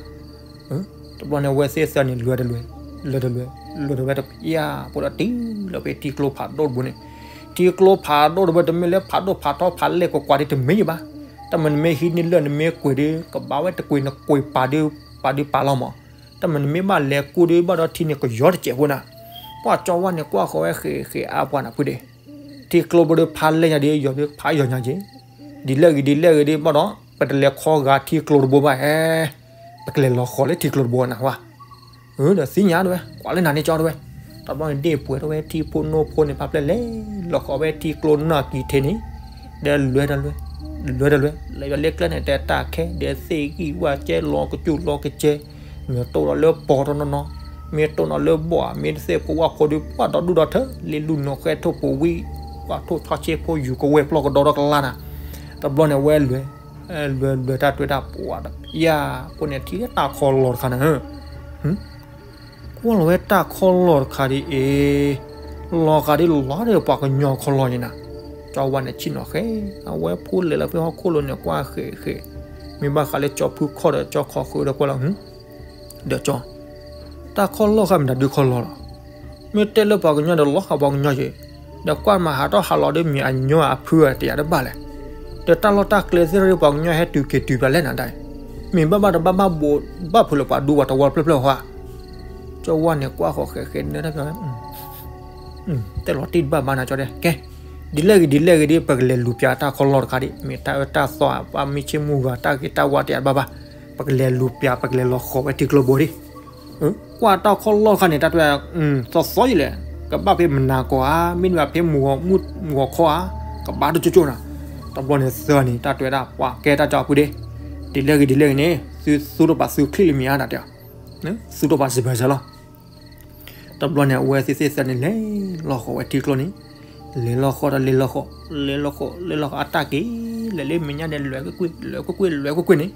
တဘျီန့ၣ် အဝဲသ့ၣ်သၢန့ၣ် လဲၤတလဲၤ, လဲၤတလဲၤ, လဲၤတဝဲတပျၢ်ဖိဒီးတုၤလီၤဖဲထံကျိဖးဒိၣ်တဘိန့ၣ်, ထံကျိဖးဒိၣ်တဘိ တမ့ၢ်လၢဖးဒိၣ်ဖးထီဖးလဲၢ်ကွၢ်ကွၢ်ဒ်တမ့ၢ်ယံၤဘၣ်, တၢ်မ့ၢ်နမ့ၢ်ဟံးန့ၢ်လၢၢ်နမ့ၢ်ကွံာ်ဒုး ကဘၣ်ဝဲတကွံာ်နကွံာ်ပာ်ဒုး ပာ်ဒုးပာ်လီၤမး, တၢ်မ့ၢ်နမ့ၢ်ဘၣ်လဲၤကူဒုး ဘၣ်ဒီးထံန့ၣ်ကယီတစဲးဖိနၤ, ပှၤကၠီဝါန့ၣ် ကွၢ်ဃီဝဲဃဲဃဲအါပှၤနၤဖုဒ့, ထံကျိဘိဒုးဖးလဲၢ်ညါဒုး ယီၤဒုးဖးယီၤညါက့ၤ, ဒ်လဲၣ်ဂ့ၤဒ်လဲၣ်ဂ့ၤဒုး ဘၣ်ဒီး ပတလဲၤခီဂာ်ထံကျိတဘိဘၣ်ဧဲ, ပကလဲၤလီၤဃီၤလၢထံကျိတဘိနၤဝဲ ဒီးသ့ၣ်ညါတဝဲ ကွၢ်လၢနၤန့ၣ်ကၠီတဝဲ, တဘျီန့ၣ်ဒ့ၣ်ပှဲၤထီၣ်ဝဲထံဖိနိဖိန့ၣ် ဖးဖျဲၣ်လဲၤလီၤဃီၤဝဲထံကျိနီၢ်ကံၤထံးန့ၣ်, ဒီးလဲၤတလဲၤ, လဲၤတလဲၤ, လဲၤဘၣ်လၢကျဲန့ၣ် တဲတၢ်ခဲ ဒီးသ့ၣ်ဂံၢ်ဝၣ်ကဲလီၤကစူၣ်လီၤကစဲး, မ့ၢ်တိၢ်ဒီးလၢပီၤတနီၤနီၤ, မ့ၢ်တိၢ်နီၤလၢဘီၣ်ဧါ မ့ၢ်တသ့ၣ်ဖိဝၣ်ဖိဒုး ပှၤဒီဒူၣ်ဒီထၢ လ့လူၢ်နီၤဃဲထိၣ်ပူၤဝံၤ, ပှၤထိၣ်ဆီဆ့ဖိယူၤကဝဲၢ်ပျီၢ်ကဒီးဒီကလါနၤ, တဘျီန့ၣ်ဝဲလဲၤ လဲၤလဲၤတၢ်တွဲတၢ်ပှၤဒီး ယၤ ပှၤန့ၣ်ထံၣ်တၢ်ခီလီၢ်တခါန့ၣ်, ကွၢ်လီၤဝဲတၢ်ခီလီၢ်တခါဒ်အံၤ, လီၤဂာ်ဒ်လီၤဒီးပှၤကညီခီလီၢ်န့ၣ်နၤ, ကၠီဝါန့ၣ်ဆ့ၣ်နီၤဃဲ, အဝဲဖိလဲၤလီၤဖဲဟီၣ်ခိၣ်လိၤန့ၣ် ကွၢ်ဃဲဃဲ, မ့ၢ်ဘၣ်ဃးလၢကၠီဖုခီၣ်ဒီးကၠီခီဃုာ်ဒီးကွၢ်လီၤ ဒီးကၠီ, တၢ်ခီလီၢ်ဃာ်မ့ၢ်တၢ်ဒုးခီလီၢ်လီၤ, မ့ၢ်တဲလၢပှၤကညီဒီးလီၤဃာ်ပှၤကညီယ့ၢ်, ဒီးကွၢ်မၤဟးထီၣ်ဟးလီၤဒီးမ့ၢ်အညီအဖုအတယာ်တဘၣ်လဲၣ်, ဒီးတၢ်လီၢ်တၢ်ကျဲသ့ၣ်တဖၣ်ဒီးပှၤကညီဟဲတုၤက့ၤတုၤပၠးလဲၣ်နၤဒၣ်, မ့ၢ်ဘၣ်ဘၣ်တဘၣ်ဘၣ်ဘိးဘၣ်ဖုးလၢပှၤဒူပှၤတဝီဖျၢၣ်ဖျၢၣ်ဟါ, ကၠီဝါန့ၣ်ကွၢ်ဃီၤဃဲဃဲနၢတၢ်ပၠးဝဲ တဲလီၤတံၢ်တဘၣ်ဘၣ်နၤကၠီတဲ ကဲ, ဒ်လဲၣ်ဂ့ၤဒ်လဲၣ်ဂ့ၤဒ် ပကလဲၤလူၤပၠးတၢ်ခီလီၢ်တခါဒ် မ့ၢ်တၢ်အၢတၢ်သီ ပှၤမ့ၢ်ဆ့ၣ်မူဂၤ တၢ်ဂ့ၤတၢ်ဝါတယာ်တဘၣ်ဘၣ်, ပကလဲၤလူၤပၠး ပကလဲၤလီၤဃီၤဝဲထံကျိဘိဒ်, ကွၢ်တၢ်ခီလီၢ်တခါန့ၣ် တၢ်တွဲ သီသီယံၤလဲၣ်, ကဘၣ်ဖဲမနၤကီၢ်ဧါ မ့တမ့ၢ်ဖဲမုၢ်ဂီၤခီဧါ, ကဘၣ်တကၠိကၠိနၤ, တဘျီန့ၣ်သၢန့ၣ် တၢ်တွဲဒၣ်ပှၤကဲတၢ်ကၠီဖုဒ့, ဒ်လဲၣ်ဂ့ၤဒ်လဲၣ်ဂ့ၤန့ၣ် သုသူထီၣ်ပာ်သုချံၣ်လၢမ့ၢ်ဧါနၤတဲ, သူထီၣ်ပာ်စံးဘၢစၢၤလီၤ တဘျီန့ၣ် အဝဲသ့ၣ်သ့ၣ်သၢန့ၣ် လဲၤလီၤဃီၤဝဲထံကျိန့ၣ်, လဲၤလီၤဃီၤဒီးလဲၤလီၤဃီၤ, လဲၤလီၤဃီၤ လဲၤလီၤဃီၤ အတၢ်က့ၤ လဲၤလၢမဲာ်ညါန့ၣ် လဲၤကွ့ၢ်ကွ့ၢ် လဲၤကွ့ၢ်ကွ့ၢ် လဲၤကွ့ၢ်ကွ့ၢ်န့ၣ်,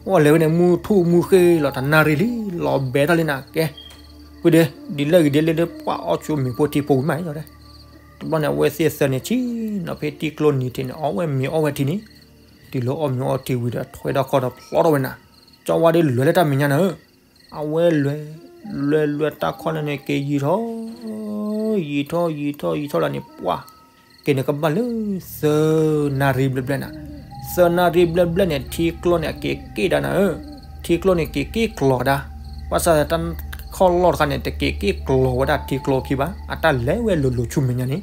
အိၣ်လဲၤဝဲန့ၣ် မုၢ်ထူၣ်မုၢ်ဃ့လီၤ တနၣ်ရံၣ်လံ လီၤဘဲထီၣ်လံနၤ ကဲ, ဖုဒ့, ဒ်လဲၣ်ဂ့ၤဒ်လဲၣ်ဒီး ပှၤအီၣ်ဆိမ့ၤဖိထံဖိဝံၤမးလီၤ, တဘျီန့ၣ် အဝဲသ့ၣ်သၢန့ၣ် ဆ့ၣ်နီၤဖဲထံကျိနံၤထံးန့ၣ် အီၣ်ဝဲမ့ၤအီၣ်ဝဲထံန့ၣ်, တုၤလၢအီၣ်မ့ၤအီထံဝံၤဒီး ထွဲထီၣ်ခီၣ်ဒီးဖျီထီၣ်ဝဲနၤ ကၠီဝါဒုးလဲၤလၢတၢ်မဲာ်ညါနၤဧၢ, အဝဲလဲၤ, လဲၤလဲၤတၢ်ခီလၢန့ၣ် က့ၤယံာ်ထီၣ်, ယံာ်ထီၣ်ယံာ်ထီၣ်ယံာ်ထီၣ်လၢန့ၣ် ပှၢ်, က့ၤန့ၣ်ကဘၣ်လၢ သၢနၣ်ရံၣ်ဘျဲၣ်ဘျဲၣ်နၤ, သၢနၣ်ရံၣ်ဘျဲၣ်ဘျဲၣ်န့ၣ် ထံကျိန့ၣ် အက့ၤက့ၣ်ဒၣ်နၤဧၢ, ထံကျိန့ၣ်က့ၤက့ၣ်ကျီၤဒၣ်, ဘၣ်ဆၣ်တၢ်ခီၣ်လီၢ်တခါန့ၣ် တက့ၤက့ၣ်ကျီၤဝဲဒၣ်ထံကျိခံဘၣ်, အတၢ်လဲၤဝဲလိၤလိၤဆူမဲာ်ညါန့ၣ်,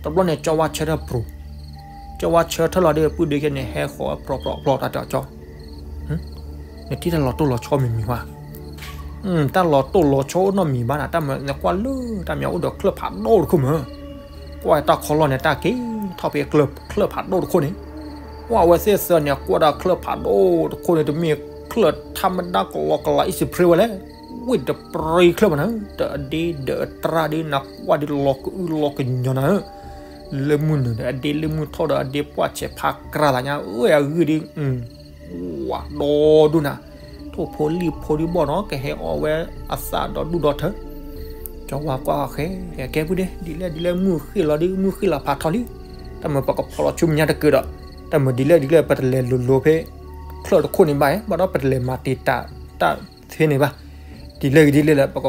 တဘျီန့ၣ် ကၠီဝါဆၢထၢၣ်ပြိၤ, ကၠီဝါဆၢထၢၣ်လီၤဒီး ပုၢ်ဒ့ခဲန့ၣ် ဟဲဃီၤပြိးပြိးပြိးတၢ်တဲအီၤကၠီ နထံၣ်တၢ်လီၤတိၢ်လီၤဆီမံၤမံၤဝဲ, တၢ်လီၤတိၢ်လီၤဆီအိၣ်နီတမံၤဘၣ်နၤ, တၢ်မၤနကွၢ်လၢတၢ်မၤအိၣ်ဒီးချၢၣ်ဖးဒိၣ်တခိၣ်မး, ကွၢ်တၢ်ခီလီၢ်န့ၣ် တၢ်က့ၤထီၣ်ဖဲချၢၣ်ဖးဒိၣ်တခိၣ်န့ၣ်, ကွၢ်ဝဲသ့ၣ်သၢန့ၣ် ကွၢ်ဒၣ်ချၢၣ်ဖးဒိၣ်တခိၣ်န့ၣ် တမ့ၢ်ချၢၣ်ထါမဒါကလီကလး အံၣ်စံးဖရ့ဝဲလဲၣ်, ဝ့ၢ်တပြံချၢၣ်ဘၣ်နၤ, တအဒ့ဒီးအတြၢ်ဒုး နကွၢ်ဒုးလီၤကအုလီၤကညီနၤဧၢ, လၢမုၢ်နုာ်ဒီးအဒ့ လၢမုၢ်ထီၣ်ဒီးအဒ့ ပှၢ်ဆဲးဖးကြၢ်သးညါ အၢ အဂ့ၢ်ဒုး ဝးဒီဒိၣ်နၤ, ထိၣ်ဖိလံၣ်ဖိဒုးဘီၣ်နီၤ ကဟဲအီၣ်ဝဲအသးဒီဒူၣ်ဒီထၢ, ကၠီဝါကွၢ်ဃဲ ကဲပုၢ်ဒ့ ဒ်လဲၣ်ဒ်လဲၣ် မုၢ်ဃ့ၢ်လီၤဒုး မုၢ်ဃ့ၢ်လီၤဖးထီလံ, တၢ်မၤပကဖီလီၤဆူမဲာ်ညါတက့ၢ်ဒီး, တၢ်မၤဒ်လဲၣ်ဒ်လဲၣ် ပတလဲၤလိၤလိၤဖဲ ချၢၣ်တခိၣ်န့ၣ်ဘၣ်, ဘၣ်ဒီးပတလဲၤမၤတံာ်တာ်တၢ်ဖဲန့ၣ်ဘၣ်, ဒ်လဲၣ်ဂ့ၤဒ်လဲၣ်လၢ ပက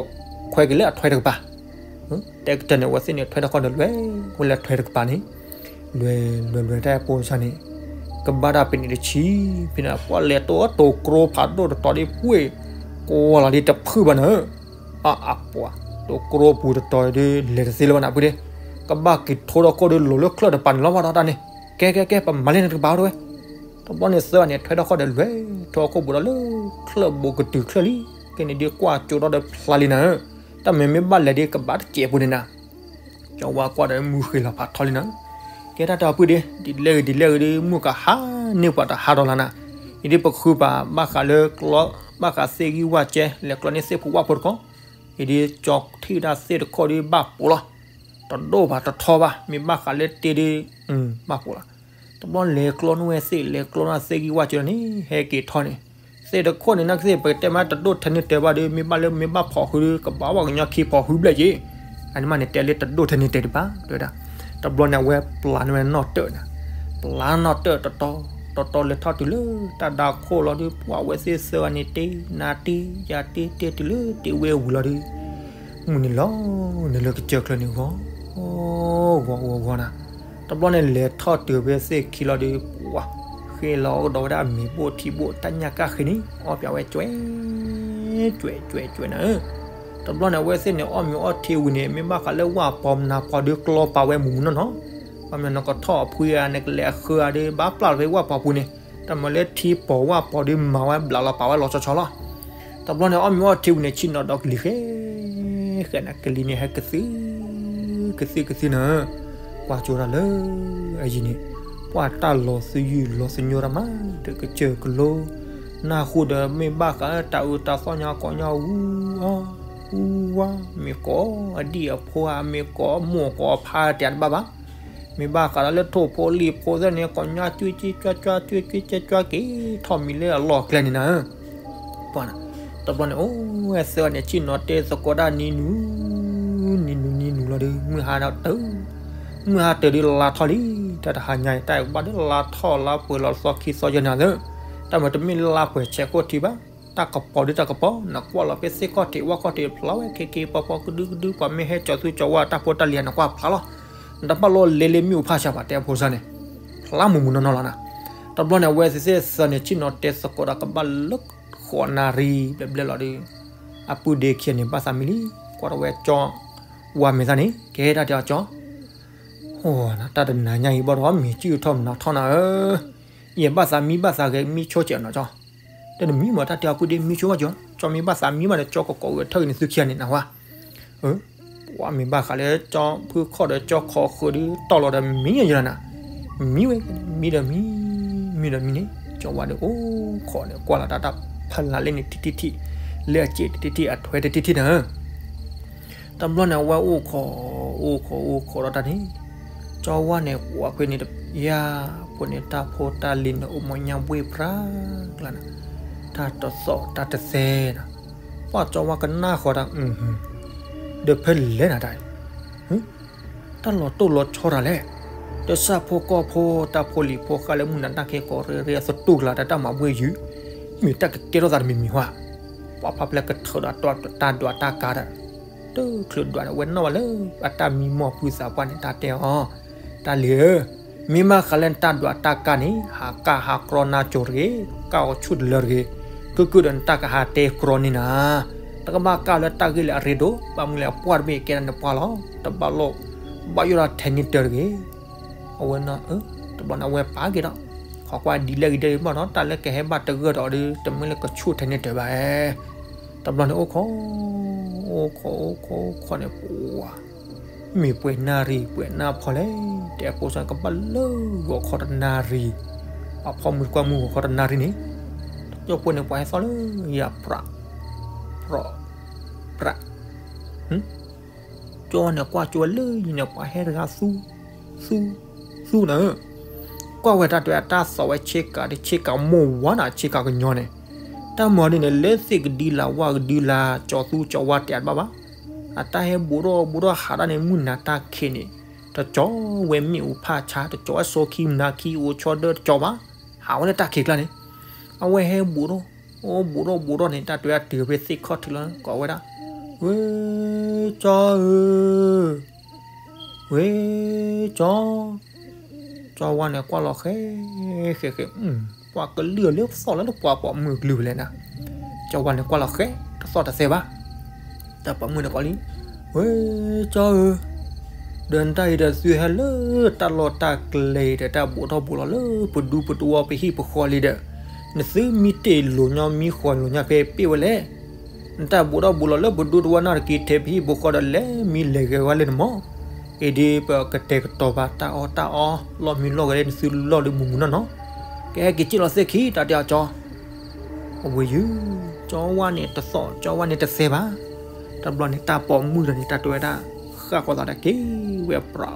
ခွဲက့ၤလၢအထွဲတကပၤ တဲကတၢၢ်န့ၣ် အဝဲသ့ၣ်န့ၣ် ထွဲတခီဒီးလွဲၢ်ဝဲလၢထွဲတကပၤန့ၣ်, လွဲၢ်လွဲၢ်လွဲၢ်တၢ်အဲၣ်ဖိစၢ်န့ၣ်, ကဘၣ်တၢ်ပနံးတဆံ, ဖဲန့ၣ် ပှၤလဲၤတိၢ်တိၤကျိဖးဒိၣ်တတီၤဒ်ပှ့ၢ်, ကွၢ်လီၤဒ်တဖုၣ်ဘၣ်နၤ, အအပှၤ, တိၤကျိပူၤတတီၤဒ်လဲၤတသ့လၢၤဘၣ်နၤ ပုၢ်ဒ့, ကဘၣ်က့ၤထိဒီခိၣ်ဒ် လိၤလၢချၢၣ်တပၤန့ၣ်လီၤဘၣ်ဒီးတၢ်န့ၣ်, ကဲကဲကဲ ပမၤလၢန့ၣ်တကပၤအိၣ်တဝဲ တဘျီန့ၣ်သၢဂၤန့ၣ် ထွဲထီၣ်ဃီဒီးလွဲၢ်ထီၣ်ခိၣ်ပူၤဒီးလၢ ချၢၣ်ဘိကတုၤချၢၣ်လံ, ကဲန့ၣ်ဒ်ကွၢ်ကၠိထီၣ်ဒီးဖျါလံနၤဧၢ, တၢ်မၤမ့ၢ်ဘၣ်လဲၤဒ်ကဘၣ်တစဲးပူၤန့ၣ်နၤ, ကၠီဝါကွၢ်ဒီးမုၢ်ဃ့ၢ်လီၤဖးထီလံနၤ, ကဲတၢ်တဲအီၤပုၢ်ဒ့, ဒ်လဲၣ်ဂ့ၤဒ်လဲၣ်ဂ့ၤဒ် မုၢ်ကဟါန့ၢ်ပှၤတဟါဒီးလၢနၤ, အံၤဒ်ပဃုပာ်ဘၣ်ဃးလၢကျီ, ဘၣ်ဃးသ့ၣ်ဂံၢ်ဝၣ်ကဲ လဲၤကျီန့ၢ်သ့ၣ်ဖိဝၣ်ဖိတခီ, အံၤဒ်ကၠီထံၣ်ဒၣ်သ့ၣ်တခီဒ်ဘၣ်ပိာ်လီၤ တဒိၣ်ဘၣ်တထီဘၣ် မ့ၢ်ဘၣ်ဃးလၢတ့ဒ်, ဘၣ်ပိာ်လီၤ, တဘျီလဲၤကျီန့ၢ်ဝဲသ့ၣ် လဲၤကျီန့ၢ်သ့ၣ်ဂံၢ်ဝၣ်ကၠိန့ၣ် ဟဲက့ၤထီၣ်န့ၣ်, သ့ၣ်တခိၣ်န့ၣ် နာ်က့သ့ၣ် ပကတဲမးတဒိၣ်ထဲန့ၣ်တဲဘၣ်ဒီး မ့ၢ်ဘၣ်လၢမ့ၢ်ဘၣ်ဖီၣ်ဃုဒီး ကဘၣ်ဝဲကညီခံဖီၣ်ဃုဘျဲၣ်က့ၤ, အန့ၣ်မးန့ၣ်တဲလၢတဒိၣ်ထဲန့ၣ်တဲတဘၣ် တဲဝဲဒၣ်, တဘျီန့ၣ်အဝဲပျၢ်န့ၢ်ဝဲနီၣ်တၢၣ်န့ၣ်, ပျၢ်နီၣ်တၢၣ်တတီၤ, တတီၤလဲၤထီၣ်တုၤလၢတၢ်ဒါခိၣ်လီၤဒီး ပှၤဝဲသ့ၣ်သၢဂၤန့ၣ်တ့ နၤတ့ ယၤတ့ တ့တုၤလၢတ့ဝဲဝံၤလီၤဒီး မုၢ်န့ၣ်လီၤ, န့ၣ်လၢကစၢၢ်ချၢန့ၣ်ဂီၤ, ဂီၤဂီၤဂီၤနၤ, တဘျီန့ၣ်လဲၤထီၣ်တုၤဖဲသ့ၣ်ခံလီၤဒီး ပှၤဃ့လီၤကဒီးဝဲဒၣ်အမ့ၤဘိၣ်ထံဘိၣ် တၢ်ညၣ်ကၣ်ဃ့န့ၣ် အီၣ်ပၠးဝဲကွဲ, ကွဲကွဲကွဲနၤဧၢ, တဘျီန့ၣ် အဝဲသ့ၣ်န့ၣ် အီၣ်မ့ၤအီၣ်ထံဝံၤန့ၣ် မ့ၢ်ဘၣ်ဃးလၢဝၣ်ပီၤမနၤပီၤဒီးကျီပာ်ဝဲမုၢ်မုၢ်နီၢ်နီၢ်, ပှၤမ့ၢ်နကထီၣ်အဖှံအါ နကလဲၤအဃၢအါဒီး ဘၣ်ပျၢ်လီၤဖဲဝၣ်ပီၤပူၤန့ၣ်, တၢ်မၤလၢထံပီၤဝၣ်ပီၤဒီးမၤဝဲဘျးလီၤပာ်ဝဲလီၤဆီဆီလီၤ. တဘျီန့ၣ် အီၣ်မ့ၤအီၣ်ထံဝံၤန့ၣ် ဆ့ၣ်နီၤဒီးကလံၤဃဲ, ဃဲနၤ ကလံၤန့ၣ်ဟဲကသု, ကသုကသုနၤဧၢ, ကွၢ်ကၠိဒၣ်လၢ အယံၤန့ၣ်, ပှၤတၢ်လီၤသယုၢ်လီၤသညိတၢ်မး ဒီးကစၢၢ်ကလိ, နၢ်ဟူဒီးမ့ၢ်ဘၣ်ဃးတၢ်အၢတၢ်သီညါကိးညါ အူအါ, အူဝါ, မ့ၢ်ကိးအဒံၣ်အဖိဧါ မ့ၢ်ကိးမိၢ်ကိးဖါတဲတဘၣ်ဘၣ် မ့ၢ်ဘၣ်ဃးဒီးလၢထိၣ်ဖိလံၣ်ဖိသ့ၣ်န့ၣ် ကိးညါ ကွံကွံကွၢကွၢ ကွံကွံကွၢကွၢ က့ၤထီၣ်မံၤလၢအလီၢ်ကျဲန့ၣ်နၤဧၢ, ပှၤ, တဘျီန့ၣ် အိၣ်ဝဲသၢဂၤန့ၣ် ဆ့ၣ်နီၤတဲသကိးဒၣ်နံၤနုၤ, နံၤနုၤနံၤနုၤလီၤဒီး မုၢ်ဟါတၢၢ်, မုၢ်ဟါတၢၢ်ဒီးလါထီၣ်လံ, တၢ်တဟါညါအံၤ တၢ်ကဘၣ်ဒီးလါထီၣ်လါပှဲၤလီၤသီခံသီယဲၢ်နၤဧၢ, တၢ်မၤတမ့ၢ်လါပှဲၤဆဲးခိၣ်ထံဘၣ်, တၢ်ကပီၤဒုးတၢ်ကပီၤ, နကွၢ်လီၤဖဲသ့ၣ်ခီၣ်ထံးဝၣ်ခီၣ်ထံးဖျါဝဲ ခ့ခ့ပီပီကဒုကဒု ပှၤမ့ၢ်ဟဲကၠီၤသူကၠီၤဝါတၢ်ဖိတၢ်လံၤနကွၢ်ဖျါလီၤ, နတဘၣ်လီၤလဲၤလၢမ့ၣ်အူဖးဆးဘၣ် တဲအဖိစၢ်န့ၣ်, ဖျါမုၢ်မုၢ်နီၢ်နီၢ်လီၤနၤ, တဘျီန့ၣ် အဝဲသ့ၣ်သၢန့ၣ် ဆ့ၣ်နီၤတဲသကိးဒီးကဘၣ်လၢဃိးနၣ်ရံၣ်ဘျဲၣ်ဘျဲၣ်လီၤဒီး, အပုၢ်ဒ့ခံဂၤန့ၣ် ဘၣ်သးမံလံ, ကွၢ်ထီၣ်ဝဲကၠီဝါမဲာ်သၣ်န့ၣ် ကဲဒၣ်တဲအီၤကၠီ အိၣ် တၢ်တနၤညါအံၤဘၣ်ဒီး မ့ၢ်စုၣ်ထီၣ်မနုၤထီၣ်နၤဧၢ, ယဘၣ်သးမံဘၣ်သးဂဲၤမံဆိကဲးနီၤကၠီ, တနမံမးတၢ်တဲအီၤပုၢ်ဒ့မံဆိဘၣ်ကၠီ, ကၠီမ့ၢ်ဘၣ်သးမံဘၣ်ဒီး ကၠီကကိးဂဲၤထၢၣ်က့ၤန့ၣ်သုခံဂၤန့ၣ်နဟါ, ပှၤမ့ၢ်ဘၣ်ဃးလၢကၠီဖုခီၣ်ဒီးကၠီခီဃုာ်ဒီး တီၢ်လီၤဒီးမံယဲၢ်နၤနၤ, မံဝဲ မံဒီးမံ, မံဒီးမံန့ၣ် ကၠီဝါဒီးအိၣ်ခိးန့ၣ် ကွၢ်လီၤတၢ်တၢ်ဖးလၢ်လၢန့ၣ်တထံၣ်ထံၣ်, လၢအစ့ၣ်တထံၣ်ထံၣ် အထွဲတထံၣ်ထံၣ်နၤဧၢ တဘျီန့ၣ် အဝဲအိၣ်ခိး, အိၣ်ခိး အိၣ်ခိးဒီးတၢ်န့ၣ်, ကၠီဝါန့ၣ် ကွၢ်ဖဲန့ၣ် ယၤ, ဖဲန့ၣ် တၢ်ဖိတၢ်လံၤန့ၣ် အိၣ်မီၢ်ညါဘှ့ၣ်ပြါကျါနၤ, တၢ်တသီၣ်တၢ်တသဲနၤ, ပှၤကၠီဝါကနၣ်ဃီတၢ်, ဒီးဖဲလဲၣ်နၤတၢ်အံၤ တၢ်လီၤတိၢ်လီၤဆီတၢ်လဲၣ်, တစၢ်ဖိကီၢ်ဖိ တၢ်ဖိလံၤဖိဃၢ်လၢမုၢ်နၤတၢ်ခဲကိးရ့ရ့အသတူၢ်ကျါ တၢ်တၢ်မၤဘှ့ၣ်ယုၢ်, မ့ၢ်တၢ်ကကဲထီၣ်သးတမံၤမံၤဧါ. ပှၤဖါပျဲၢ်ကထၢဒီးတၢ်ဒွးတၢ်ကါဒီး တချုးဒွးန့ၣ် အဝဲနီၣ်ဘၣ်လၢအတၢ်မံမီၢ်ဖုသးပှၢ်န့ၣ် တၢ်တဲအီၤ, တၢ်လံၤဧၢ, မ့ၢ်မးဃးလၢနတၢ်ဒွးတၢ်ကါန့ၣ် ဟးကၢ်ဟးကြီနါကၠိတဂ့ၤ, ကၢ်အီၤဆူၣ်တလၢတဂ့ၤ, ကုၢ်ကုၢ်ဒီးနတၢ်ကဟးတဲကြီန့ၢ်နၤ, တကဘၣ်ကၢ်လၢတၢ်ဂ့ၢ်လၢအရ့ဒိၣ်, ဘၣ်မနုၤလဲၣ် အပှၢ်တဘ့ၣ်ကဲဒၣ်နပှၢ်လီၤ, တဘၣ်လိၣ်, ဘၣ်ယိၣ်ဒၣ်ထဲန့ၢ်တၢတဂ့ၤ. အဝဲ, တဘျီန့ၣ် အဝဲပာ်က့ၤဒီး, ခိးကွၢ်ဒ်လဲၣ်ဂ့ၤဒဲးဘၣ်နီၤ, တၢ်လၢကဟဲဘၣ်တဂၢၢ်ဒီးဒီး တမ့ၢ်လၢကဆူၣ်ထဲန့ၢ်တၢဘၣ်. တဘျီန့ၣ်အိၣ်ခိး, အိၣ်ခိးအိၣ်ခိးအိၣ်ခိးန့ၣ် ပှၤ မ့ၢ်ပှဲၤနၣ်ရံၣ်ပှဲၤနၣ်ဖီလဲၣ်, တဲအဖိစၢ်န့ၣ် ကဘၣ်လၢဂီၤခီတနၣ်ရံၣ်, ပှၤဖီမုၢ်တကွၢ်မုၢ်ဂီၤခီတနၣ်ရံၣ်န့ၣ်, တကၠိဖိန့ၣ် ပှၤဟဲသီၣ်လၢယၤ ပြး, ပြး, ပြး, ကၠီဝါန့ၣ်ကွၢ်ကၠိဝဲလၢယံၤန့ၣ် ပှၤဟဲတဂၤသူ, သူ, သူနၤဧၢ, ကွၢ်ဝဲတၢ်တဲအတၢ်သီၣ်ဝဲဆ့ကၤဒီး ဆ့ကၤမိၢ်ဝါနၤ ဆ့ကၤကညီန့ၣ်, တၢ်မၤဒ်န့ၣ် လၢသ့ၣ်ကဒုလၢ်ဝၣ်ကဒုလၢ် ကၠီသူကၠီဝါတဲတဘၣ်ဘၣ်, အတၢ်ဟဲဘူးထီၣ်ဘူးထီၣ်ဟးတၢ်န့ၣ် မုၢ်နၤတၢ်ခံးန့ၣ်, တကၠီဝဲမ့ၣ်အူဖးဆါ တကၠီဝဲစိခံမနၤခံအိၣ်ဆီဒၢတကၠီဘၣ်, ဟးဝဲလၢတၢ်ခံးကျါန့ၣ်, အဝဲဟဲဘူးထီၣ်, အိၣ်ဘူးထီၣ်ဘူးထီၣ်န့ၣ် တၢ်တဲအတုၤဖဲသ့ၣ်ခီၣ်ထံးလီၤ ကိးဝဲဒၣ်, ဝဲ, ကၠီဧၢ ဝဲ, ကၠီ, ကၠီဝါန့ၣ်ကွၢ်လီၤဃဲ, ဃဲဃဲ, ပှၤကလုၢ်အီၤလၢသီၣ်လၢတပှၤပိာ်မုၣ်ကလုၢ်ဖဲလဲၣ်နၤ, ကၠီဝါန့ၣ်ကွၢ်လီၤဃဲ, တသီၣ်တသဲဘၣ်, တၢ်ပိာ်မုၣ်န့ၣ်ကိးလံ, ဝဲ, ကၠီဧၢ, ဒီးနတၢ်အံၤဒီးသုဟဲလၢတၢ်လီၢ်တၢ်ကျဲအံၤဒီး တၢ်ဘူးထီၣ်ဘူးလီၤလၢပဒူပတဝီပဟံၣ်ပဃီလံဒီး, နသုမံတ့ၢ်လိာ်ညီမံဃီၤလိာ်ညီဖဲပ့ၢ်ဝဲလဲၣ် နတၢ်ဘူးထီၣ်ဘူးလီၤလၢပဒူတဝီနၢ်တက့ၤထဲပဟံၣ်ပဃီဒီးလဲၤမံလဲၤဂဲၤဝဲလၢနမီၢ်, အံၤဒ်ပကတဲာ်ကတီၤဘၣ်တၢ်အီၣ်တၢ်အီလီၢ်မံလီၢ်ဂဲၤဒ်နသုလီၢ်ဒီးမုၢ်မုၢ်နီၢ်နီၢ်, ကဟဲက့ၤစံၣ်လီၤသ့ၣ်ခံ တၢ်တဲအီၤကၠီ, အဝဲယုၢ်, ကၠီဝါန့ၣ်တသီၣ် ကၠီဝါန့ၣ်တသဲဘၣ်, တဘျီန့ၣ်တၢ်ပိာ်မုၣ်ဒီးန့ၣ် တၢ်တဲဝဲဒၣ်, ဃၣ်ဃီသးဒီးက့ၤဝဲပြး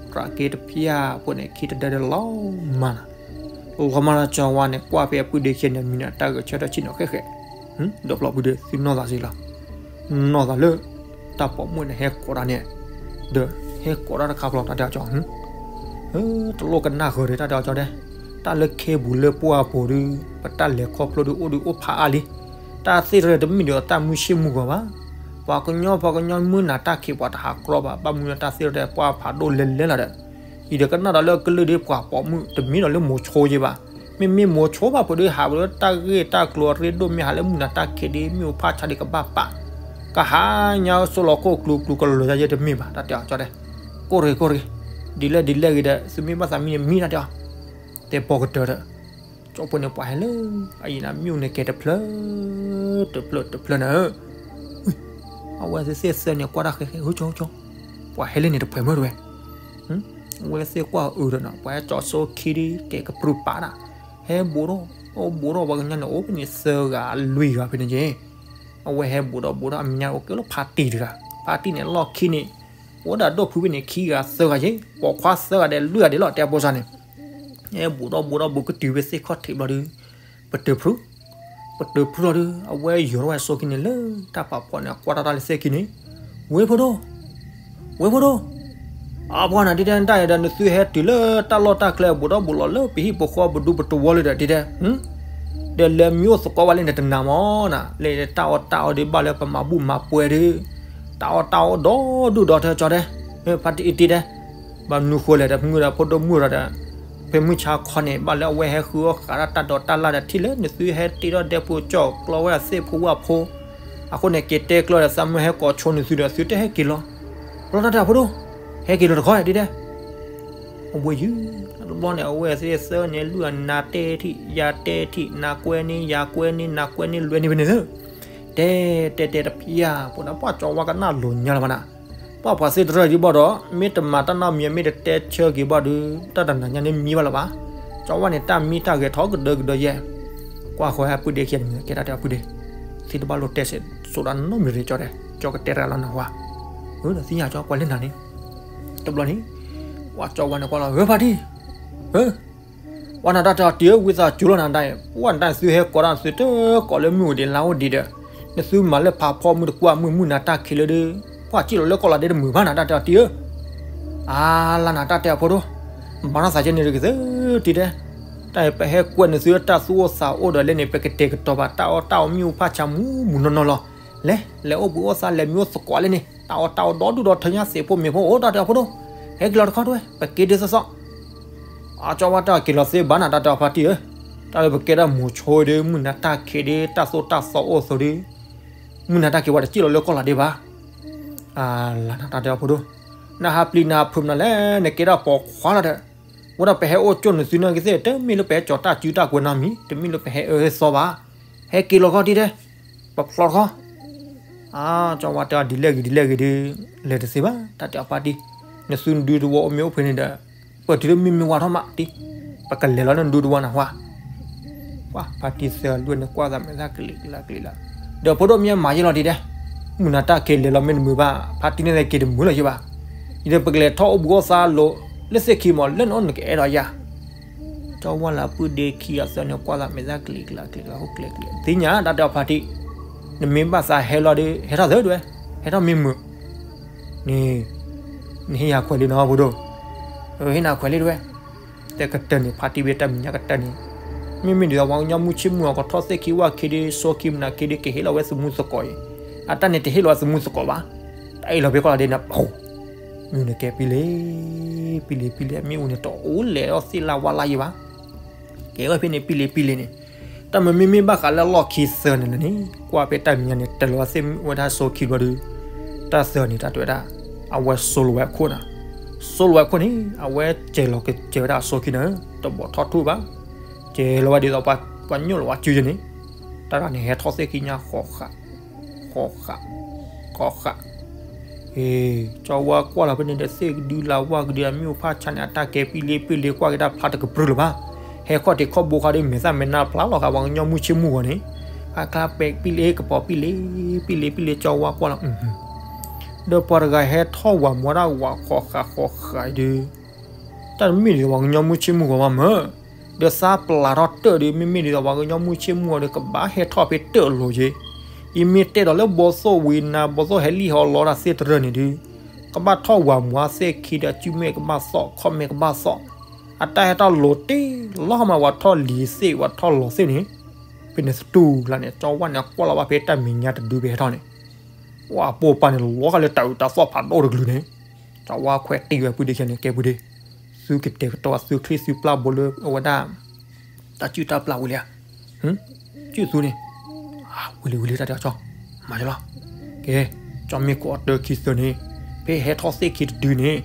ပြးပြး က့ၤတဖျၢၣ်ဖိန့ၣ် ခံတဒၢဒီးလီၤမၢ်လီၤ လီၤမၢ်လီၤ ကၠီဝါန့ၣ် ကွၢ်ဖဲအပုၢ်ဒ့ခံန့ၣ် မံၤန့ၣ် တၢ်ဂဲၤဆၢထၢၣ်ဆ့ၣ်နီၤဃဲဃဲ, ဒီးဖျီပုၢ်ဒ့ သုနီၢ်သးစ့လီၤ, နီၢ်သးလၢ တၢ်ပိာ်မုၣ်န့ၣ် ဟဲကိးတၢ်န့ၣ်, ဒီးဟဲကိးတၢ်တခါဖျီ တၢ်တဲအီၤကၠီ, တလိၣ်ကနၣ်ဃုာ်ဒီး တၢ်တဲအီၤကၠီဒဲး, တၢ်လၢခဲဘူးလၢပှၢ်ပူၤဒုး ပတၢ်လဲၤခီဖျိဒုးအိၣ်ဒုးအိၣ်ဖးအါလံ, တၢ်သ့ၣ်တဖၣ်တမ့ၢ်ဒီးတၢ်မုၢ်ဆ့ၣ်မုၢ်ဂီၤဘၣ်, ပှၤကညီပှၤကညီမုၢ်နၤတၢ်ခံးပှၤတဟးကြီဘၣ်, ဘၣ်မနုၤလၢတၢ်သ့ၣ်တဖၣ်ပှၢ်ဖးဒိၣ်လဲၤလဲၤလီၤဒီး, အံၤဒီးကနၣ်ဒီးလၢကလုၢ်ဒ်ပှၤပိာ်မုၣ် တမ့ၢ်ဒီးလၢမိၤဆိယဲဘၣ်, မ့မ့ၢ်မိၤဆိဘၣ်ဖိဒုးဟးဝဲလၢတၢ်ဂ့ၢ်တၢ်ကျိၤအရ့ဒိၣ် မ့ၢ်ဟးလၢမုၢ်နၤတၢ်ခံးဒ်မ့ၣ်အူဖးဆါဒ်ကဘၣ်ပာ်, ကဟါညါစိလီၤခိၣ်ကျူၤကျူၤကလီၤယဲတမ့ၢ်ဘၣ် တၢ်တဲအီၤကၠီဒဲး, ကိၢ်တဂ့ၤကိၢ်တဂ့ၤ, ဒ်လဲၣ်ဒ်လဲၣ်ဂ့ၤဒီး သုမ့ၢ်ဘၣ်သးမံန့ၣ်မံ တၢ်တဲအီၤ, တဲပိာ်ကတၢၢ်ဒီး ကၠီဖိန့ၣ်ပှၤဟဲလၢ အအံၤန့ၣ် မ့ၣ်အူန့ၣ်ကဲတဖျၢၣ်, တဖျၢၣ်တဖျၢၣ်န့ၣ်, အဝဲသ့ၣ်သၢန့ၣ် ကွၢ်တၢ်ဃဲဃဲ ဟၢကၠီကၠီ, ပှၤဟဲလၢန့ၣ်တဖှဲးမုၢ်တဝဲ, အဝဲသ့ၣ်ကွၢ်အုးဒီးနီၤ ပှၤဟဲကၠီစိခံဒ်ကဲကပြုၢ်ပာ်ဒၣ်, ဟဲဘူးထီၣ်, အိၣ်ဘူးထီၣ်ပှၤကညီန့ၣ် အိၣ်ဖဲန့ၣ်သၢဂၤလွံၢ်ဂၤဖဲန့ၣ်က့, အဝဲဟဲဘူးထီၣ်ဘူးထီၣ် အမဲာ်ညါအိၣ်ကဲလၢဖးတံၢ်တဂၤ, ဖးတံၢ်န့ၣ်လီၢ်ခံန့ၣ်, အိၣ်ဒၣ်ဒိၣ်ဖုဖဲန့ၣ်ခံဂၤသၢဂၤက့, ပိာ်ခွါသၢဂၤဒီးလွံၢ်ဂၤဒဲးလီၤ တဲအဖိစၢ်န့ၣ် ဟဲဘူးထီၣ်ဘူးထီၣ်ဘူးကတုၤဖဲသ့ၣ်ခီၣ်ထံးဘျီဒုး, ပတုာ်ဖု, ပတုာ်ဖုလီၤဒုး အဝဲယိၤထီၣ်ဝဲစိခံန့ၣ်လၢတၢ်ဖးဖီန့ၣ် ကွၢ်တၢ်တၢ်လၢသ့ၣ်ခံန့ၣ်, ဝ့ၢ်ဖိဒိၣ်, ဝ့ၢ်ဖိဒိၣ်, အပှၤနၤဒ်တဲတၢ်အံၤဒီး နသုဟဲတုၤလၢတၢ်လီၢ်တၢ်ကျဲဘူးထီၣ်ဘူးလီၤလၢပဟံၣ်ပဃီပဒူပတဝီလၢဒီးဒ်တဲ, ဒီးလဲၤမံအိၣ်သကိးဝဲလၢနတနာ်မးနၤ, လၢတၢ်အီၣ်တၢ်အီဒုးဘၣ်လၢပမၤဘူၣ်မၤပှဲၤဒုး, တၢ်အီၣ်တၢ်အီဒီဒူၣ်ဒီထၢကၠီဒဲး, ဖါတံၢ်အံၤတံၢ်ဒဲး, ဘၣ်နုဃိလဲၣ်ဒီး မုၢ်ဒီးဖိဒိၣ်မုၢ်ဒီးဒီး, ဖဲမုၢ်ဆါခီန့ၣ် ဘၣ်လၢအဝဲဟဲဃုအီၣ်ဃာ်ဒၣ်တၢ်ဒိးတၢ်လၢ်ဒီး ထံၣ်လၢနသုဟဲတ့ထီၣ်ဒဲဖိကၠီၣ်ကျီဝဲဒၣ်သ့ၣ်ဖိဝၣ်ဖိ, အဃိန့ၣ် က့ၤတဲကျီဒီး သးမုၢ်ဟဲကိးဆိနသုဒီး သုတဟဲက့ၤလီၤ, လီၤတၢ်တဲအဖိဒိၣ်, ဟဲက့ၤလီၤတခီဒ်တဲ အဝဲယုၢ်, တဘျီန့ၣ် အဝဲသ့ၣ်သၢန့ၣ် လုၢ်အနၤတဲထံၣ် ယၤတဲထံၣ် နၤကွဲန့ၣ် ယၤကွဲန့ၣ် နၤကွဲန့ၣ် လွဲန့ၣ်ဖဲန့ၣ်သၢ, တဲတဲတဲတဖျၢၣ် ပှၤဒီးပှၤကၠီဝါကနၣ်လိၤညါလၢၤဘၣ်နၤ, ပှၤပှၤသ့ၣ်တရၢၢ်ဒံးဘၣ်ဒီး မ့ၢ်တမၤတၢ်နီတမံၤ မ့ၢ်တတဲဆၢက့ၤဘၣ်ဒီး တၢ်တနၤညါန့ၣ်မံဘၣ်လၢၤဘၣ်, ကၠီဝါန့ၣ် တၢ်မံတၢ်ဂဲၤထီၣ်ကဒၢကဒၢယဲၢ်, ကွၢ်ဃီဟဲပုၢ်ဒ့ခံန့ၣ် ကဲဒၣ်တဲအပုၢ်ဒ့, သ့တဘၣ်လိာ်တဲစဲးစိးဒၣ်နီတမံၤရ့ၣ်ကၠီတဲ, ကၠီကတဲတဂၤလီၤနၢ်ဟူဧါ, အၢ ဒီးသ့ၣ်ညါကၠီကွၢ်လၢနၤန့ၣ်, တဘျီန့ၣ်, ပှၤကၠီဝါန့ၣ်ကွၢ်လီၤ ဧၢဖါတံၢ်, ဧၢ ပှၤနၤတၢ်တဲအီၤတံၢ်ဧၢ ဝံသးစူၤလီၤနၤတၢ်အံၤ ပှၤနတၢ်သုဟဲကိးတၢ်သုတကိးလၢမုၢ်အိၣ်ဒံးလါအိၣ်ဒံးဒီး, နသုမၤလၢဖးဖီမုၢ်တကွၢ်မုၢ်မုၢ်နၤတၢ်ခံးလၢဒုး, ပှၤစံၣ်လီၤလၢကီၢ်လီၤဒဲတမုာ်ဘၣ်နၤတၢ်တဲအီၤတံၢ်ဧၢ, အါလါနၤတၢ်တဲအီၤဖိဒိၣ်, မၤနီၢ်သးကဲန့ၣ်တကသၢတံၢ်တဲ, တၢ်ပဟဲကွဲးနသုတၢ်သူၣ်အိၣ်သးအိၣ်ဒီးလဲၣ်န့ၣ် ပကတဲာ်ကတီၤဘၣ်တၢ်အီၣ်တၢ်အီမ့ၣ်အူဖးဆါမူးမူးနီၢ်နီၢ်လီၤ. လဲၤ လဲၤအိၣ်ဘှံးအိၣ်သါ လဲၤမံအိၣ်သကိးလဲၣ်န့ၣ် တၢ်အီၣ်တၢ်အီဒီဒူၣ်ဒီထၢညါ သ့ၣ်ဖိမ့ၢ်ဖိအိၣ် တၢ်တဲအီၤဖိဒိၣ်, ဟဲက့ၤလီၤတခီတဝဲ ပက့ၤဒ်သိးသိး အကၠီဝါတဲအီၤ က့ၤလီၤသ့ဘၣ်နၤ တၢ်တဲအီၤဖါတံၢ်ဧၢ, တၢ်လၢပကဲတၢ်မိၤဆိဒုး မုၢ်နၤတၢ်ခဲဒုး တၢ်သိၣ်တၢ်သီအိၣ်အသိးဒုး မုၢ်နၤတၢ်က့ၤဝဲတစံၣ်လီၤလၢကီၢ်လီၤဒံးဘၣ်. အလၤနၤ တၢ်တဲအီၤဖိဒိၣ်, နဟးပျံၤနဟးဖုးမနုၤလဲၣ် နကဲဒၣ်ပိာ်ခွါလီၤဒီး, ဝဲဒၣ်ပဟဲအိၣ်ကၠိၣ်နသုနာ်က့သ့ၣ် တမ့ၢ်လၢပဟဲကၠီၤတၢ်စုတၢ်ကွဲးနီတမံၤ, တမ့ၢ်လၢပဟဲအၢဟဲသီဘၣ်, ဟဲက့ၤလီၤခီတံၢ်တဲ, ပဖျီတခီ အကၠီဝါတဲအီၤ ဒ်လဲၣ်ဂ့ၤဒ်လဲၣ်ဂ့ၤဒုး လဲၤတသ့ဘၣ် တၢ်တဲအီၤဖါတံၢ်, နသုနဒူတဝီအိၣ်မ့ၢ်အိၣ်ဖဲန့ၣ်ဒီး ပတုၤလၢမ့ၢ်မ့ၢ်ဝါထီၣ်မးတံၢ်, ပကလဲၤလီၤနဒူတဝီနၤဟါ, ပှၤဖါတံၢ်သၢလွံၢ်န့ၣ် ကွၢ်သးမဲာ်သၣ်ကလံၤကလါကလံၤလီၤ, ဒီးဖိဒိၣ်မ့ၢ်မၤယဲလီၤတံၢ်တဲ, မုၢ်နၤတၢ်က့ၤလဲၤလီၤမ့ၢ်တမုာ်ဘၣ် ဖါတံၢ်န့ၣ်က့ၤတမုာ်လီၤယဲဘၣ်, ယဒီးပကလဲၤထီၣ်အိၣ်ဘှံးအိၣ်သါလိၤ လၢသ့ၣ်ခံမး လၢနအိၣ်နကအဲၣ်ဒိးယၤ ကၠီဝါလၢပုၢ်ဒ့ခံဂၤသၢန့ၣ် ကွၢ်သးမဲာ်သၣ်ကလံၤကလါကလံၤလီၤ ဟိၣ်ကျဲကလံၤ သ့ၣ်ညါ တၢ်တဲအီၤဖါတံၢ်, နမ့ၢ်ဘၣ်သးဟဲလီၤဒီး ဟဲထီၣ်သ့ဒဝဲ, ဟဲထီၣ်မ့ၢ်မုာ်, န့ၣ်, နဟ့ၣ်ယၤခွဲးလံနီၤဖိဒိၣ်, ဟ့ၣ်နၤခွဲးလံဒဝဲ, တဲကတၢၢ်န့ၣ် ဖါတံၢ်ဘၣ်တၢ်မဲာ်ညါကတၢၢ်န့ၣ်, မ့မ့ၢ်ဒ်သိးပှၤကညီမုၢ်ဆ့ၣ်မုၢ်ဂီၤ ကထီၣ်သ့ၣ်ခံဝၣ်ခံဒီး စိခံမနၤခံဒီးကဟ့ၣ်လီၤဝဲသမူသကိးအံၤ, အတၢ်န့ၣ်တဟ့ၣ်လီၤဝဲသမူသကိးဘၣ်, တၢ်အ့ၣ်လီၤဖဲကီၢ်လီၤဒံးန့ၣ် ပ မ့ၢ်နကဲပံလ့, ပံလ့ပံလ့ မ့ၣ်အူန့ၣ်တအိၣ်လဲၤဒီးသ့ၣ်လၢဝါလၢယဲဘၣ်, ကဲဝဲဖဲန့ၣ်ပံလ့ပံလ့န့ၣ်, တၢ်မ့မ့ၢ်မ့ၢ်ဘၣ်ဃးလၢလီၢ်ခံသၢန့ၣ်လီၤန့ၣ် ကွၢ်ဖဲတၢ်မဲာ်ညါန့ၣ် တၢၤလီၤဝဲသ့ၣ်မ့ၣ်အူဝဲဒၣ်စိခံဘျီဒီး, တၢ်သၢန့ၣ် တၢ်တဲဝဲဒၣ်, အဝဲစိလီၤဝဲအခိၣ်နၤ, စိလီၤဝဲအခိၣ်န့ၣ် အဝဲစဲၤလီၤကစဲၤဝဲဒၣ်အစိခံန့ၣ် တဘီၣ်ထီၣ်ထူၣ်ဘၣ်, စဲၤလီၤဝဲဒ်သိးပှၤညိၣ်လီၤဝဲစုယဲန့ၣ်, တၢ်တဂၤန့ၣ် ဟဲထီၣ်သ့ၣ်ခံညါဃီဃာ်, ဃီဃာ်, ဃီဃာ် ကၠီဝါကွၢ်လီၤဖဲန့ၣ်ဒီး သ့ၣ်ကဒုလၢဝၣ်ကဒု အမ့ၣ်အူဖးဆါန့ၣ် အတၢ်ကဲပံလ့ပံလ့ ကွၢ်က့ၤတၢ်ဖျါတကပြုၢ်လၢၤဘၣ်, ဟဲခီၣ်ထံးခီၣ်ဘိခါဒီး မဲာ်သၣ်မဲာ်နါဖျါလီၤဃာ် ပှၤကညီမုၢ်ဆ့ၣ်မုၢ်ဂီၤန့ၣ်, အကျါပဲာ်ပံလ့ကပီၤပံလ့, ပံလ့ပံလ့ ကၠီဝါကွၢ်လီၤ, ဒီးပှၤတဂၤဟဲထီၣ်ဝးမူဒၣ်ဝးဃီဃာ်ဃီဃာ်အံၤဒီး တၢ်တမ့ၢ်ဒ်သိးပှၤကညီမုၢ်ဆ့ၣ်မုၢ်ဂီၤဘၣ်မၢ်, ဒီးသးပျၢ်ထီၣ်တၢၢ်ဒီး မ့မ့ၢ်ဒ်သိးပှၤကညီမုၢ်ဆ့ၣ်မုၢ်ဂီၤဒီး ကဘၣ်ဟဲထီၣ်ဖဲတၢၢ်အလိၤက့ၤ, ယမ့ၢ်တဲဒီးလၢဘီသိၣ်ဝံၤနၤ ဘီသိၣ်ဟဲလံၣ်ဟီလီတၢ်သ့ၣ်တရၢၢ်န့ၣ်ဒီး, ကဘၣ်ထီၣ်ဝးမူသ့ၣ်ခံဒီး စုမဲာ်ကဘၣ်သီၣ် ခီၣ်မဲာ်ကဘၣ်သီၣ်, အတၢ်ဟဲထီၣ်လိၤတ့ၢ်လီၤမး ဝဲထီၣ်လံၤသ့ၣ် ဝဲထီၣ်လီၤသ့ၣ်န့ၣ်, ဖဲန့ၣ်သတူၢ်လၢန့ၣ် ကၠီဝါန့ၣ် ကွၢ်လီၤဝဲဖဲတၢ်မဲာ်ညါတဒုဖဲဟဲထီၣ်န့ၣ် ဝဲအပိာ်ပာ်န့ၣ် လီၤဃာ်လၢတၢ်အုးတၢ်သီၣ်ဖးဒိၣ်တကလုာ်န့ၣ်, ကၠီဝါခွဲးတံၢ်ဝဲပုၢ်ဒ့ခဲန့ၣ် ကဲပုၢ်ဒ့, သုကတဲာ်ကတီၤသုချံၣ်သုပျၢ်ဘိလၢအဝဲဒၣ် တၢ်စုၣ်တၢ်ပျၢ်ဝံၤလံဧါ, စုၣ်သုန့ၣ်, ဝံၤလံဝံၤလံ တၢ်တဲအီၤကၠီ, မၤယလီၤ, ကဲ, ကၠီမ့ၢ်ကိးအီၤတၢ်ခံသၢန့ၣ်, ဖဲဟဲထီၣ်သ့ၣ်ခံတဒုန့ၣ်,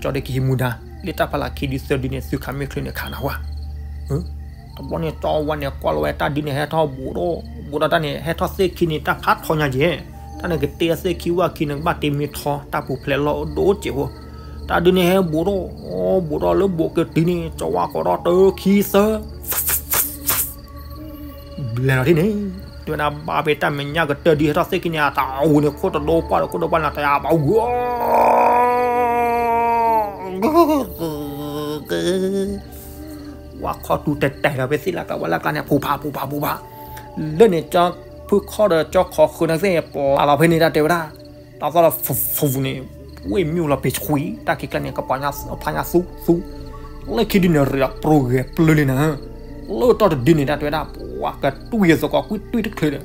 ကၠီဒီးကဟံးမူဒါ, လၢတၢ်ဖးလၢခံဒုသၢဒုန့ၣ် သုခးမ့ၢ်ချုးန့ၣ်ခးနၤဝဲ တဘျီန့ၣ် ကၠီဝါန့ၣ် ကွၢ်လီၤဝဲတၢ်ဒုန့ၣ် ဟဲထီၣ်ဘူးဒီး, ဘူးဒီးတၢ်န့ၣ် ဟဲထီၣ်သ့ၣ်ခံန့ၣ် တၢ်ဖးထီညါက့ၤ, တၢ်န့ၣ်ကတ့အသ့ၣ်ခံဝၣ်ခံန့ၣ် ကဘၣ်တ့မ့ၢ်ထီ တၢ်ပူၤဖျဲးလီၤဒိၣ်စဲးဖိ, တၢ်ဒုန့ၣ်ဟဲဘူးဒီး, ဘူးဒီးလၢဘူးကတံၤန့ၣ် ကၠီဝါကိးထီၣ်တၢ်ခံသၢ ဘျဲးလီၤထံၣ်န့ၣ်, တဲဝဲဒၣ်ဘၣ်ဖဲတၢ်မဲာ်ညါကတၢၢ်ဒုးဟဲထီၣ်သ့ၣ်ခံန့ၣ် အတၢ်အူန့ၣ် ခိၣ်တဒိပှၢ်ဒီးခိၣ်ဒိပှၢ်န့ၣ် တၢ်ယါဘၣ်ဝဲ ဝဲခီတူၤတဲာ်တဲာ်ဒီးဖဲသ့ၣ်လၢကျါဝဲလၢကျါန့ၣ် ဖူးဖးဖူးဖးဖူးဖး, လၢန့ၣ်ကၠီဖုခီၣ်ဒီးကၠီခီၣ်ဃုာ်န့ၣ်သ့ၣ်ပျၢ်လီၤဖဲန့ၣ် တၢ်တဲဝဲဒၣ်, တၢ်သီၣ်လီၤဖူးဖူးန့ၣ်, ဝဲမ့ၢ်လီၤပ့ၤဆှံ တၢ်ခံကျါန့ၣ် ကပှၤညါဖးညါသူသူ, လၢခံဒုန့ၣ် ရ့းဒီးပြိဂဲၤပျၢၤလံနၤ, လၢတၢ်တဒုန့ၣ် တၢ်တဲဝဲဒၣ် ပှၤကတွံၢ်သကိးကွံတွံၢ်တချုးဒီး,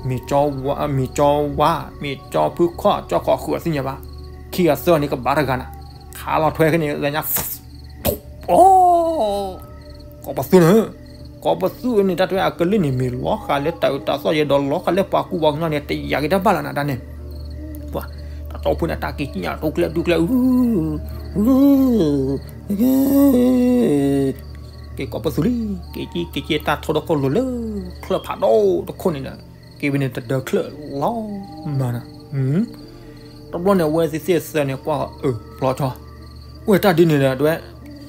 မ့ၢ်ကၠီဝါ မ့ၢ်ကၠီဝါ မ့ၢ်ကၠီဖုခီၣ် ကၠီခီၣ်ဃုာ်အီၤသ့ၣ်ညါဘၣ်, ခံဂၤသၢဂၤန့ၣ်ကဘၣ်တဂၤနၤ, ခးလီၤထွဲခဲန့ၣ် လၢညါ အိ ကိးပသူန့ၣ်, ကိးပသူန့ၣ် တၢ်တဲအကလုၢ်န့ၣ် မ့ၢ်လီၤဃာ်လၢတၢ်အုးတၢ်သီၣ်ယဲဒီးလီၤဃာ်လၢပှၤကူပှၤကညီန့ၣ် တယာ်က့ၤတၢ်ဘၣ်လီၤနၤတၢ်န့ၣ်, ပှၤ, တၢ်တီဖိန့ၣ် တၢ်က့ၤကညးတိကျဲဒူကျဲ, က့ၤကိးပသူလံ, က့ၤက့ၤက့ၤက့ၤတၢ်ထီဒီခိၣ်လိၤလၢ, ချၢၣ်ဖးဒိၣ်တခိၣ်န့ၣ်ဒီး, က့ၤဝဲန့ၣ်တဒၢချၢၣ်လီၤမၤနၤ တဘျီန့ၣ် အဝဲသ့ၣ်သၢန့ၣ်ကွၢ်အၢၣ်ဖျီကၠီ, အိၣ်တၢ်ဒုန့ၣ်ဒီး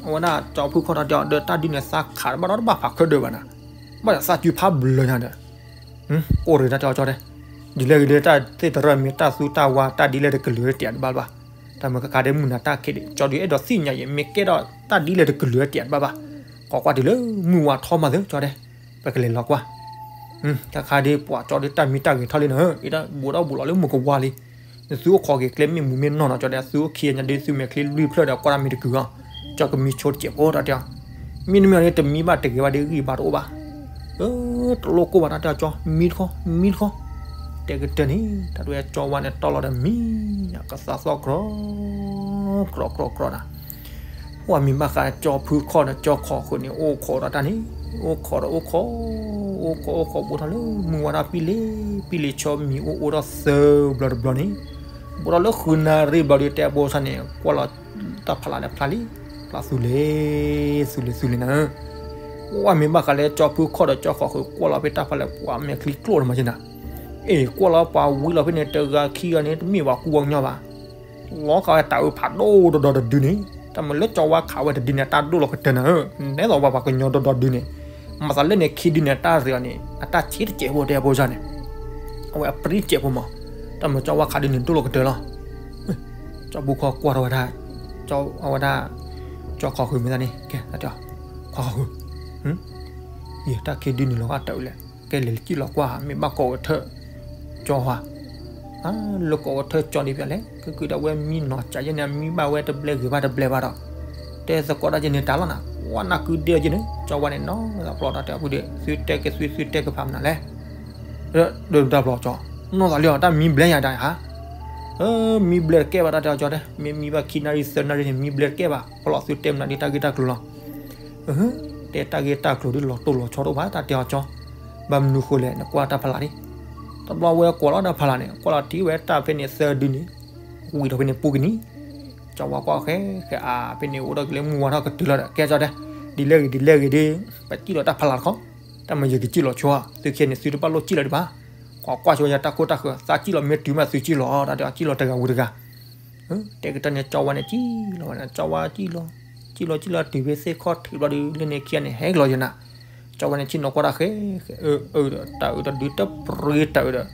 အဝဲဒၣ်ကၠီဖုခီၣ်ထီၣ်တဲအီၤဒီး တၢ်ဒုန့ၣ်သးခးတဘၣ်ဒီးတဘၣ်ဖးခဲဒၢးဘၣ်နၤ, ဘၣ်ဒီးသးစုဖးဘျၢညါဒီး, အိၣ်ရ့ၣ်တၢ်တဲအီၤကၠီတဲ, ဒ်လဲၣ်ဂ့ၤဒီးတၢ်သ့ၣ်တရၢၢ်မ့ၢ်တၢ်သူတၢ်ဝါတၢ်ဒ်လဲၣ်တကလုာ်တယာ်တဘၣ်ဘၣ်, တၢ်မ့ၢ်ကခါဒ်မုၢ်နၤတၢ်ခဲဒံး ကၠီဒုးအဲၣ်ဒိးသ့ၣ်ညါယဲ မ့ၢ်ကဲထီၣ်တၢ်ဒ်လဲၣ်တကလုာ်တယာ်တဘၣ်ဘၣ်, ကိးကွၢ်တုၤလၢမုၢ်ဝါထီမးသၢကၠီတဲ, ပကလဲၤလီၤကွၢ် တၢ်ခါဒ်ပှၤကၠီဒုးတၢ်မံတၢ်ဂဲၤထီၣ်လံနၤဧၢ, အံၤဒၣ်ဘူးဒီးဘူးလီၤလၢမုၢ်ကဝါလံ, နသုအိၣ်ခိးက့ၤကျဲမ့ၢ်မူမ့ၢ်နီၢ်နီၤ ကၠီဒုး သုအိၣ်ခံညါဒုး သုမဲာ်ချံလွံၢ်ဖျၢၣ်ဒီး ကွၢ်တၢ်မံတကုၤအီၤ, ကၠီကမံဆိတစဲးဖိဒီးတဲအီၤ, မ့တမ့ၢ်န့ၣ် တမံဘၣ်တဂ့ၤဘၣ်ဒီးဂံၢ်ဘါတအိၣ်ဘၣ်. အၢ တလိၣ်ကိၢ်ဘၣ်တၢ်တဲအီၤကၠီ, မံတခီ, မံတခီ. တဲကတၢၢ်န့ၣ် တၢ်တဲကၠီဝါန့ၣ်တီၢ်လီၤဒီးမံ, ကသးသီၣ်ကြီ, ကြီကြီကြီနၤ. ပှၢ်မ့ၢ်ဘၣ်ဃးကၠီဖုခီၣ်ဒီးကၠီခီၣ်ဃုာ်န့ၣ် အိၣ်ခိးဒီးတၢ်န့ၣ်, အိၣ်ခိးဒီးအိၣ်ခိး, အိၣ်ခိးအိၣ်ခိး ဘူးထီၣ်လၢမုၢ်ဝါထီၣ်ပံလ့, ပံလ့ဆီမံၤအိၣ်အိၣ်ထီၣ်သၢဘျီတဘျီန့ၣ်, ဘူးထီၣ်လၢဃုနၣ်ရံၣ်ဘျီဒီး တဲဘိဆၣ်န့ၣ် ကွၢ်လီၤတၢ်ဖးလၢ်ဒီးဖျါလံ, ဖျါသူလ့ၤ, သူလ့ၤ သူလ့ၤနၤ. ပှၢ်မ့ၢ်ဘၣ်ဃးလၢကၠီဖုခီၣ်ဒီးကၠီခီၣ်ဃုာ် ကွၢ်လီၤဖဲတၢ်ဖးလၢ် ပှၢ်မဲာ်ချံကျိၣ်တမၤက့နၤ. အ့ၣ် ကွၢ်လီၤပှၤဝံလီၤဖဲန့ၣ် တဂၤခံဂၤန့ၣ် တမ့ၢ်ပှၤကူပှၤကညီဘၣ်. လီၤဃာ်ဝဲတၢ်အုးဖးဒိၣ်ဒီးဒီးတဒုန့ၣ်, တၢ်မ့ၢ်လၢကၠီဝါခးဝဲတဒုန့ၣ် အတၢ်ဒိၣ်လီၤကတၢၢ်နၤဧၢ, နဲသိးပှၤပှၤကညီဒီးဒီးဒုန့ၣ်, မၤသးလၢန့ၣ်ခံဒုန့ၣ် အတၢ်ရ့အီၤန့ၣ် အတၢ်ဆံးတစဲးဖိတဲဘိဆၣ်န့ၣ်, အဝဲအပြံတစဲးဖိမး, တၢ်မ့ၢ်ကၠီဝါခးဒုန့ၣ် ဒိၣ်လီၤကတၢၢ်လီၤ. ကၠီဖုခီၣ်ကွၢ်ထီၣ်ဝဲဒၣ်, ကၠီအဝဲဒၣ်, ကၠီခီၣ်ဃုာ်မ့ၢ်သးန့ၣ် ကဲ, ခီၣ်ဃုာ်, ယတၢ်ခံဒုန့ၣ်လီၤဂာ်တၢ်အုးလဲၣ်, ကဲလဲၤစံၣ်လီၤကွၢ် မ့ၢ်ဘၣ်ကိးကထၢၣ်ကၠီဧါ, လၢကိးကထၢၣ်ကၠီဒ်ပျၢ်လဲၣ်, ကကုာ်ဒၣ်ဝဲမံနီၤကးယဲန့ၣ် အမံဘၣ်ဝဲတဘျဲဂ့ၤဘၣ်တဘျဲဘၣ်ဒီး, တဲသကိးတၢ်ယဲန့ၣ်တၢ်လီၤနၤ, ဝဲနၢ်ကုဒဲအီၤယဲန့ၣ် ကၠီဝါန့ၣ်နီၤသးဖျိးတၢ်တဲအီၤဖုဒုး သုတဲက့ၤသုသုတဲက့ၤဖးမနုၤလဲၣ်, ဒီးတၢ်ဖျိးကၠီ, နီၢ်သးလံအီၤ တၢ်မံဘျဲယၤဒၣ်ဧါ, မံဘျဲတကဲဘၣ်တၢ်တဲအီၤကၠီတဲ, မ့ၢ်မံဘၣ်ခံနၣ်ရံၣ်သၢနၣ်ရံၣ်န့ၣ် မံဘျဲတကဲဘၣ် ဖျိးသုတဲမနုၤဒ်တၢ်ဂ့ၢ်တၢ်ကျိၤလီၤ. တဲတၢ်ဂ့ၢ်တၢ်ကျိၤဒ်လီၤတိၢ်လီၤဆီတအိၣ်ဘၣ် တၢ်တဲအီၤကၠီ, ဘၣ်မနုၤဃိလဲၣ် နကွၢ်တၢ်ဖးလၢ်ဒ်, တဘျီဝဲကွၢ်လီၤတၢ်ဖးလၢ်န့ၣ် ကွၢ်လီၤထံၣ်ဝဲတၢ်ဖဲန့ၣ်သၢဒုန့ၣ်, ဝံၤဒီးဖဲန့ၣ်ပူၤကနံၤ, ကၠီဝါကွၢ်ဃဲဃဲအါ ဖဲန့ၣ်အိၣ်ဒီးကလဲၤမုၢ်ဝါထီၣ်ကတုၤလီၤဒီး ကဲကၠီတဲ, ဒ်လဲၣ်ဂ့ၤဒ်လဲၣ်ဂ့ၤဒ်, ပစံၣ်လီၤတၢ်ဖးလၢ်တခီ, တၢ်မ့ၢ်ယကစံၣ်လီၤဆိဧါ သုခံဂၤန့ၣ် သုတဘၣ်လိၣ်စံၣ်လီၤဒံးဘၣ်, ကွၢ်ကွၢ်ဆိယၤတၢ်ခိၣ်တၢ်ဃၢၤ သးစံၣ်လီၤမ့ၢ်တုၤမးသုစံၣ်လီၤ တၢ်တဲအီၤစံၣ်လီၤတဂၤဝံၤတဂၤ တဲကတၢၢ်န့ၣ် ကၠီဝါန့ၣ်စံၣ်လီၤဝဲန့ၣ် ကၠီဝါစံၣ်လီၤ, စံၣ်လီၤစံၣ်လီၤတုၤဖဲသ့ၣ်ခီၣ်ထံးဘျီဒီး လၢန့ၣ်ခံဂၤန့ၣ် ဟဲကလီၤယဲနၤ, ကၠီဝါန့ၣ်ဆ့ၣ်နီၤကွၢ်တၢ်ဃဲ, အၢ တၢ်အုးတဒုတပြ့တၢ်အုးဒီး,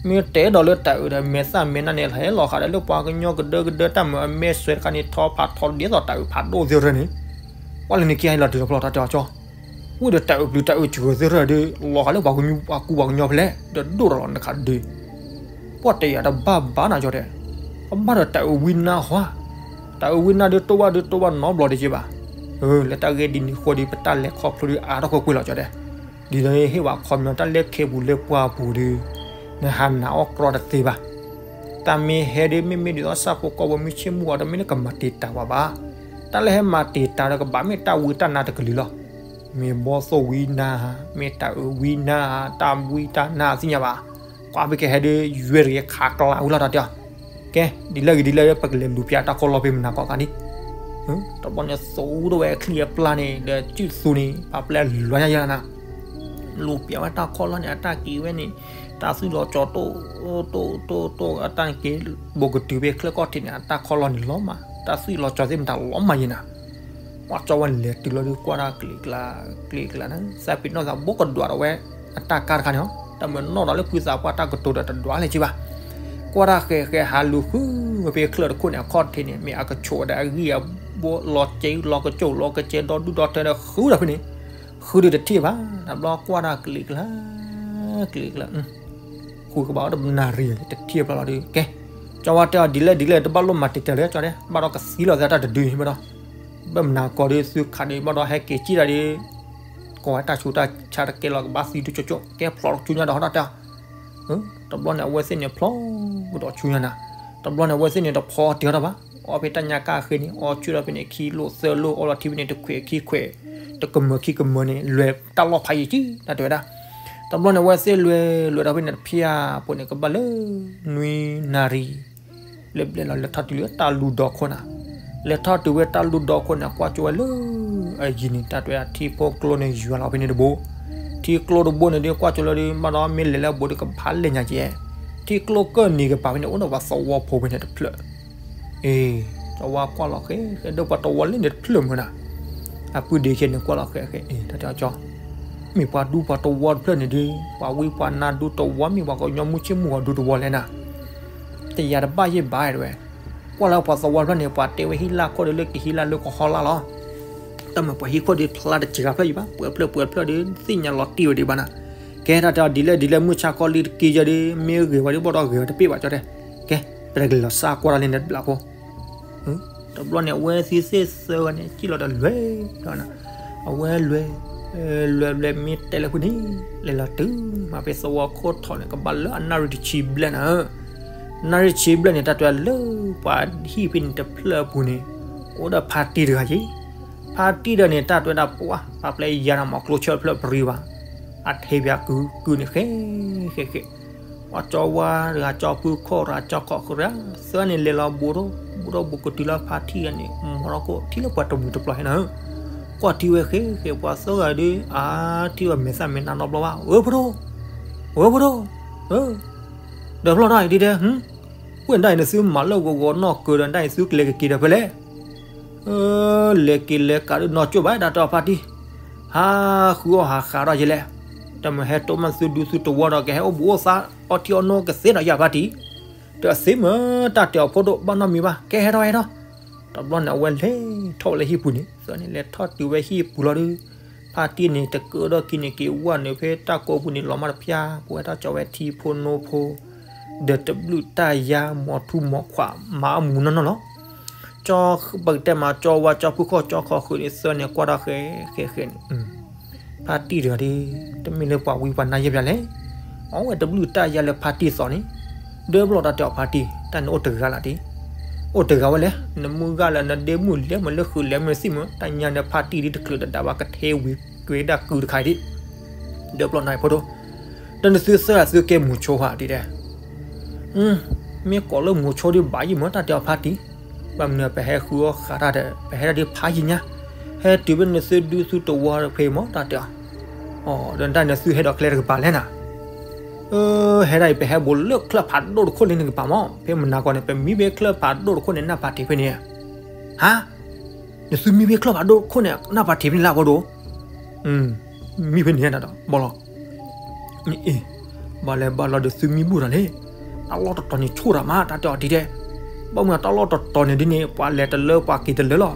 မ့ၢ်တဲဒီးလၢတၢ်အုးဒီး မဲာ်သၣ်မဲာ်နါန့ၣ် ဟဲလီၤဃာ်ဒီးလၢပှၤကညီကဒၢကဒၢတၢ်မုာ်အမဲာ်ဆွဲတခါန့ၣ် ထီဖးထီဒ်သိးတၢ်အုးဖးဒိၣ်သ့ၣ်ရၢန့ၣ်, ကွၢ်လၢန့ၣ်ခံဂၤဟဲလီၤတုၤလီၤဖျီၣ်တၢ်တဲအီၤကၠီ ဝံၤဒီးတၢ်အုးပျုၤတၢ်အုးစှၤသ့ၣ်ရၢဒီး လီၤဃာ်လၢပှၤကူပှၤကညီဖဲလဲၣ် ဒီးဒိၣ်ထီၣ်လီၤနခးဒုး, ပှၢ်တဲယၤတဘၣ်ဘၣ်နၤကၠီတဲ, အဘၣ်ဒီးတၢ်အုးဝံနါဟီ, တၢ်အုးဝံနါဒုးတိၢ်ဘၣ်ဒုးတိၢ်ဘၣ်နီတဘျီဒံးက့ဘၣ်, လၢတၢ်ဂ့ၢ်ဒ်န့ၣ်အဃိဒီး ပတၢ်လဲၤခီဖျိဒုးအါထီၣ်ကွ့ၢ်ကွ့ၢ်လီၤကၠီတဲ, ဒ်သိးဟ့ၣ်ဝဲခီပညီတၢ်လဲၤခဲပူၤလၢပှၢ်ပူၤဒီး နဟးနာ်အီၣ်ကြီတသ့ဘၣ် တၢ်မ့ၢ်ဟဲဒ်မ့မ့ၢ်ဒ်သိးဆၣ်ဖိကီၢ်ဖိမုၢ်ဆ့ၣ်မုၢ်ဂီၤတမ့ၢ်လၢကမၤတံာ်တာ်ဝဲဘၣ်, တၢ်လၢဟဲမၤတံာ်တာ်ဒီးကဘၣ်မ့ၢ်တၢ်ဝံတၢ်နါတကလုာ်လီၤ, မ့ၢ်ဘီၣ်သိၣ်ဝံနါဧါ, မ့ၢ်တၢ်အုးဝံနါဧါ, တၢ်ဝံတၢ်နါသ့ၣ်ညါဘၣ်, ကွၢ်ဖဲကဟဲဒ်ယွဲတဂ့ၤခးကျးဝံလီၤတၢ်တဲအီၤ, ကဲ ဒ်လဲၣ်ဂ့ၤဒ်လဲၣ် ပကလဲၤလူၤပျးတၢ်ခီလီၢ်ဖဲမနၤကီးကါဒ် တဘျီန့ၣ်သူဒီးဝဲချံအပျၢ်န့ၣ် ဒီးစုၣ်သူန့ၣ် ပာ်ပျဲလွဲညါယဲနၤ, လူၤပျးဝဲတၢ်ခီလီၢ်န့ၣ် အတၢ်က့ၤဝဲန့ၣ် တၢ်သွံၣ်လီၤကၠီတိၣ်တိၣ်တိၣ်တိၣ် အတၢ်န့ၣ်က့ၤ ဘိးကတုၤဖဲချၢကီၢ်ထံးန့ၣ် အတၢ်ခီလီၢ်န့ၣ်လီၤမး တၢ်သွံၣ်လီၤကၠီသ့ၣ်မတၤလီၤမးယဲနၤ, ပှၢ်ကၠီဝဲန့ၣ်လဲၤတုၤလီၤဒုးကွၢ်တၢ်ကျံးကျါ ကျံးကျါန့ၣ် သးပ့ၤနီၣ်သးဘိကဒွးဒီးဝဲ အတၢ်ကါတခါန့ၣ်လီၤ တၢ်မ့ၢ်နီၣ်ဒီးလၢဖုသးပှၢ်တၢ်ကတိၤဒီးတဒွးလဲၣ်က့ဘၣ် ကွၢ်တၢ်ဃဲးဃဲးဟးလူၤဃုဖဲချၢၣ်တခိၣ်န့ၣ် အခီၣ်ထံးန့ၣ် မ့ၢ်အကဆိးဒီးအဂံၢ်အဘါလီၤကဲလီၤကစိၢ်လီၤကစဲးဒီဒူၣ်ဒီထၢ ဒီးဃုဒီးဖဲန့ၣ် ဃုဒီးတထံၣ်ဘၣ် တဘျီကွၢ်တၢ်ကျံးကျါ ကျံးကျါ ဃုကဘၣ်အိၣ်တနၣ်ရံၣ် တထံၣ်ဘၣ်လီၤဒီး ကဲ ကၠီဝါတဲအီၤ ဒ်လဲၣ်ဒ်လဲၣ် တဘၣ်လိၣ်မၤတံာ်တာ်လၢကၠီတဲ ဘၣ်ဒီးကသံလီၤသးတၢ်တဒုဘၣ်ဒီး ဘၣ်မနၤကီးဒီးသုခးဒီး ဘၣ်ဒီးဟဲက့ၤစံၣ်တၢ်ဒီး ကိးဝဲတၢ်ဆူးတၢ်ဆါတကဲလီၤ ကဘၣ်သံဒုကၠိကၠိ ကဲဖျိးတဆူညါဒီးဟီဒီးတဲအီၤ တဘျီန့ၣ် အဝဲသ့ၣ်န့ၣ်ဖျိးကဒီးဆူညါနၤ, တဘျီန့ၣ် အဝဲသ့ၣ်န့ၣ်တဖီတ့ၢ်ထီၣ်ဘၣ်, အီဖဲတၢ်ညါကၣ်ဃ့န့ၣ် အီဆူၣ်ဒီးဖဲန့ၣ် ခံလိၣ်သၢလိၣ် အီလီၤထံဖဲန့ၣ် တခွဲးခံခွဲး, တကမၢၢ်ခံကမၢၢ်န့ၣ် လဲၤတၢ်လီၢ်ဖးယံာ်ကံ တၢ်တဲဝဲဒၣ်, တဘျီန့ၣ် အဝဲသ့ၣ်လဲၤလဲၤဒီးဖဲန့ၣ် တဖျၢၣ်ဖိန့ၣ် ကဘၣ်လၢ နွံနၣ်ရံၣ် လဲၤဘျဲၣ်လီၤလဲၤထီၣ်တုၤလၢတၢ်လူၢ်ဒီခိၣ်နၤ, လဲၤထီၣ်တုၤဝဲတၢ်လူၢ်ဒီခိၣ်န့ၣ် ကွၢ်ကၠိဝဲလၢ အယံၤန့ၣ် တၢ်တဲဝဲဒၣ် ထံဖိကျိန့ၣ် ယွၤလီၤဖဲန့ၣ်တဘိ, ထံကျိတဘိန့ၣ်ဒီး ကွၢ်ကၠိလၢဒီး ဘၣ်ဒီးမ့ၢ်လဲၤလၢအဘိဒီး ကဘၣ်လဲၤညါကဲ, ထံကျိကၢၢ်နံၤကပၤဖဲန့ၣ် အိၣ်ဒီးပှၤသဝီဖိဖဲန့ၣ်တဖျၢၣ်, အ့ ကၠီဝါကွၢ်လီၤဃဲ ဃဲဒိၣ်ပှၤသဝီလၢန့ၣ်တဖျၢၣ်မုၢ်နၤ, အပုၢ်ဒ့ခဲန့ၣ် ကွၢ်လီၤဃဲဃဲ အ့ တၢ်တဲအီၤကၠီ မ့ၢ်ပှၤဒူပှၤသဝီတဖျၢၣ်န့ၣ်ဒီး ပှၤဝံပှၤနါဒူသဝီ မ့ၢ်ပှၤကညီမုၢ်ဆ့ၣ်မုၢ်ဂီၤဒူသဝီလဲၣ်နၤ, တယၤတဘၣ်ယဲၢ်ဘၣ်တဲဝဲ, ကွၢ်လၢပှၤသဝီတဖျၢၣ်န့ၣ် ပှၤတဲဝဲဟံၣ်လၢ်ခိၣ်ဒီးလၢကဟံးလၢ်လၢကဟီလၢ်လီၤ, တၢ်မ့ၢ်ပှၤဟံၣ်ခိၣ်ဒီးဖျါတစှၤဖျၢၣ်ယံၤဘၣ် ပှဲၤဖျၢၣ်ပှဲၤဖျၢၣ်ဒီး သ့ၣ်ညါလီၤတံၢ်ဝဲဒံးဘၣ်နၤ, ကဲတၢ်တဲအီၤဒ်လဲၣ်ဒ်လဲၣ် မုၢ်ဆါခီလံတက့ၢ်ယဲၢ်ဒီး မ့ၢ်ဂ့ၤဝဲဒီးဘၣ်ဒီးဂ့ၤဝဲတပ့ၢ်ဘၣ်ကၠီတဲ, ကဲ ပတကလဲၤလီၤစၢ်ကွၢ်တၢ်လၢန့ၣ်တဘျီဖိ တဘျီန့ၣ် အဝဲသ့ၣ်သ့ၣ်သၢဂၤန့ၣ် စံၣ်လီၤဒီးလဲၤလီၤနၤ, အ အဝဲလဲၤ, လဲၤလဲၤမ့ၢ်တဲလၢဖုန့ၣ်, လဲၤလီၤတုၤမးဖဲသဝီခိၣ်ထီၣ်န့ၣ် ကဘၣ်လၢအနၣ်ရံၣ်တဆံဘျဲၣ်နၤဧၢ, နၣ်ရံၣ်တဆံဘျဲၣ်န့ၣ် တၢ်တဲလၢပှၤဟံၣ်ဖဲန့ၣ်တဖျၢၣ်အပူၤန့ၣ်, အိၣ်ဒီးဖါတံၢ်တဂၤက့ၤ, ဖါတံၢ်ဒီးန့ၣ် တၢ်တဲဝဲဒၣ်ပှၢ် ပှၤပျဲယၤဒီးမၤကျိဆၢၣ်တဖျၢၣ်ပရံဘၣ်, အထဲပၠးကုကုန့ၣ် ဃဲဃဲဃဲ ပှၤကၠီဝါတဂၤ ကၠီဖုခီၣ်တဂၤ ကၠီခီၣ်ဃုတဂၤ သၢန့ၣ် လဲၤလီၤဘူးထီၣ်ဘူးထီၣ်ဘူးကတုၤလၢဖါတံၢ်ဂၤန့ၣ် မၤထီၣ်ကိၣ်ထံၣ်လၢပှၤတမှံၤတပျီၤဟဲနၤဧၢ, ကွၢ်ထံဝဲဃဲဃဲ ပှၤသၢဂၤဒီး အါထံၣ်ဝဲမဲာ်သၣ်မဲာ်နါနီတဘျီဘၣ်, ဝဲဖိဒိၣ်, ဝဲဖိဒိၣ်, ဒီးဖျီၣ်တၢ်အံၤဒ်တဲ, ဝဲဒၣ်အံၤနသုမၤလၢဂီၤဂီၤနီၢ်ကၢၤဒီး ဒ်အံၤသုကလဲၤကက့ၤဒီးဖဲလဲၣ် လဲၤက့ၤလဲၤကးဒုးနီၢ်ကၠိဘၣ် တၢ်တဲအီၤဖါတံၢ်, ဟးဃုအီၣ်ဟးဃးထီၣ်ယဲလဲၣ်, တမ့ၢ်ဟဲတိၢ်မးသုဒူသုတဝီဒီး ကဟဲအိၣ်ဘူးအိၣ်သး အီထံအီနိကသ့ဒီးယၤဖါတံၢ်, တသ့မ့ၢ် တၢ်တဲအီၤဖိဒိၣ် ဘၣ်နီတမံၤဘၣ် ကဲဟဲထီၣ်ဟဲထီၣ်, တဘျီန့ၣ် အဝဲလဲၤထီၣ်ဝဲလၢဟံၣ်ပူၤန့ၣ် သၢန့ၣ် လဲၤထီၣ်တုၤဝဲဟံၣ်ပူၤလီၤဒီး ဖါတံၢ်န့ၣ် တကၢထီၣ်ခံန့ၣ်က့ၤဝဲန့ၣ် ဖဲတၢ်ကိးပူၤန့ၣ် လီၤမၢ်တဖၠါ ပဝဲတၢ်ကၠီဝဲထံဖိနိဖိ ဒီးတဘျုးတၢ်ယါ မီၤထူမီၤခွး မၤအီၣ်မူနီၢ်နီၢ်လီၤ. ကၠီပကတဲမး ကၠီဝါ ကၠီဖုခီၣ် ကၠီခီၣ်ဃုာ်န့ၣ် သၢန့ၣ် ကွၢ်တၢ်ဃဲဃဲဃဲန့ၣ်, ဖါတံၢ်တဂၤဒီး တမ့ၢ်လၢပှၤဝံပှၤနါယဲၢ်ပၠးလဲၣ်, အဝဲတဘျုးတၢ်ယါလၢဖါတံၢ်သီန့ၣ်, ဒီးဘျီၣ်တၢ်တဲအီၤဖါတံၢ် တၢ်န့ၣ်အိၣ်တဂၤလၢ်ဒံး, အိၣ်တဂၤဝဲလဲၣ်, နမုၢ်ဂၤလၢနဒ့မုၣ်လဲၤမ့ၢ်လၢဃုာ်လဲၤမ့ၢ်သ့ၣ်မ့ၢ် တၢ်ညါန့ၣ်ဖါတံၢ်ဒ်တချုးတဒါဘၣ် ကထဲဝံၤကွဲးဒၣ်ကုတခါအံၤဒံး, ဒီးဘျီၣ်န့ၣ်ဖိဒိၣ် ဒီးနသုသၢဂၤသုကဲမုာ်ဆိဧါဒ်တဲ, မ့ၢ်ကိးလၢမုာ်ဆိဒ်ဘၣ်ယံၣ်မ့ၢ် တၢ်တဲအီၤဖါတံၢ်, ဘၣ်မနုၤပဟဲဃုအီၣ်ဃးတၢ်ဒီး ပဟဲဒၣ်ဒ်ဖးယံာ်ညါ, ဟဲတုၤဖဲနသုဒူသုတဝီဖဲမ့ၢ် တၢ်တဲအီၤ, ဒီးတၢ်န့ၣ်သုဟဲဒီးကျဲတကပၤလဲၣ်နၤ, ဟဲဒၣ်အံၤ ပဟဲဘူးလၢချၢၣ်ဖးဒိၣ်တခိၣ်လၢနကပၤမ့ၢ် ဖဲမနၤကီးန့ၣ် ပမံဖဲချၢၣ်ဖးဒိၣ်တခိၣ်န့ၣ် နၢ်ပၤထံးဖဲန့ၣ်, ဟါ နသုမံဖဲချၢၣ်ဖးဒိၣ်တခိၣ်န့ၣ် နၢ်ပၤထံးဖဲန့ၣ်လၢအဖိဒိၣ်, မံဖဲန့ၣ်ဒီး ဘၣ်လီၤ, အ့ ဘၣ်လဲၤဘၣ်လီၤဒီးသုမံဘူၣ်တၢ်န့ၣ်, တၢ်လီၢ်တတီၤန့ၣ်ဆိၣ်တၢ်မး တၢ်တဲအီၤဒ်တဲ, ဘၣ်မနုၤတၢ်လီၢ်တတီၤန့ၣ်ဒ်န့ၣ် ပှၤလဲၤတလၢပှၤက့ၤတလၢလီၤ,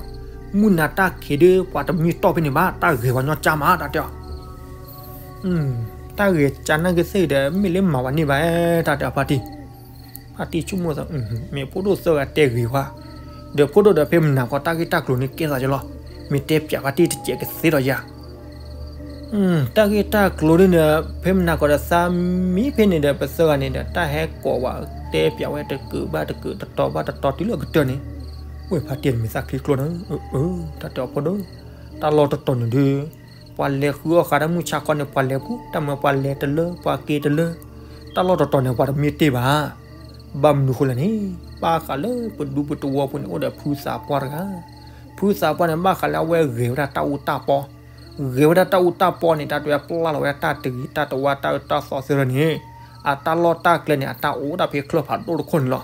မုၢ်နၤတၢ်ခံးဒီး ပှၤတမံတီၢ်ဖဲန့ၣ်ဘၣ် တၢ်ဂဲၤပှၤညီကၠါမး တၢ်တဲအီၤ တၢ်ဂ့ၢ်ကၠါနာ်က့သ့ၣ်ဒီး မ့ၢ်လၢမၤဝဲန့ၢ်ဘၣ် တၢ်တဲအီၤဖါတံၢ်, ဖါတံၢ်ဆိကမိၣ်သး, မ့ၢ်ဖိဒိၣ်သၢဂၤတဲဂ့ၤဝဲ, ဒီးဖိဒိၣ်ဒီးဖဲမနၤကီးတၢ်ဂ့ၢ်တၢ်ကျိၤန့ၣ်ကဲသးကလီၤ, မ့ၢ်တဲပၠးဖါတံၢ်တစဲးကသ့ဒီးယၤ တၢ်ဂ့ၢ်တၢ်ကျိၤဒ်န့ၣ် ဖဲမနၤကီးဒီးသးမံဖဲန့ၣ်ဒီး ပသၢဂၤန့ၣ်ဒီး တၢ်ဟဲကိးဝဲတဲပၠးဝဲတကုးဘၣ်တကုး တတီၤဘၣ်တတီၤတုၤလၢအကတၢၢ်န့ၣ်, ဝဲဖါတံၢ်န့ၣ်မ့ၢ်သးချံကျိန့ၣ်, တၢ်တဲအီၤဖိဒိၣ်, တၢ်လီၢ်တတီၤန့ၣ်ဒီး ပှၤလဲၤဃုအီၣ်ဃးတၢ်မုၢ်ဆါခီန့ၣ် ပှၤလဲၤပူၤ တၢ်မၤပှၤလဲၤတလၢ ပှၤက့ၤတလၢ, တၢ်လီၢ်တတီၤန့ၣ် ပှၤတမ့ၢ်တ့ၢ်ဘၣ် ဘၣ်မနုၤဃိလဲၣ်န့ၣ်, ဘၣ်ဃးလၢပဒူပတဝီပူၤန့ၣ် အိၣ်ဒီးဖုသးပှၢ်တဂၤ, ဖုသးပှၢ်န့ၣ် ဘၣ်ဃးလၢအဝဲဂဲၤဝဲဒၣ်တၢ်အူတၢ်ပီ, ဂဲၤဝဲဒၣ်တၢ်အူတၢ်ပီန့ၣ် တၢ်တဲဝဲပျၢ်လီၤဝဲဒၣ်တၢ်တဂ့ၤတၢ်တဝါတၢ်အၢတၢ်သီသ့ၣ်န့ၣ်, အတၢ်လီၢ်တၢ်ကျဲန့ၣ် အတၢ်အိၣ်ဒၣ်ဖဲချၢၣ်ဖးဒိၣ်တခိၣ်န့ၣ်လီၤ.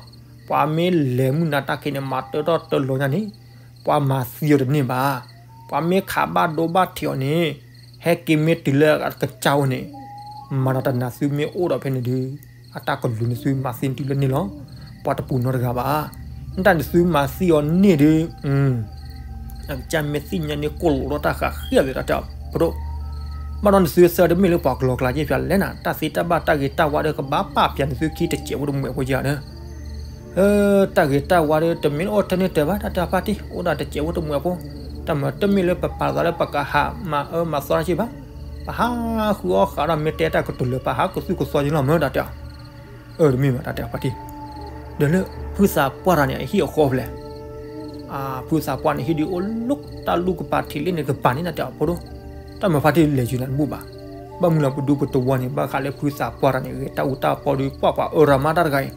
ပှၤမ့ၢ်လဲၤမုၢ်နၤတၢ်ခံးန့ၣ် မၤတၢထီၣ်တၢလီၤညါန့ၣ်, ပှၤမၤသံအီၤတန့ၢ်ဘၣ်. ပှၤမ့ၢ်ခးဘၣ်ဒိဘၣ်ထံးအီၤန့ၣ်, ဟဲက့ၤမ့ၢ်တုၤလၢအကစၢ်အိၣ်န့ၣ်, မၤဒီးတနၤသုမ့ၢ်အိၣ်ဒီးဖဲန့ၣ်ဒီး, အတၢ်ကလုၢ်န့ၣ်သုမၤသံတုၤလၢန့ၣ်လီၤ. ပှၤတပူၤနီတဂၤဘၣ်. နတၢ်န့ၣ်သုမၤသံအီၤန့ၣ်ဒီး, အကစၢ်မ့ၢ်သ့ၣ်ညါန့ၣ် ကိၢ်လိာ်ဒီးတၢ်ဃးဃ့ၢ်အသး တၢ်တဲအီၤဖိဒိၣ်, ဘၣ်ဒီးနသုသၢတမ့ၢ်လၢပှၤကလီကလီက့ၤဖျါလဲၣ်နၤ, တၢ်သ့တၢ်ဘၣ်တၢ်ဂ့ၤတၢ်ဝါဒီး ကဘၣ်ပာ်ပၠးနသုခံတစဲးဖိတမှဲးဖိယၤဒီး တၢ်ဂ့ၤတၢ်ဝါဒီး တမ့ၢ်လၢအိၣ်ထဲန့ၣ်တၢၤဘၣ် တၢ်တဲအီၤဖါတံၢ်, အိၣ်ဒီးတစဲးဖိတမှဲးဖိ, တၢ်မၤတမ့ၢ်လၢပပာ်သးလၢပကဟးမၤအၢမၤသီတၢ်က့ၤဘၣ်, ပဟးဃုအီၣ်ဃးဒီးမ့ၢ်တဲတၢ်ကတိၤလၢၤ ပဟးကသူၣ်ကသီက့ၤလီၤမ့ၢ် တၢ်တဲအီၤ, အၢ တမ့ၢ်ဘၣ် တၢ်တဲအီၤဖါတံၢ်, ဒီးလၢဖုသးပှၢ်တဂၤန့ၣ် အဟံၣ်အဃီဖဲလဲၣ် ဖုသးပှၢ်န့ၣ် ဟံၣ်ဒုးအိၣ်လၢတၢ်လူၢ်ကပၤထံးလ့န့ၣ်ကပၤန့ၣ် တၢ်တဲအီၤဖိဒိၣ်, တၢ်မၤဖါတံၢ်လဲၤယုာ်နၤတဘူၣ်ဘၣ်. ဘၣ်မနုၤလၢပဒူပတဝီန့ၣ် ဘၣ်ဃးလၢဖုသးပှၢ်တဂၤန့ၣ် ဂဲၤတၢ်အူတၢ်ပီဒီး ပှၤပှၤအၢရၤမးတၢ်တဂၤအံၤ,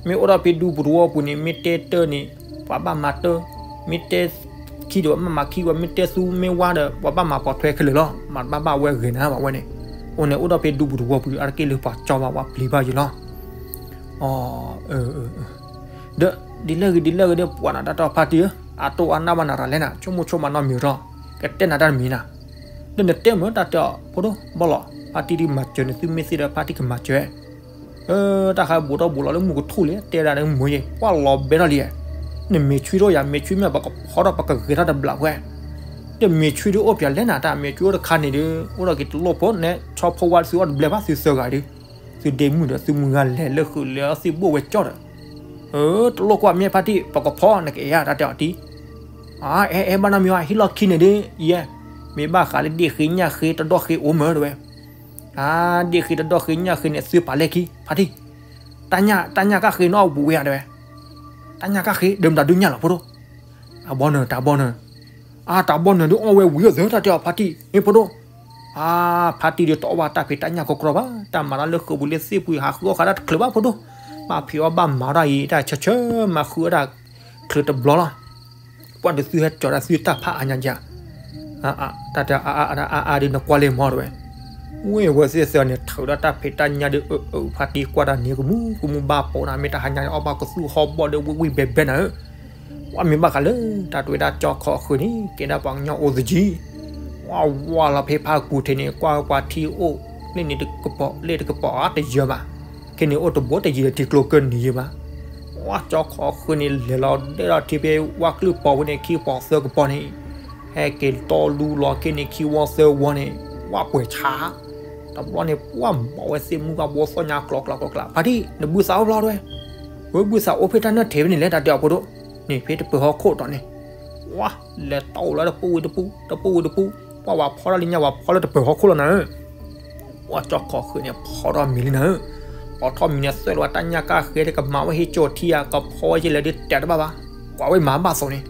မ့ၢ်အိၣ်ဒီးဖဲဒူပတဝီပူၤန့ၣ် မ့ၢ်တဲတၢ်န့ၣ် ပှၤဘၣ်မၤတၢ်, မ့ၢ်တဲခံဒီးပှၤဘၣ်မၤခံ, ပှၤမ့ၢ်တဲသူမ့ၢ်ဝါဒီး ပှၤဘၣ်မၤပိာ်ထွဲခဲလၢာ်လီၤ. မၤတဘၣ်ဘၣ်ဝဲဂ့ၤနၤဘၣ်ဝဲန့ၣ်, အိၣ်န့ၣ်အိၣ်ဒီးဖဲဒူပတဝီပူၤ အါတက့ၢ်လၢပှၤကၠီဘၣ်ပှၤပျံၤဘၣ်ယံၤလီၤ. ဒီးဒ်လဲၣ်ဂ့ၤဒ်လဲၣ်ဂ့ၤဒီး ပှၤနၤတၢ်တဲအီၤဖါတံၢ်ဧၢ, အတိၢ်အါနၢ်ဘၣ်နၤတၢ်လဲၣ်နၤ, ဆိကမိၣ်ဆိကမးနီတမံၤထီၣ်, ကတဲနၤတၢ်တမံၤနၤ, ဒီးနတဲမ့ၢ်တၢ်တဲအီၤဖိဒိၣ်ဘၣ်လီၤ. ဖါတံၢ်ဒုးမၤစၢၤန့ၣ် သုမ့ၢ်သ့ဒီးဖါတံၢ်ကမၤစၢၤ တၢ်ခါဘူးထီၣ်ဘူးလီၤလၢမူကထူၣ်လံ တဲဒၣ်ဒီးမိၢ်ယဲ ပှၢ်လီၤဘဲထီၣ်လံ, နမ့ၢ်ဆွံဒိၣ်ယၤ မ့ၢ်ဆွံမ့ၢ်ပကဖီထီၣ်ပကဂဲၤထီၣ်တဘျီဝဲ, ဒီးမ့ၢ်ဆွံဒုးအိၣ်ပၠးလဲၣ်နၤ တၢ်မ့ၢ်ဆွံအိၣ်တခါန့ၣ်ဒီး အိၣ်ဒီးက့ၤတလိၣ်ဖိနဲ ဆီဖိဝါသုအီၣ်တဘျဲဘၣ် သုသၢဂၤဒီး, သုဒ့မုၣ်ဒီးသုမုၢ်ဂၤလဲၤလၢဃုာ်လၢအီၣ်သံၣ်ဘိၣ်ဝဲကၠီဒီး, တလိၣ်ကွၢ်မ့ၢ်ဖါတံၢ် ပကဖီနကအဲၣ်ယါ တၢ်တဲအီၤတံၢ် အဲၣ်အဲၣ်ဘၣ်နီတမံၤဘၣ် ဟံၣ်လီၢ်ခံန့ၣ်ဒီး ယဲ, က မ့ၢ်ဘၣ်ဃးလၢဒ့ၣ်ဃ့ညၣ်ဃ့တဒီၣ်ဃ့အိၣ်မးတဲဝဲ. အါ, ဒ့ၣ်ဃ့တဒီၣ်ဃ့ညၣ်ဃ့န့ၣ် သုပာ်လဲၣ်ခံ ဖါတံၢ်, တၢ်ညၣ်, တၢ်ညၣ်ကၣ်ဃ့နီၣ်အဘူးဝဲဧါတဲဝဲ. တၢ်ညၣ်ကၣ်ဃ့ ဒၢးမတၤဒုးညၣ်လီၤဖိဒိၣ်. တၢ်ဘီနၢၤ, တၢ်ဘီနၢၤ, အါ, တၢ်ဘီနၢၤဒုးအီၣ်ဝဲဝံၤအသၢ တၢ်တဲအီၤ ဖါတံၢ် မ့ၢ်ဖိဒိၣ်. အါ, ဖါတံၢ်ဒုးတအီၣ်ဘၣ်တၢ်ဖံးတၢ်ညၣ်ကီကီဘၣ်, တၢ်မၤတၢ်လၢဃုာ်ပူၤလၢသ့ၣ်ပူၤ ဟးဃုအီၣ်ဃာ်တၢ်တချုးဘၣ်ဖိဒိၣ်, ဘၣ်ဖံးအီၣ်ဘၣ်မၤတၢ်အံၤ တၢ်ဆၢဆၢမၤဃုအီၣ်တၢ်ချုးတဘျီလီၤ. ပှၤဒုးသုဟဲကၠီၤတၢ်သုတၢ်ဖးအါညါကၢ်, တၢ်တဲအါအါအါအါဒုးနကွၢ်လၢမီတဲဝဲ. ဝ့ၢ်ဝဲသ့ၣ်သၢန့ၣ် ထုးဒီးတၢ်ဖံးတၢ်ညၣ်ဒုးအၢအၢ ဖါတံၢ်ကွၢ်တၢ်န့ၣ် ကမူကမူဘၣ်ပိာ်နၤ မ့ၢ်တၢ်ဟါညါအီၣ်ဘၣ်ကသူၣ်ဟီၣ်ဘီၣ်ဒီးဝံၣ်ဝံၣ်ဘဲဘဲနၤဧၢ. ပှၤမ့ၢ်ဘၣ်ဃးလၢ တၢ်တဝဲဒၣ်ကၠီခီဃုာ်န့ၣ် ကဲဒၣ်ပှၤကညီအိၣ်သယံၤ, ဝါဝါလီၤဖဲဖးကူၤထံးန့ၣ် ကွၢ်ပှၤထံအိၣ် လ့ၣ်န့ၣ်တကပီၤလ့ၣ်တကပီၤအါတယၢၤဘၣ်, ခဲန့ၣ်အိၣ်တဘိတယံၤဒီးထံကျိကၢၢ်နံၤယဲၢ်ဘၣ်. ဝါကၠီခီဃုာ်န့ၣ် လဲၤလီၤဒဲၣ်ထီၣ်ထံဖဲဝါကျုၢ်ပီၤဝဲန့ၣ် ခံပီၤသၢကပီၤန့ၣ် ဟဲက့ၤတီလူလီၤခဲန့ၣ် ခံဝီသၢဝီန့ၣ် ဝါပှဲၤဆါ, တဘျီန့ၣ် ပှၤဘၣ်ဝဲသ့ၣ်မုၢ်ဂၢ်ဘိသီၣ်ညါကျိးကျိးကျိးကျိး ဖါတံၢ် နဘုသးအိၣ်ဖျီတဲဝဲ, ဝဲဘုသးအိၣ်ဖဲတၢ်နၢၣ်ထဲးဖဲန့ၣ်လဲၣ် တၢ်တဲအီၤဖိဒိၣ်, န့ၣ်ဖဲတပၢၤဟီၣ်ခိၣ်တီၤန့ၣ်, ဝါ လဲၤတီအိၣ်လၢတပူၤဝံၤတပူၤ တပူၤဝံၤတပူၤ, ပှၤဝဲဖီထီၣ်လံညါ ဝဲဖီလၢတပၢၤဟီၣ်ခိၣ်လီၤနၤဧၢ. ပှၤကၠီခီဃုာ်န့ၣ် ဖီထီၣ်မံၤလံနၤဧၢ, ဖီထီၣ်မံၤန့ၣ် သွဲၣ်လီၤဝဲတၢ်ညၣ်ကၣ်ဃ့ဒီး ကမၤဝဲဟ့ၣ်ကၠီထံဧါ ကဖီဝဲယဲလဲၣ်ဒုးတဲတဘၣ်ဘၣ်, ကွၢ်ဝဲမၤဘၣ်သိးန့ၣ်,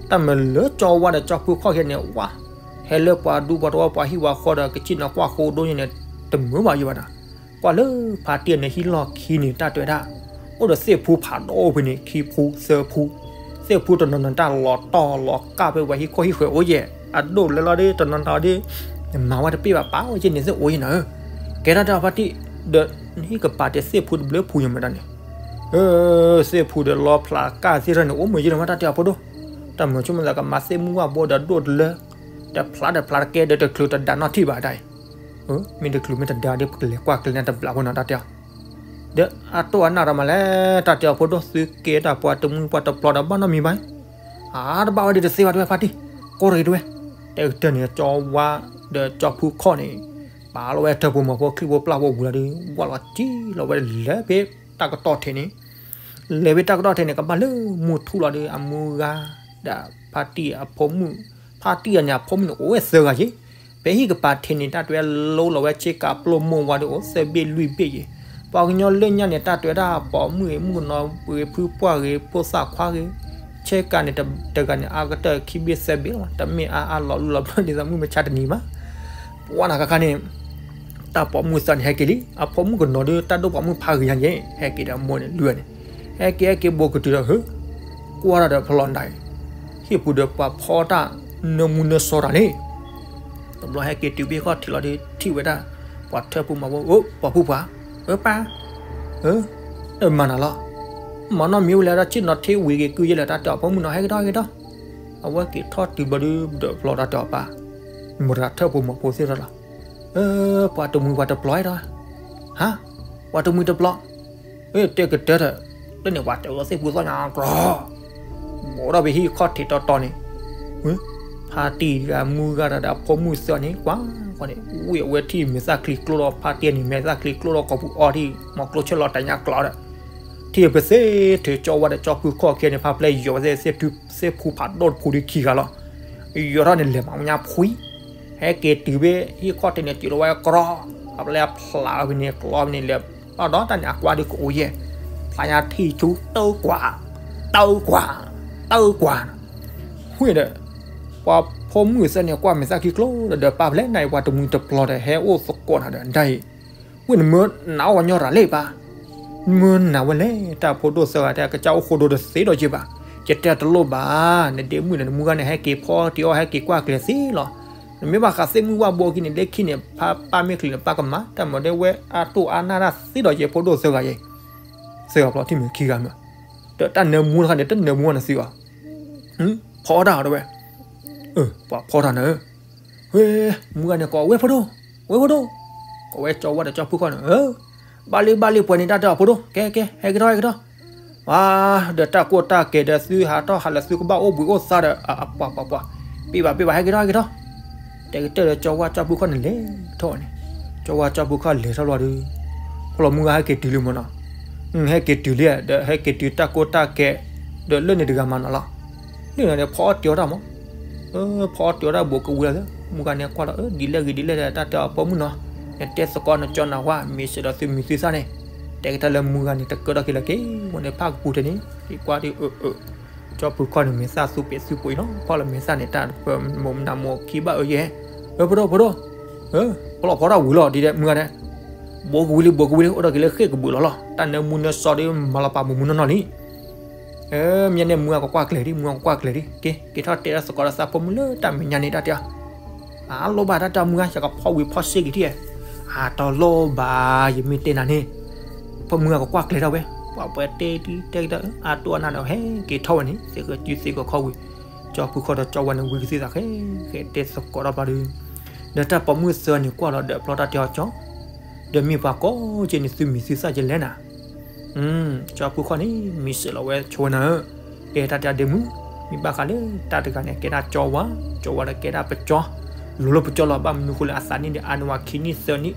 တၢ်မၤလၢကၠီဝါဒီးကၠီဖုခီၣ်ဃဲန့ၣ် ဝါ ဟဲလၢပှၤဒူပှၤတဝီပှၤဟံၣ်ပှၤဃီဒီး ကစံၣ်နီၤကွၢ်ဃိဒိၣ်န့ၣ် တမုာ်ဘၣ်ယိာ်ဘၣ်နၤ, ကွၢ်လၢဖါတံၢ်န့ၣ်ဟံၣ်လီၢ်ခံန့ၣ် တၢ်တဲဝဲဒၣ်, အိၣ်ဒီးသ့ၣ်ဖူဖးဒိၣ်ဖဲန့ၣ် ခံဖူ သၢဖူ, သ့ၣ်ဖူတနီၤနီၤတၢ်လီၤတီၢ်လီၤကၢ်ဖဲဝဲဟံၣ်ခိၣ်ဟံၣ်ဃဲၤအိၣ်ယဲၢ်, အဒိၣ်လၢလီၤဒုး တနီၤနီၤဒုး မၤဝဲတပ့ၢ်ဘၣ် ပာ်ဝဲယဲၢ်န့ၣ်သ့ၣ်အိၣ်ယဲၢ်နၤဧၢ, ကဲထီၣ်တဲအီၤဖါတံၢ်, ဒီးနဟံၣ်ကပၤတဲသ့ၣ်ဖူတဘျုးဖူယဲၢ်မတၤန့ၣ်, သ့ၣ်ဖူဒီးလီဖျးကၢ်သ့ၣ်ထီၣ်န့ၣ် အိၣ်မ့ၢ်ယဲၢ်နၤမး တၢ်တဲအီၤဖိဒိၣ်, တၢ်မၤဆိကမိၣ်သးကမၤသ့ၣ်မုၢ်ဂၢ်ဘိဒီးဒိၣ်တလၢ, တဖျါတဖျါတကဲဒီးတချုးတဒါနီၢ်ထံၣ်ဘၣ်တၢ်အံၤ, မ့ၢ်တချုးမ့ၢ်တဒါဒီး ပကလဲၤကွၢ်ကျဲၤန့ၣ်တဘျီဖိနီၤ တၢ်တဲအီၤ, ဒီးအတိၢ်အနၢ်ဒီးမးလဲၣ် တၢ်တဲအီၤဖိဒိၣ် သုကဲတၢ်ပှၤတမှံပှၤတပျီဒီးဘၣ်နီတမံၤဘၣ်, အါတဘၣ်ဝဲဒၣ်တသ့ဘၣ်တဲဝဲဖါတံၢ်, ကိးတဂ့ၤတဲဝဲ, တဲကတၢၢ်န့ၣ် ကၠီဝါဒီးကၠီဖုခီၣ်န့ၣ်, ပာ်လီၤဝဲထၢပူၤမီၤဖိချံၣ်ဖိပျၢ်ဖိဝံၤလီၤဒုး ဝၢ်လီၤကံလီၤဝဲလဲၤဖဲတၢ်ကတီၢ်ထဲန့ၣ် လဲၤဖဲတၢ်ကတီၢ်ထဲန့ၣ် ကဘၣ်လၢမုၢ်ထူၣ်လီၤဒီး အမုၢ်ဂၤဒီးဖါတံၢ်အဖိမုၣ်, ဖါတံၢ်အန့ၣ် အဖိမုၣ်န့ၣ် အိၣ်ဝဲသၢဂၤယဲၢ်, ဖဲဟံၣ်ကပၤထဲန့ၣ် တၢ်တဲဝဲလိလီၤဝဲဆ့ကၤပျိၢ်မိၢ်ဝါဒီးအိၣ်သၢဘ့ၣ်လွံၢ်ဘ့ၣ်ယဲၢ်, ပှၤကညီလၢညါန့ၣ် တၢ်တဲဝဲဒၣ်ပိာ်မုၣ်ဂ့ၤ မုၣ်ကနီၤဂ့ၤ ဖုပှၢ်ဂ့ၤ ဖိသၣ်ခွါဂ့ၤ, ဆ့ကၤန့ၣ် တဂၤန့ၣ် အါကတၢၢ်ခံဘ့ၣ်သၢဘ့ၣ်လီၤ, တမ့ၢ်အါအါလီၤလူလီၤဘျီဒ်သိးမုၢ်မဆါတနံၤဘၣ်. ပှၤနၤခါခါန့ၣ် တၢ်ပိာ်မုၣ်သၢန့ၣ် ဟဲက့ၤလံ, အဖိမုၣ်ကနီၤဒုး တၢ်ဒိၣ်ပိာ်မုၣ်ဖးဂ့ၤညါယဲၢ်, ဟဲက့ၤဒီးအမိၢ်န့ၣ်လွံၢ်ဂၤန့ၣ်, ဟဲက့ၤဟဲက့ၤဘူးကတုၤဒီး ဟၢ ကွၢ်တၢ်ဒီးဖလီၤနၤအံၤ, ဟံၣ်ပူၤဒီးပှၤဖီတၢ်နၢမူနၢစီတၢ်န့ၣ်, တဘျီဟဲက့ၤတုၤဖဲခီၣ်ထံးလီၤဒီး ထံၣ်ဝဲဒၣ် ပှၤထၢပူၤမီၤဖိ, အိၣ် ပှၤဖုပှၢ်, အၢပၢ်, အၢ မၤနၤလီၤ, မၤနီၣ်မံၤဝဲလဲၣ်ဒီး ဆ့ၣ်နီၤထံဝံၤက့ၤကုယဲၢ်လၢတၢ်တဲအီၤ ဖိမုၣ်နီၤ ဟဲက့ၤထီၣ်ဟဲက့ၤထီၣ်, အဝဲက့ၤထီၣ်တုၤဘျီဒုး ဒီးဖျီတၢ်တဲအီၤပၢ်, မတၤထၢပူၤမီၤဖိသ့ၣ်ထီၣ်လီၤ, ပှၤတမှံၤပှၤတပျီဟဲထီၣ်, ဟါ, ပှၤတမှံၤတပျီ, တဲကတၢၢ်ဒီး, လၢန့ၣ်ပှၤတဲဝဲသ့ၣ်ဖူသီၣ်ညါကြီ ဘူးထီၣ်ဖဲဟံၣ်ခီၣ်ထံးတီတီန့ၣ်, ဖါတံၢ်ဒီးအမုၢ်ဂၤဒီးအဖိမုၣ်သၢန့ၣ် ကွၢ်ကွၢ်န့ၣ် ဝံၣ်အဝဲထံၣ်မဲာ်သၣ်ချံကျိလီၤ ဖါတံၢ်န့ၣ် မဲာ်သၣ်ချံကျိလီၤ ကိာ်ပူၤအီထံၣ် မီၤကျိဆၢလီၤတၢ်ညါကျီဒီး, ထံၣ်ပသ့ၣ်ထုးကၠီဝါဒီးကၠီဖုခီၣ်ခဲန့ၣ် ဖါပျဲယီၤဝဲသ့ၣ်သ့ၣ်ဖူဖးဒိၣ်တဖူဒီးခံဂၤလီၤ, ယီၤထီၣ်န့ၣ် လဲၤမၤညါဖှံ ဟဲက့ၤတုၤဖဲဟံၣ်ခီၣ်ထံးန့ၣ် တုၤလီၤဝဲကြီ, အပျဲအဖျးဝဲန့ၣ်ကျီဖဲန့ၣ်လဲၤ, ဒီးတၢ်န့ၣ်အကွၢ်ဒုးကအိၣ်ယဲၢ်, ဖျါညါထံၣ်ဆူတၢ်ကွၢ်, တၢ်ကွၢ်, တၢ်ကွၢ်, ဝံၤဒီး, ပှၤဖိမုၣ်သၢန့ၣ် ကွၢ်မဲာ်သၣ်ချံကျိဒီး ဒီးပၢ်ဖျဲနၤအံၤ ပှၤတမှံၤတပျီဒီး ဟဲအိၣ်သကိးနၤဒီးဒ်အံၤ, ဝံၤနမၢနၤအီၣ်ဝဲညီရၤလ့ၣ်ပၢ်, မၢနၤဝဲလဲၣ် တၢ်ဖိဒိၣ်သၢဂၤတဲ ကစၢ်အိၣ်ဃိဒိတသ့ဒီးက့ဘၣ်, ယတဲတလိၣ်ဘၣ်, နဒ့မုၣ်န့ၣ် နမုၢ်ဂၤန့ၣ် ဟဲက့ၤဖီတံၢ်အီၣ် ဟဲက့ၤကွၢ်ကျဲၤသ့လီၤ, နမ့ၢ်ဘၣ်ဃးသ့ၣ်မုၢ်ဝၣ်ဘိခံန့ၣ် လၢခံန့ၣ် ပၢ်မ့ၢ်ချုးန့ၣ် ပၢ်ကမၤ တၢ်မၤဒ်ဝဲအတိၢ်အါနၢ်တၢ်သ့ဒီးက့ ဖိဒိၣ်သၢဂၤယဲၢ်, သၢဂၤဖျီထံၣ်မုၢ်ခံဂၤမး, ဒီးတၢ်နၢမူတခါန့ၣ် တနၢမူနၤသ့ဘၣ်, ဖီတၢ်တဲဝဲ, ပှၤဖီတၢ်နၤ, ဝဲ, မုၢ်ဂၤန့ၣ် ကိးဝဲဖိဒိၣ်, ဝဲဖိဒိၣ်, ကိးဝဲကၠီဝါဒီးကၠီဖုခီၣ်န့ၣ်, ဘၣ်လံဘၣ်လံပှဲၤန့ၣ် တၢ်တဲအီၤဖိဒိၣ် ကဲကဲ ဟဲက့ၤထီၣ်ဟဲက့ၤထီၣ်, ဒီးတၢ်ကိၢ်တၢ်ကဲၤဒီးသုဟးထီၣ်ဟးလၢသုကဘၣ်အိၣ်ဘှံးအိၣ်သါဒီး အပှၤပှၤပှၤ, ပ့ၢ်ဘၣ်ပ့ၢ်ဘၣ် ဟဲက့ၤထီၣ်ဟဲက့ၤထီၣ်, တဲကတၢၢ်ဒီးကၠီဝါကၠီဖုခီၣ်န့ၣ်လဲၤထီၣ်န့ၣ်, ကၠီဝါကၠီဖုခီၣ်လဲၤထီၣ်လီၤဒီး, ဖီလီၤမုၢ်ဂၤဟဲက့ၤတုၤလံမးနီၤ, ဟဲက့ၤတုၤလံဒီးဟဲက့ၤတုၤတၢ်ကိၢ်တၢ်ကဲၤ, ဒီးလၢန့ၣ်တဂၤမးနီၤလီၤ, လၢန့ၣ်န့ၣ် ဖီအီၣ်တ့ၤအီၣ်တၢ်မး, ဖီအီၣ်တ့ၤအီၣ်တၢ်ဘူးကဝံၤလီၤသၢ မုၢ်ဂၤန့ၣ်ကွၢ်လီၤ အၢ ဒ်လဲၣ်ဂ့ၤဒ်လဲၣ်ဒီး တၢ်တဲအီၤ ဖိမုၣ်နီၤ, နတဲသကိးနကၠီနၤဝါ မ့ၢ်စၢၤဒီးသုမံၤသုသၣ်န့ၣ်, တဲကတၢၢ်လၢမုၢ်ဂၤန့ၣ် တကၢထီၣ်က့ၤလၢၤက့ၤ ဝဲန့ၣ်ဖးကပူၤထဲန့ၣ် ယကွၢ်ဒ်အၢ အၢ ကၠီဖုခီၣ်န့ၣ် မဲာ်သၣ်သူပ့ၤသူပှ့ၤနီၤ, ဖီၣ်လၢမဲာ်သၣ်န့ၣ် တၢ်ပမိၢ်မနုၤမိၢ်ခံဘၣ်အၢယဲ, အၢ ဖိဒိၣ် ဖိဒိၣ်, အၢ ဖီၣ်လီၤဖီတၢ်ဝံၤလီၤ ဒ်ဒဲးမုၢ်ဂၤဒဲး, ဘိကဝံၤလံ ဘိကဝံၤလံ အိၣ်ဒီးက့ၤလၢဃ့ၢ်ကဘုးလီၤလီၤ, တၢ်နၢမူနၢဆှီဒီး မၤလီၤပာ်မုာ်မုာ်နီၢ်နီၢ်လံ မ့ၢ်န့ၣ် မုၢ်ဂၤကကွၢ်ကျဲၤဒံး မုၢ်ဂၤကကွၢ်ကျဲၤဒံး က့ၤ က့ၤထီၣ်တဲဒၣ်သကိးဒီးသးဖိမုၣ်လၢတၢ်မဲာ်ညါန့ၣ် တၢ်တဲအီၤ, အလိၣ်ဘၣ်တၢ်တဲမုၢ်ဂၤ ယကဖီၣ်ဝံၤဖီၣ်စ့ၢ်က့ၤထံၣ်, အတလိၣ်ဘၣ် ယမ့ၢ်တဲနၤန့ၣ်, ဖိမုၣ်ဂၤကကွၢ်ကျဲၤထီၣ်ဝဲ, ပှၤပှဲၤတဲဒ်တဲကတၢၢ် အတိၢ်အနၢ်ဒီးဟဲက့ၤထီၣ်ဝဲန့ၣ် သ့ၣ်ဃဲၤစုသ့ၣ်ဃဲၤခီဝံၤ, ကၠီဖုခီၣ်ဒီးကၠီဝါန့ၣ် ဝံၤကသံၣ်သးဃဲဃဲတဲသကိးဒီးပျီဒုး, ဒီးတၢ်ပိာ်မုၣ်သၢန့ၣ်ကွၢ်လီၤဒီးပျီတၢ်တဲအီၤကၠီ ဒီးမ့ၢ်ပှၤကိးက့န့ၣ် သုမံၤသုသၣ်ယလဲၣ်နၤ, ကၠီဖုခီၣ်န့ၣ် မံၤစၢၤလီၤဝဲဆိဝဲနၤဧၢ, ကဲတၢ်တဲဒ့မုၣ်, မ့ၢ်ဘၣ်ဃးလၢတၢ်တဂၤန့ၣ် ကဲဒၣ်ကၠီဝါ, ကၠီဝါဒီးကဲဒၣ်ပကၠီ, လိၤလၢပကၠီလီၤ ဘၣ်မနုၤဃိလၢအသးနံၣ်ဒီးအါန့ၢ်ဝဲခံနံၣ်သၢနံၣ်,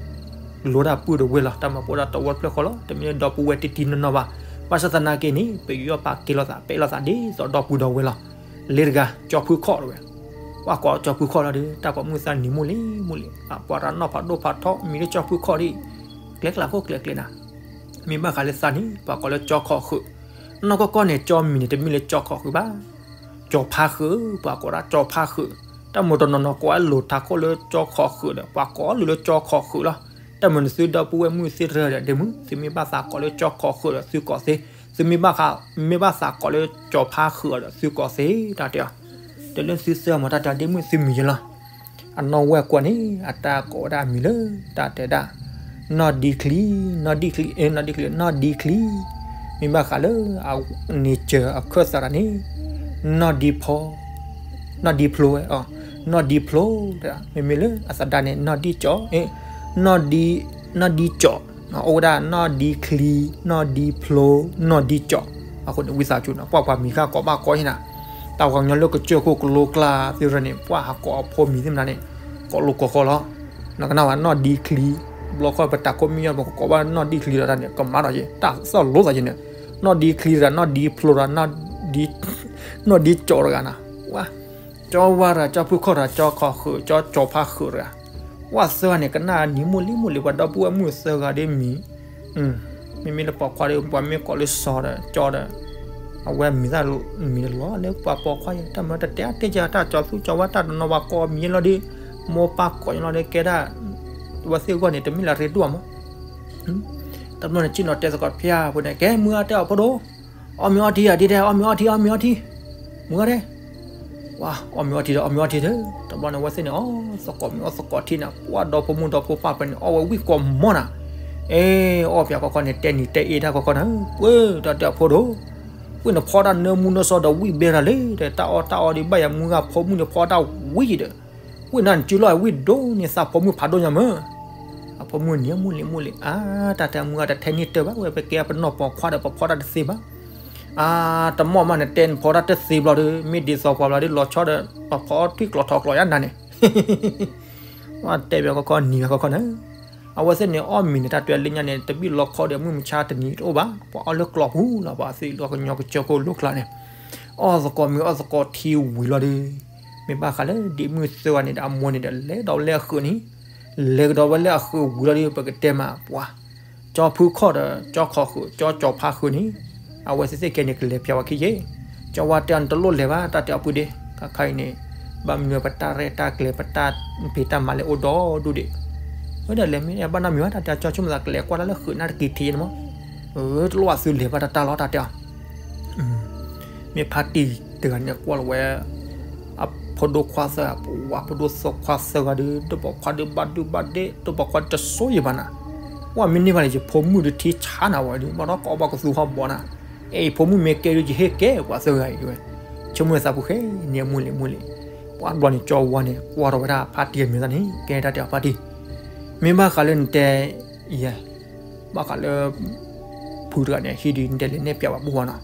လိၤတၢ်ပုၢ်ဒီးဝဲၢ်လီၤ တၢ်မၤပိာ်ဒၣ်တဝီတဖျၢၣ်ဃီလီၤ တမ့ၢ်လၢဒီပုၢ်ဝဲၢ်တံၢ်တံၢ်နီၢ်နီၢ်ဘၣ်, ဘၣ်ဆၣ်သနာ်က့န့ၣ် ပယီၤပာ်ကဲလိာ်သး ပဲာ်လိာ်သးဒ်သိးဒီပုၢ်ဒီဝဲၢ်လီၤ, လၢတဂၤ ကၠီဖုခီၣ်တဝဲ ပှၤကိးကၠီဖုခီၣ်လီၤဒီး တၢ်ပိာ်မုၣ်သၢနံၤမိၢ်လံၤမိၢ်လံၤ, ပှၤရၤနီၣ်ဖးဒိၣ်ဖးထီ မံၤလၢကၠီဖုခီၣ်ဒ်အံၤ, ကျဲကျလးခိၣ်ကျဲကျလးနၤ, မ့ၢ်ဘၣ်ဃးလၢသးန့ၣ် ပှၤကိးလၢကၠီခီၣ်ဃုာ်, နီၢ်ကီၢ်ကီၢ်န့ၣ် ကၠီမံၤန့ၣ် တမ့ၢ်လၢကၠီခီၣ်ဃုာ်ဘၣ်, ကၠီဖါဃုာ် ပှၤကိးဒၣ်ကၠီဖါဃုာ်, တၢ်မၤတနီၤနီၤကိးဝဲလိၤထးခိၣ်လၢကၠီခီၣ်ဃုာ်ဒီး ပှၤကိးလၢကၠီခီၣ်ဃုာ်လီၤ, တၢ်မၤန့ၣ်သုဒီပုၢ်ဝဲၢ်မုၣ်သ့ၣ်တဖၣ်ဒီး ဒ့မုၣ် သုမ့ၢ်ဘၣ်သးကိးလၢကၠီခီၣ်ဃုာ်ဒီးသုကိးသ့, သုမ့ၢ်ဘၣ်ဃး မ့ၢ်ဘၣ်သးကိးလၢကၠီဖါဃုာ်ဒီးသုကိးသ့ တၢ်တဲအီၤ, ဒီးလၢသုသၢမၤတၢ်တဲဒ့မုၣ်သုမံၤယဲလီၤ, အနီၢ်ဝဲၢ်ကွီၢ်န့ၣ် အတၢ်ကိးဝဲဒၣ်အမံၤလၢ တၢ်တဲဒၣ် နီၢ်ဒံချံ, နီၢ်ဒံချံ, နီၢ်ဒံချံ, နီၢ်ဒံချံ, မ့ၢ်ဘၣ်ဃးလၢ အန့ၣ်စၢၤအခၢၣ်သးတၢ်န့ၣ် နီၢ်ဒံဖီ, နီၢ်ဒံဖျိဝဲ, နီၢ်ဒံဖျိ, မ့မ့ၢ်လၢအသဒါန့ၣ် နီၢ်ဒံကၠီ, နီၢ်ဒံ, နီၢ်ဒံကၠီ, အိၣ်ဝဲဒၣ် နီၢ်ဒံချံ, နီၢ်ဒံဖျိ, နီၢ်ဒံကၠီ, အဃိန့ၣ် ဝံသးစူၤနီၤ ပှၤပှၤမံၤဃၣ်ကိးဘၣ်ကိးဟံၣ်နၤ, တၢ်ပှၤကညီလၢကစၢၢ်ခိၣ်ကလိကျါသ့ၣ်တဖၣ်န့ၣ် ပှၤဟးကိးအဖိမံၤသ့ၣ်မနၤန့ၣ် ကိးလိာ်ကိးဃီလီၤ, နကနၣ်ဝဲ နီၢ်ဒံချံ, ဘျီခီပတၢ်ကိးမံၤညီ ပကကိးဘၣ်နီၢ်ဒံချံဒီးတၢ်န့ၣ် ကမၤဒီးယဲ တၢ်သီၣ်လိသးယဲန့ၣ်, နီၢ်ဒံချံတဂၤ နီၢ်ဒံဖျိတဂၤ, နီၢ်ဒံကၠီတဂၤနၤ, ဝဲ ကၠီဝါတဂၤ ကၠီဖုခီၣ်တဂၤ ကၠီခီၣ်ဃုာ် ကၠီကၠီဖါဃုာ်တဂၤ, ဝဲသၢဂၤန့ၣ် ကနၣ်နံၤမိၢ်လံၤမိၢ်လံၤ ပှၤဒီပုၢ်ဝဲၢ်မုၣ်သၢဂၤဒ်မံၤ, မ့မ့ၢ်လၢပိာ်ခွါဒီး ပှၤမ့ၢ်ကိးလၢစီၤဒီးကၠီဒီး အဝဲမံၤသၣ်မံၤတလီၤလၢပှၤပိာ်ခွါယဲ တၢ်မၤတတဲအတဲကတၢ်ကၠီသူကၠီဝါတၢ်တနီၤပှၤကိးမံၤယဲလီၤဒီး မိၢ်ပၢ်ကိးယဲလီၤဒီးကဲဒၣ် ဝဲသ့ၣ်အဂီၢ်န့ၣ် တမ့ၢ်လၢရ့ဒိၣ်မး တဘျီန့ၣ် ဆ့ၣ်နီၤတဲသကိးဖၠါဖိန့ၣ် ကဲမုၢ်ဂၤတဲအီၤဖိဒိၣ်, အီၣ်မ့ၤအီထံဧါ ဒ်တဲ အီၣ်မ့ၤအီထံ အီၣ်မ့ၤအီထံ, မုၢ်ဂၤတဲ, ဝါ အီၣ်မ့ၤအီထံဒီး အီၣ်မ့ၤအီထံဒီး တဘျီန့ၣ် ဝဲသ့ၣ်န့ၣ် အီၣ်သကိးမ့ၤအီၣ်သကိးထံန့ၣ် ပှၤဒီဖိမုၣ်ဒီဖိပၢ်ဖဲန့ၣ် အီၣ်ဝဲဝံၣ်ကိးမီၢ်နၤ, အဲ အီၣ်ပၠးခီခီန့ၣ် တဲနံၤတဲအ့တၢ်ခီခီန့ၣ် ပှၤတၢ်တဲအီၤဖိဒိၣ်, ဝံၣ်နဖီတၢ်နၢမူနၢဆှီဒီးဝံၣ်ဘဲတၢ်လံ ဒီးတၢ်အီၣ်တၢ်အီဒ်ဘၣ်ယၤမုၢ်ဂၤဖိမုၣ်န့ၣ်ဖီတၢ်ဝံၣ်ဒီး ဝံၣ်နၤနစုလီၤဝံၣ်ဒိၣ်န့ၢ်သးဖိမုၣ်ဖးဒိၣ်ညါမၢ်, အဖိမုၣ်န့ၣ် မိၢ်လံၤမိၢ်လံၤ အါ တၢ်တဲမုၢ်ဂၤတထဲန့ၢ်တၢ်ဘၣ် ဝဲပကဲပနီၢ်ပိာ်ခွါဒီးပဖီတၢ်တသ့ဘၣ်, အါ တမီၢ်မးန့ၣ် တဲနဖီတၢ်တသ့ဘျီဒီး မ့ၢ်ဒ်သိးပှၤဘျီဒီး လီၤဆီဒီး ပဖီထွံၣ်ကျိးထီကျိးယါနၤန့ၣ် တဲပၠးခီခီနံၤခီခီန့ၣ် အဝဲသ့ၣ်န့ၣ် အီၣ်မ့ၤန့ၣ် တၢ်တဲလၢညါန့ၣ် တဘံၣ်လီခီဒီး မုၢ်မဆါတနံၤတအိၣ်ဘၣ် ပှၤအီၣ်လၢကျိးပူၤလီၤ ပှၤသ့ၣ်လီၤကညီကစၢၢ်ခိၣ်လိကျါန့ၣ် အီၣ်သကိးမ့ၤအီၣ်သကိးထံဝံၤလီၤဒီး မ့ၢ်ဘၣ်ဃးလၢဒ့မုၢ်သၢဂၤန့ၣ်ဒီး အမိၢ်န့ၣ်ဒီး လဲၤဒီးဝဲလၢအဃုာ်န့ၣ် လဲၤကဒီးဝဲလၢအဃုာ်ဝံၤလီၤဒီး ပကတဲမးပှၤ ကၠီဖုခီၣ်ဒီး ကၠီခီၣ်ဃုာ် ကၠီကၠီဖါဃုာ်န့ၣ် အဝဲသ့ၣ်သ့ၣ်ကဲန့ၣ် ကလဲၤပၠးဝဲခံယဲၢ် ကၠီဝါတဲအီၤန့ၣ် တလိၣ်လဲၤဘၣ် တၢ်တဲအီၤဖုဒ့ ခါခါအံၤန့ၣ် ဘၣ်မနုၤပတၢ်ရဲၣ်တၢ်ကျဲၤ ပတၢ်ဖံးတၢ်မၤလဲၤအိၣ်ဒီဒူၣ်ဒံး ဝဲဒၣ်လဲၤမ့ၢ်ဘၣ်နီတမံၤဘၣ် တၢ်တဲအီၤ ကၠီဆိကမိၣ်သးကလဲၤကွၢ်တၢ်လၢဃုာ်နၢ်တက့ၤထံးန့ၣ်မး တလိၣ်ဘၣ်သုလဲၤဘၣ်တၢ်တၢ်လီၤ တၢ်တဲအီၤ မ့ၢ်ဖါတံၢ်တဂၤန့ၣ်ကွၢ်လီၤဝဲ အဖိဒိၣ်ခွါသၢဂၤ ပဝဲဖိဒိၣ်ခွါသၢဂၤဒီး ဒိၣ်ပိာ်ခွါဒီးဘၣ်ဒုဘၣ်ဒ့ ဒိၣ်ပိာ်ခွါတစိယဘၣ်နၤ ဝဲမ့ၢ်န့ၢ်ဘၣ်န့ၣ် ယဖိမုၣ်ဒုးထံဆါနၤဝဲဒီး ဘၣ်ဒီးကိးဘၣ်ကသူဟီၣ်ဘီနၤ အဲ ယဖိမုၣ်မ့ၢ်ကဲဒုး ယဟ့ၣ်ကဲပှၤသၢဂၤအံၤဝဲ ဆိကမိၣ်သးပူၤဃဲန့ၣ် အမုၢ်လံၤမုၢ်လံၤ ပှၤဘျီန့ၣ် ကၠီဝါန့ၣ် ကွၢ်ထီၣ်ဝဲဒၣ်ဖါတံၢ်အမံၤသးန့ၣ် ကဲတၢ်တဲအီၤဖါတံၢ် မ့ၢ်ဘၣ်ဃးလၢနတဲ ယဲ ဘၣ်ဃးလၢ ဖုတဂၤန့ၣ် ဟံၣ်ဒုး နတဲလဲၤနဲၣ်ပၠးဘၣ်ဘူၣ်ဘၣ်နီၤ,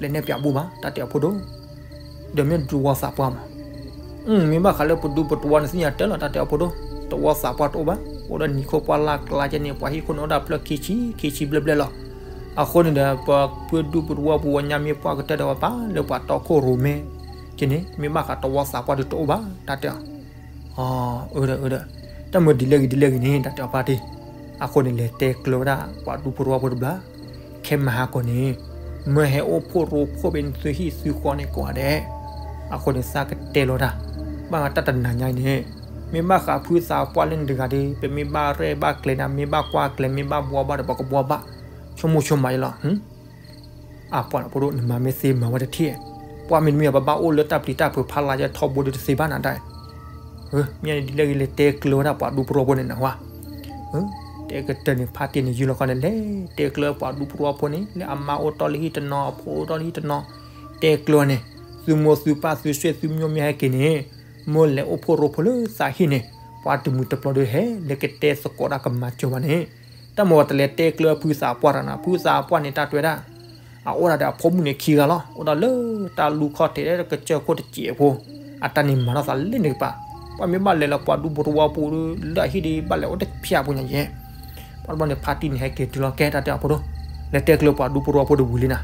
လဲၤနဲၣ်ပၠးဘူၣ်ဘၣ် တၢ်တဲအီၤဖိဒိၣ်, ဒီးမ့ၢ်ဒူသဝီသးပှၢ်မး, မ့ၢ်ဘၣ်ဃးလၢပဒူပတဝီန့ၣ် သ့ၣ်ညါတၢ်လီၤ တၢ်တဲအီၤဖိဒိၣ်, သဝီသးပှၢ်တအိၣ်ဘၣ်, အိၣ်ဒီးနံၤခိၣ်ပှၢ်လၢ်ကျါကဲန့ၣ် ပှၤဟံၣ်ခိၣ်န့ၣ်အိၣ်ဒၣ်ဖျၢၣ်ခံဆံ ခံဆံဘျဲၣ်ဘျဲၣ်လီၤ. အဃိန့ၣ်ဒီး ပပဒူပတဝီပူၤဝဲညါမ့ၢ်ပှၢ်ကတၢၢ်ဒီးပှၤပာ်လၢပှၤတီခိၣ်ရိၣ်မဲ, ကဲန့ၣ် မ့ၢ်ဘၣ်ဃးသဝီသးပှၢ်ဒုးတအိၣ်ဘၣ် တၢ်တဲအီၤ အၢ အၢ တၢ်မၤဒ်လဲၣ်ဂ့ၤဒ်လဲၣ်ဂ့ၤန့ၣ် တၢ်တဲအီၤဖါတံၢ်, အဃိန့ၣ် လဲၤတဲကျၢၤဝဲဒၣ်ပှၤဒူဖိသဝီဖိတဘျီ, ခဲမဟါကီးန့ၣ် မၢဟဲအိၣ်ဖှိၣ်ရိဖှိၣ်ဖဲန့ၣ်သုဟံၣ်သုဃီန့ၣ်ကိးဂၤဒဲး, အဃိန့ၣ် သးကတဲလီၤတၢ်, ဘၣ်တၢ်တနၤညါအံၤန့ၣ် မ့ၢ်ဘၣ်ဃးဖုသးပှၢ်လၢနတဂၤဒီး ပမ့ၢ်ဘၣ်ရဲၣ်ဘၣ်ကျဲၤနၤ မ့ၢ်ဘၣ်ကွၢ်ကျဲၤ မ့ၢ်ဘၣ်ဘှီဘၣ်ဒီး ပကဘှီဘၣ်, ဆိကမိၣ်ဆိကမးယလီၤ. အပှၤဖိဒိၣ် နမၤမ့ၢ်သ့မၤဝဲတထံၣ်, ပှၤမ့တမ့ၢ် ပဘၣ်အိၣ်လၢတၢ်ပျံၤတၢ်ဖုးဖးလါယဲထီဘိဒီးတသ့ဘၣ်နၤဒၣ်, မ့ၢ်န့ၣ်ဒ်လဲၣ်ဂ့ၤ လဲၤတဲကျၢၤဝဲဒၣ်ပှၤဒူဖိသဝီဖိန့ၣ်နၢ်ဟူဧါ, တဲကတၢၢ်န့ၣ် ဖါတံၢ်န့ၣ် ယုၢ်လီၤခီန့ၣ် လဲၤတဲကျၢၤပှၤဒူဖိသဝီဖိန့ၣ် လၢအမါအိၣ်တီၢ်လၢဟံၣ်တနီၤ အဖိအိၣ်တီၢ်လၢဟံၣ်တနီၤ, တဲကျၢၤန့ၣ် သုမိၢ်သုပၢ်သုဆွေသုမျိုးမ့ၢ်ဟဲက့ၤန့ၣ် မ့ၢ်လဲၤအိၣ်ဖှိၣ်ရိဖှိၣ်လၢသးဟံၣ်န့ၣ် ပှၤတမှံၤတပျီၤဒီးဟဲလၢကတဲသကိးတၢ်ကမၤစၢၤဘၣ်န့ၣ်, တၢ်မၤဝဲတလဲၤတဲကျၢၤဖုသးပှၢ်တၢ်နၤ, ဖုသးပှၢ်န့ၣ် တၢ်တဲဝဲဒၣ် အအိၣ်ဒၣ်ဒီးအဖိမုၣ်န့ၣ်ခံဂၤလီၤ. အိၣ်ဒီးလၢတၢ်လူၢ်ခီၣ်ထံးလၢကစၢၢ်ခိၣ်တစဲးဖိ, အတၢ်န့ၣ်မၤထီၣ်သးလၢန့ၣ်ကပၤ, ပှၤမ့ၢ်ဘၣ်လဲၤလၢပှၤဒူဖိသဝီဖိဒီး လၢအဟံၣ်ဒီးဘၣ်လဲၤအိၣ်တဖျၢၣ်ဖိညါယဲၢ်, ပှၤတဘျီန့ၣ် ဖါတံၢ်န့ၣ် ဟဲက့ၤတုၤလီၤ ကဲတၢ်တဲအဖိဒိၣ်, လဲၤတဲကျၢၤပှၤဒူဖိသဝီဖိဒီးဝံၤလံနၤ,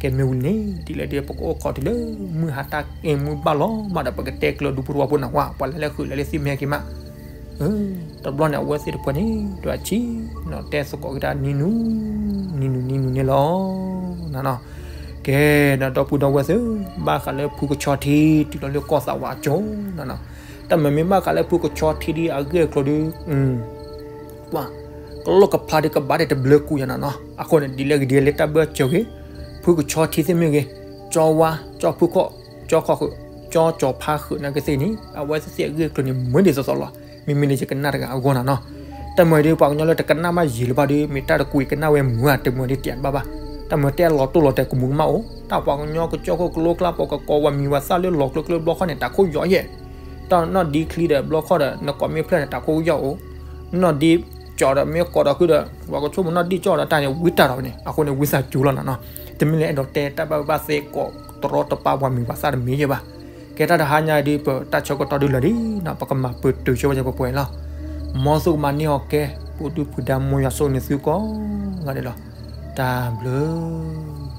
ကဲမ့ၢ်ဝံၤလံန့ၣ် ဒ်လဲၣ်ဒ်လဲၣ် ပကအိၣ်ခိးတုၤလၢ မုၢ်ဟါတၢ်အ့ၣ်မုၢ်ဘၣ်လီၤမးဒီး ပကတဲကျၢၤဒူဖိသဝီဖိနၢ်ဟူဧါ, ပှၤလဲၤလၢဃုာ်လဲၤလၢသ့ၣ်မ့ၢ်ဟဲက့ၤမး တဘျီန့ၣ် အဝဲသ့ၣ်တဖၣ်န့ၣ် ဒီးအဆံးနီၤတဲသကိးက့ၤတၢ်နံၤနုၤ, နံၤနုၤနံၤနုၤန့ၣ်လီၤ. ကဲ ဒီးဒီပုၢ်ဒီဝဲၢ်သ့ၣ်, ဘၣ်ဃးလၢဖုကဆီထံ တုၤလီၤလၢကီၢ်သးဝးကၠိနီၤ, တၢ်မၤမ့ၢ်ဘၣ်ဃးလၢဖုကဆီထံဒီးအဂ့ၢ်အကျိၤဒီး ပှၤ ကလီၢ်ကဖျါဒီးကဘၣ်ဒဲးတဘျၢကူယၤနၤနီၤ, အဃိန့ၣ် ဒ်လဲၣ်ဂ့ၤဒ်လဲၣ် လၢတၢ်ဘၢၣ်စၢၤဂ့ၤ, ဖုကဆီထံသ့ၣ်မ့ၢ်ဂ့ၤ, ကၠီဝါ, ကၠီဖုခီၣ်, ကၠီခီၣ်ဃုာ်, ကၠီကၠီဖါဃုာ်နာ်က့သ့ၣ်န့ၣ် အဝဲသ့ၣ်သ့ၣ်အဂ့ၢ်အကျိၤန့ၣ် မ့ၢ်ဒ်သိးသိးလီၤ. မ့မ့ၢ်လၢယကနၣ်တဂၤအဂီၢ်နၤနီၤ, တၢ်မၤဒီး ပှၤကညီလၢတကနၣ်ဘၣ်ယံာ်လၢၤဘၣ်ဒီး မ့ၢ်တၢ်တကွံာ်ကနၣ်ဝဲမုာ်ဧါ တမုာ်ဒီးတၢ်ဘၣ်ဘၣ်, တၢ်မၤတဲလီၤတိၢ်လီၤတဲာ်ကမူၤကမၣ်အိၣ်, တၢ်ပှၤကညီကစၢၢ်ခိၣ်ကလိကျါ ပှၤကကိးဝဲမံၤဝဲသၣ်လၢလီၤကျၢၤကျၢၤဘျီခီန့ၣ် တၢ်ခိၣ်ယီၤယဲၢ် တၢ်နီၢ်ဒ့ချံဒီး ဘျီခီဒီး နကိးမ့ၢ်ဖျၢၣ်န့ၣ် တၢ်ခိၣ်ယီၤအိၣ်, နီၢ်ဒ့ကၠီဒီး မ့ၢ်ကိးဒီးဃုာ်ဒီး ပှၤကဆိကမိၣ်နီၢ်ဒ့ကၠီဒီး တၢ်န့ၣ်ဝံတၢ်ဒီးန့ၣ် အဃိန့ၣ် ဝံသးစူၤလီၤနၤနီၤ, တမ့ၢ်လၢအဲၣ်ဒိးတဲတၢ်ဘၣ်ဘၣ်သ့ကိးတရီတပါပှၤမံၤပှၤသၣ်တမ့ၢ်ယဲၢ်ဘၣ်. ကဲတၢ်တဟါညါအံၤဒီး ပတၢ်ဆၢကတီၢ်ဒုးလီၤဒံးနီၤ ပကမၤပတုာ်ဆိဝဲပှဲၤပှဲၤလီၤ. မ်သုကမၤန့ၢ်အီၤကဲ ပူၤဒုၣ်ဖုဒါမူယွၤဆိၣ်ဂ့ၤန့ၢ်သုကိးဂၤဒဲးလီၤ. တၢ်ဘျုး